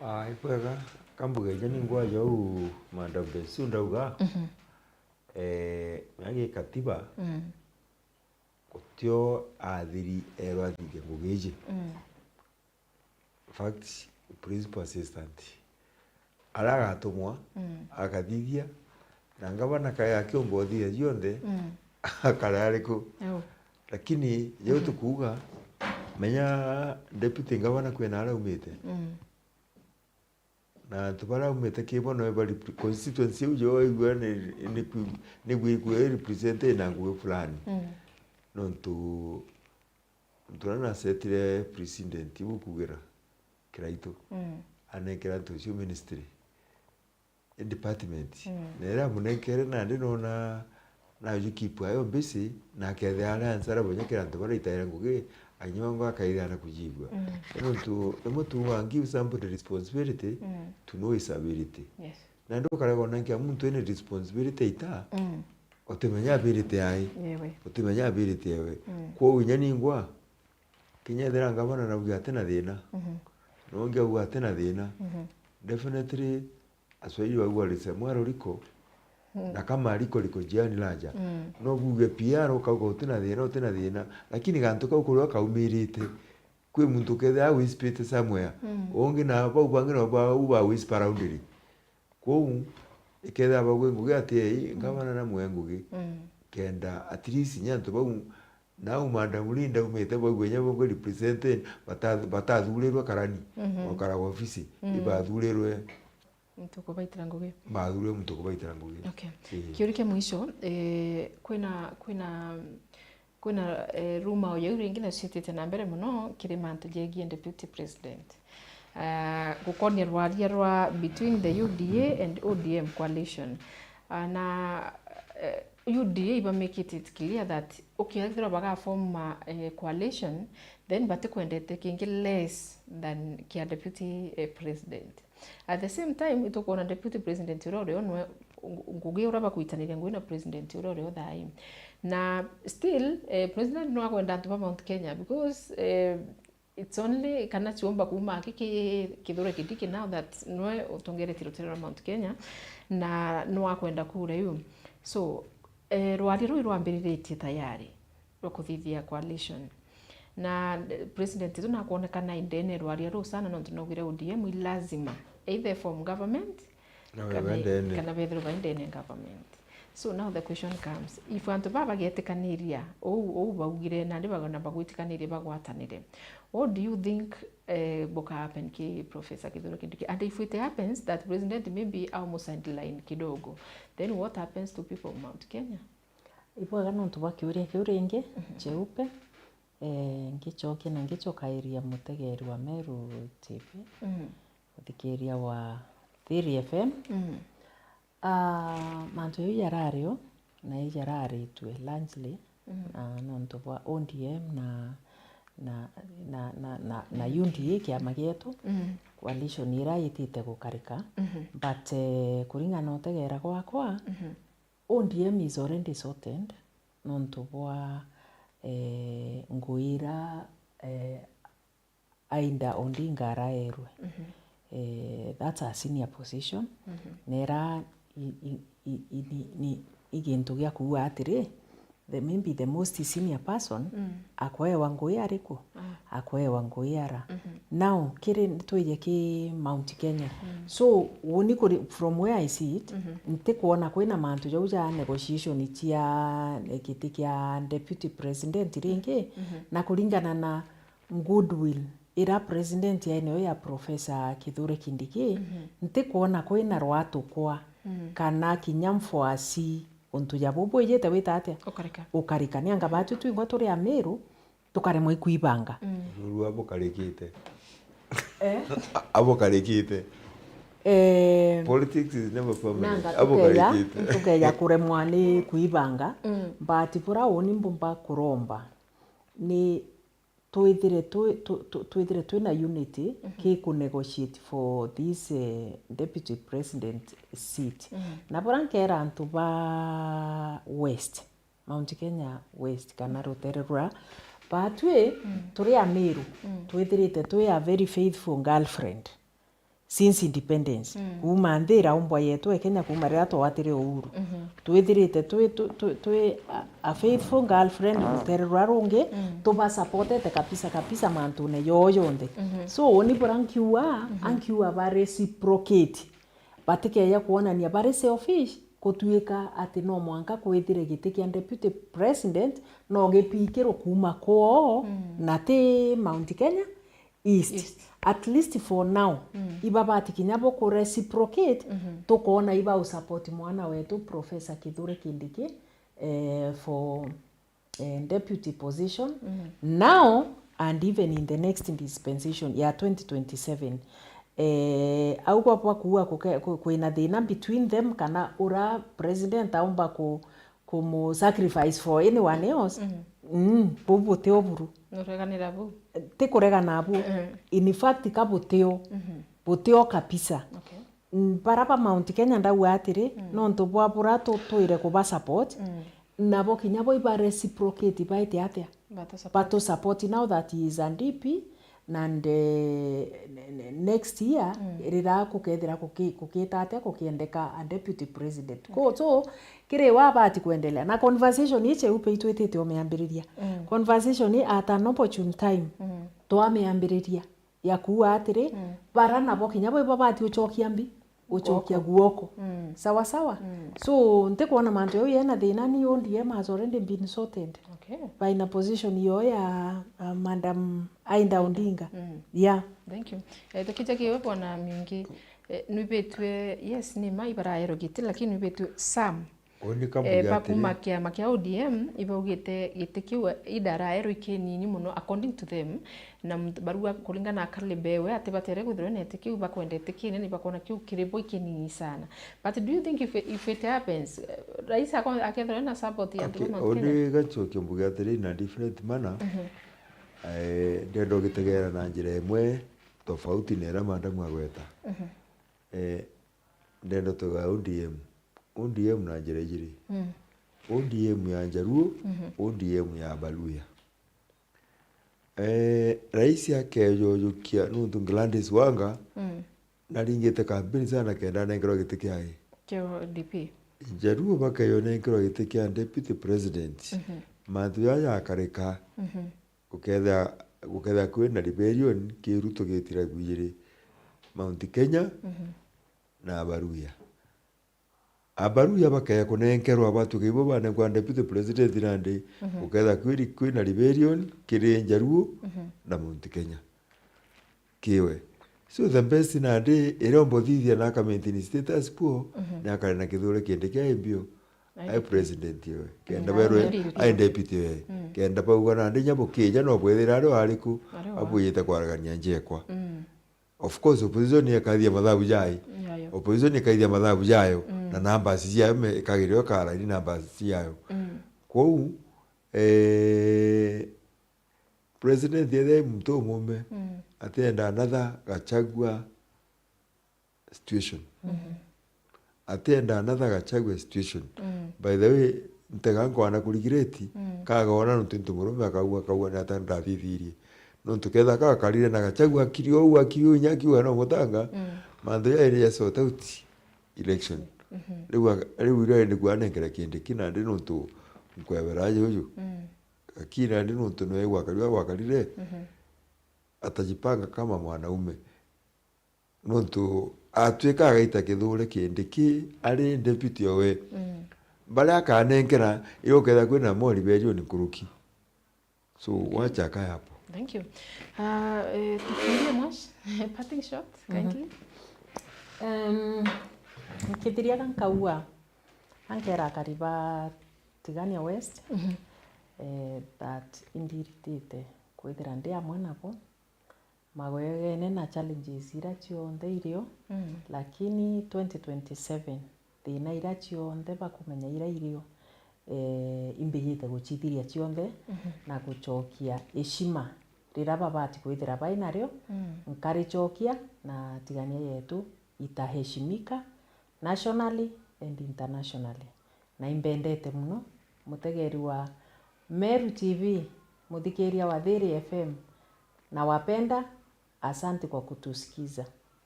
Ah, ibwega, kambuge inya ningwa jau Madam Betsu ndauga, mhm, eh, mea gikatiba, mm, gutio athiri erwa athithie ngugi iji. Mm. In fact, principal assistant. Aria agatumwa, mm, akathithia, na ngavana kae akiumba uthithia cionthe, mm, akare ariku. Au. Lakini jau, mhm, tukuuga, menya deputy ngavana kwina aria aumite. Mm. Na antu baria aumite ki bo noe bari constituency iu jo igua ni, ni ku-, ni gwikua represent na ngugi fulani. Mm. Nontu muntu uria nasetire precedent iu ukugira Kiraitu. Mm. Anekera antu ucio ministry, department. Mm. Na iria amunenkere nandi nona na uju keep ayo busy, na akethira ari answer bonya kira antu baria itaira ngugi, anyongo akaithira na kujigua. Mm. Ni muntu, ni muntu wa give somebody responsibility, mm, to know his ability. Yes. Na ndukarega ona nkia muntu ene responsibility ita, mm, utimenya ability yae. Yewe. Utimenya ability yawe. Mm. Kwou inya ningwa, kinya ethira ngavana nauga atina thina, mhm, na ungi auga atina thina, mhm, definitely Aswahili bauga lisemwalo liko, mm, na kama liko liko njiani laja. Mm. No buge P R ukauga utina thina, utina thina, lakini gantu kau kuria kaumirite, kwi muntu ukethira awispite somewhere. Mm. Ungi na bau bangi nabo bau ba whisper loudly. Kwou, ikethira bagwe ngugi ati ei, mm, ngavana na mwe ngugi. Mm. Kenda at least nya antu bau, nau Madam Linda aumite bau inya bau representing, bata-, batathurirwe karani, mhm, gukara ofisi, mm, ibathurirwe Muntu ukubaitira ngugi. Bathurirwe muntu ukubaitira ngugi. Okay. Ii. Kiuria kia mwisho, eh, kwina, kwina, kwina, eh, rumor o yau ringi na ciitite na mbere muno kiri mantu jegie deputy president. Ah, gukonia rwaria rwa between the U D A and O D M coalition. Ah, na, eh, U D A iba make it, it clear that, okay, ethirwa baga form, eh, coalition, then batikwendete kingi less than kia deputy, eh, president. At the same time, itukwona deputy president uria urio nwe ngugi uria bakwitaniria ngugi na president uria urio thaa ii. Na still, eh, president no akwenda antu ba Mount Kenya because, eh, it's only kana ciumba kuuma aki ki Kithure Kindiki now that nwe utongeretie rutere rwa Mount Kenya na nwakwenda kura iu. So, eh, rwaria ruu rwambiriritie tayari rwa kuthithia coalition. Na, eh, president itu nakwonekana indene rwaria ruu sana nontu naugire O D M i lazima either form government Na kana, wendene. Kana bethirwe baindene government. So now the question comes, if antu baba bagetikaniria ou, ou baugire, nandi bagona bagwitikanirie bagwatanire, what do you think, eh, buka happen ki Professor Kithure Kindiki? And if it happens that president maybe au mu sideline kidogo, then what happens to people of Mount Kenya? Ibwega nontu bwa kiuria kiu ringi, mhm, cheupe, eh, ngichokia na ngichokairia mutegeri wa Meru T V, mhm, uthikiria wa Thiri F M. Mhm. Ah, mantu jau jarario, na jararitue largely, mhm, ah, nontu bwa O D M na, na, na, na, na, na U D A kiama gietu, mhm, coalition ira itite gukarika. Mhm. But, eh, kuringana na utegera gwakwa, mhm, O D M is already sorted, nontu bwa, eh, ngui ira, eh, Aida Odinga araerwe. Mhm. Eh, that's a senior position. Mhm. Nera i, i, i, i, ni, ni, i gintu gia kuuga atiri, the, maybe the most senior person, mm, akwewa ngui ariku? Ah. Akwewa ngui ara. Mhm. Now, kiri, twije ki Mount Kenya. Mm. So, uni kuri, from where I see it, mhm, ntikwona kwina mantu jau ja negotiation cia giti kia deputy president ringi, mhm, na kuringana na goodwill ira president yaene yo ya Professor Kithure Kindiki, mhm, ntikwona kwina rwatukwa, mm, kana kinya mfwasi untu ja bubu ijite wita atia? Ukarika. Ukarika. Ni anga batu twingwa turi Amiru, tukaremwa ikwibanga. Mm. Rua bukarikite. Eh? Abukarikite. Eh, politics is never permanent. Nanga tukeja, abukarikite, tukeja kuremwa ni kwibanga, mm, but bura uni mbumba kuromba ni twithire twi, twi, twi, twithire twina unity, mhm, ki ku negotiate for this, eh, deputy president seat. Mhm. Na bura nkera antu ba West, Mount Kenya West, kana rutere rura, batwi, mm, turi Amiru, mm, twithirite twi a very faithful girlfriend since independence. Mm. Kuuma nthi iraumbwa yetu e Kenya, kuuma riria twawatire uhuru. Mhm. Twithirite twi, twi, twi, twi a, a faithful girlfriend rutere ruria rungi, mm, tuba supportete kabisa kabisa mantune yoo yonthe. Mhm. So, uni bura nkiuga, mhm, ankiuga ba reciprocate. Batikeja kwonania bari selfish, gutwika ati no mwanka kwithire giti kia deputy president no gipikirwe kuuma kwoo, mm, na ti Mount Kenya East. East. At least for now, mm, ibabati kinya bo ku reciprocate, mhm, tukoona iba u support mwana wetu Professor Kithure Kindiki, eh, for, eh, deputy position, mm, now and even in the next dispensation ya twenty twenty-seven. Eh, au bwa, bwa kuuga kuke-, ku-, kwina thina between them, kana ura president aumba ku-, kumu sacrifice for anyone else. Mm. Mm, buu buti o buru. Nureganira buu? Ti kuregana buu. Mm. In fact, ka buti o. Mhm. Buti o kabisa. Okay. Mm, bara ba Mount Kenya ndauga atiri, mm, nontu bwa bura tu-, twire kuba support, mm, nabo kinya bo iba reciprocate, baite atia? Batu support. Batu support now that he is a D P, and, eh, ne-, ne-, next year, mm, riria kukethira kuki-, kukita atia kukiendeka a deputy president. Okay. Ko-, so, kiri wa abati kwendelea. Na conversation ii cheupe itwitite umiambiriria. Mm. Conversation ii at an opportune time, mm, twamiambiriria. Ya kuuga atiri, mm, bara nabo kinya bo ibabati uchokia mbi, uchokia guoko. Guoko. Mm. Sawa sawa? Mm. So, ntikwona mantu jau yena thina, ni O D M has already been sorted. Okay. By na position yo ya, uh, Madam Aida Odinga. Mm. Yeah. Thank you. Eh, tukija kiwe bwana Mingi, eh, nwibitwe, yes, ni ma ibaraerwo giti, lakini nwibitwe some Uni eh, kambuge ba atiri. Kuma kiama kia O D M ibaugite giti kiu ida araerwa ikinini muno according to them, na muntu barua kuringana na calibre ewe ati batere kwithirwa na giti kiu, bakwenda giti kinene, bakona kiu kiri bo ikinini sana. But do you think if, if it happens, eh, rais akethirwa na support ya antu ba Mount Kenya? Uni gacokia mbuge atiri in a different manner. Mhm. Eh, ndenda ugitegera na njira imwe tofauti na iria madam agweta. Mhm. Eh, ndenda tuga O D M. O D M na njira ijiri. Mm. O D M ya Njaruo, mhm, O D M ya Baluya. Eh, rais akejujukia nuntu Gladys Wanga, mm, naringite kampeni sana kenda anenkerwa giti kia i. Kio D P. Njaruo bakeyo nenkerwa giti kia deputy president. Mhm. Mantu jaja jakarika. Mhm. Gukethia, gukethia kwina rebellion, ki Ruto gitira gwiri Mount Kenya, mhm, na Abaruya. Abaruya bakeya kunenkerwa batuke ibo banengwa deputy president nandi, mhm, gukethia kwiri kwina rebellion kiri Njaruo, mhm, na Mount Kenya. Kiwe. So the best nandi, iria umbothithia na aka maintain status quo, mhm, ni akare na kithure kindi kia imbio. Ai president iwe. Kenda berwe, ai deputy iwe. Mm. Kenda bauga nandi nya bukija no bwethira ari o ariku, ari o abwijite kwaragania njekwa. Mm. Of course, opposition ikathia mathabu jayo. Yayo. Opposition ikathia mathabu jayo, mm, na numbers ciayo me-, ikagirwa ikara ni numbers ciayo. Mm. Kwou, eh, president ethia i muntu umume, mm, atienda another Gachagua situation. Mhm. Atienda another Gachagua situation. Mm. By the way, ntega nkwana kurigireti, mm, kagona nuntu ntu murume akauga, akauga ni ata ndathithirie. Nuntu ketha kakarire na Gachagua akiri ou, akiri ou, inya akiuga no mutanga, mm, mantu jairi ya sort out election. Mhm. Riu a-, riu ira niguo anenkera kindi kina ndi nuntu nkwebera aje uju. Mm. Lakini nandi nuntu niwe gwakarire, gwakarire, mhm, atajipanga kama mwanaume. Nontu atwika agaita kithure kindi ki ari deputy owe. Mm. Baria akanenkera, igukethira kwina mori berioni nkuruki. So, wacha akae hapo. Thank you. Ah, eh, tukimbie mwash, parting shot, mhm, kindly. Um, nkithiria ga nkauga, ankera akari ba Tigania West, mhm, eh, that indiritite kwithira ndi amwe nabo. Magwegene na challenges ira cionthe irio, mm, lakini twenty twenty-seven, thina ira cionthe bakumenya ira irio, eh, imbijite gucithiria cionthe, mhm, na gucokia heshima rira babati kwithira bai nario, mm, nkaricokia na Tigania yetu itaheshimika nationally and internationally. Na imbendete muno, mutegeri wa Meru T V, muthikiria wa Thiri F M, nawapenda, asante kwa kutusikiza.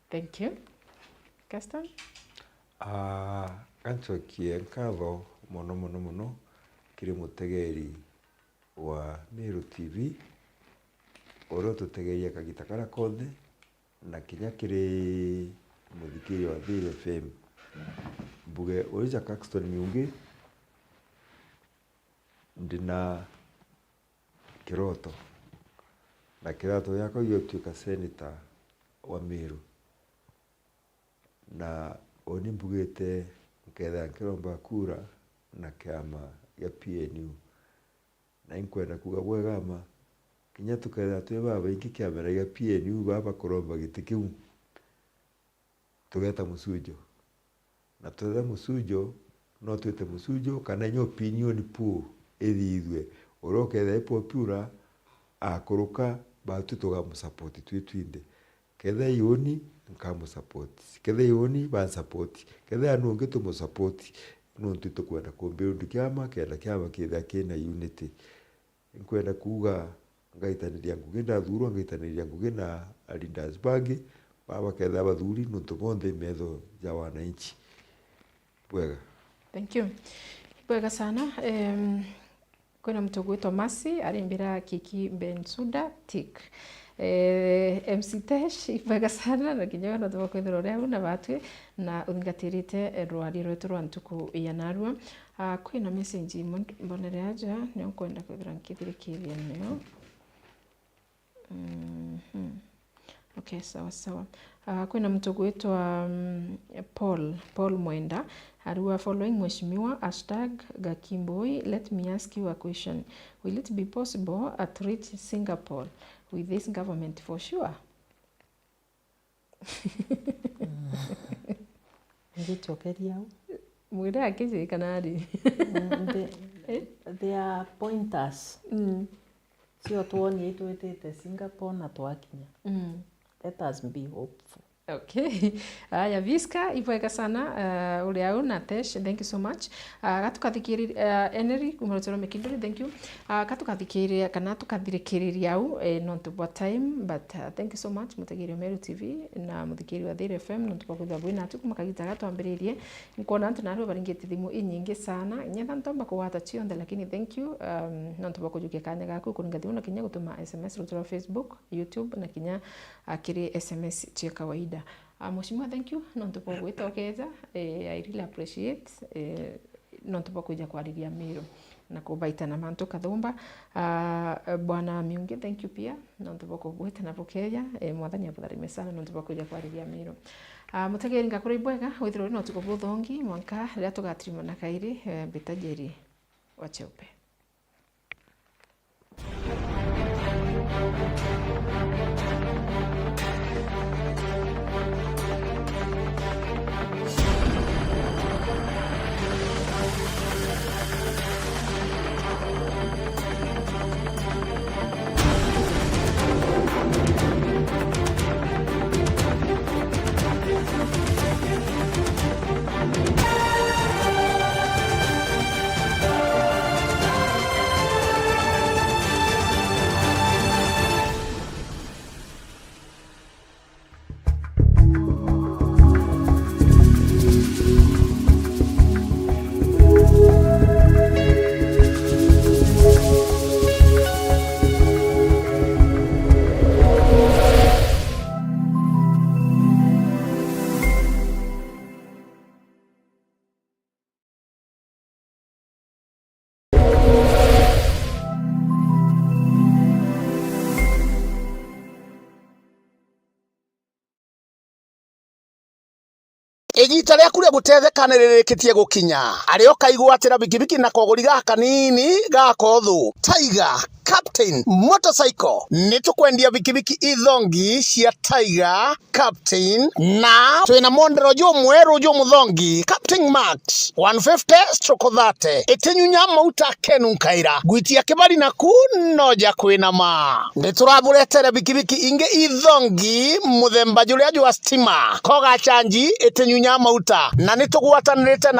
Thank you. Gaston? Ah, gancokie nkatho mono, mono, mono kiri mutegeri wa Meru T V, uria ututegeria kagita karia konthe, na kinya kiri muthikiria wa Thiri F M. Mbuge, uri ja Caxton Miungi, ndina kiroto, na kiroto giakwa gigutwika senator wa Meru. Na uni mbugite nkethira nkiromba kura na kiama gia P N U. Na inkwenda kuuga bwega mma, kinya tukethira twi babaingi kiamera gia P N U baba bakuromba giti kiu, tugeta mucujo. Na twetha mucujo, no twite mucujo kana inya opinion poll ithithue. Uria ukethira i popular, akuruka, batwi tugamusupport twi twinthe. Kethira i uni, nkamusupport. Kethira i uni, bansupport. Kethira ni ungi, tumusupport. Nontu itukwenda kubuild kiama, kenda kiama kithira kina unity. Inkwenda kuuga, ngaitaniria ngugi, ndathurwa, ngaitaniria ngugi na leaders bangi, baba bakethira bathuri, nontu bonthe i metho ja wananchi. Bwega. Thank you. Bwega sana. Em, kwina muntu ugwitwa Mercy, arimbira Kiki Bensuda, tick. Eh, M C Tesh, ibwega sana, na kinya we no tuba kwithirwa uri au na batwi, na uthingatirite, eh, rwaria rwetu rwa ntuku ya narua. Ah, kwina message imwe mbonere aja, nio nkwenda kwithirwa nkithirikiria nio. Mhm. Okay, sawa sawa. Ah, kwina muntu gwitwa, mm, Paul, Paul Mwenda, ariuga, "Following Mheshimiwa, hashtag Gakimboi, let me ask you a question. Will it be possible at reach Singapore with this government for sure?" Ngicokeria u. Mwire akiji kana ari? Mm, they, eh? They are pointers. Mm. Cio twonie itwitite Singapore na twakinya. Mm. Let us be hopeful. Okay. Aya, Viska, ibwega sana, uh, uri au na Tesh, thank you so much. Uh, gatukathikiri-, uh, Henry, kuma rutiro Mikinduri, thank you. Uh, gatukathikiriria kana tukathirikiriria au, eh, nontu bwa time, but, uh, thank you so much, muthikiri wa Meru T V na muthikiri wa Thiri F M, nontu bwa kwithirwa bwina atu kuma kagita ga twambiririe. Nkwona antu narua baringite thimu inyingi sana. Nyetha ntomba kugwata cionthe, lakini thank you, um, nontu bwa kujukia kanya gaku kuringa thimu na kinya gutuma S M S rutiro rwa Facebook, YouTube na kinya, uh, kiri S M S cia kawaida. Uh, Mheshimiwa, thank you nontu bwa gwita ukeja. Eh, I really appreciate, eh, nontu bwa kwija kwariria Miru na kubaita na mantu kathumba. Ah, Bwana Miungi, thank you pia nontu bwa kugwita na bukeja. Eh, Mwathani abutharime sana nontu bwa kwija kwariria Miru. Ah, mutegeri, ngakura ibwega, withirwe uri na utuku buthongi, mwanka riria tugatirimana kairi, eh, mbita Njeri wa Cheupe. Igiita riaku ria gutetheka ni ririkitie gukinya. Aria ukaigwatira bikibiki na koguri gakanini ga kothu. Tiger Captain Motorcycle. Ni tukwendia bikibiki ithongi cia Tiger Captain, na twina mondero jumweru jumuthongi, Captain Max, one fifty stroke thirty. Itinyunya mauta kenu nkaira. Gwitia kibari naku no ja kwinama. Ni turaburetere bikibiki ingi ithongi muthemba juria jwa stima. Koga chanji, itinyunya mauta. Na ni tugwatanirite na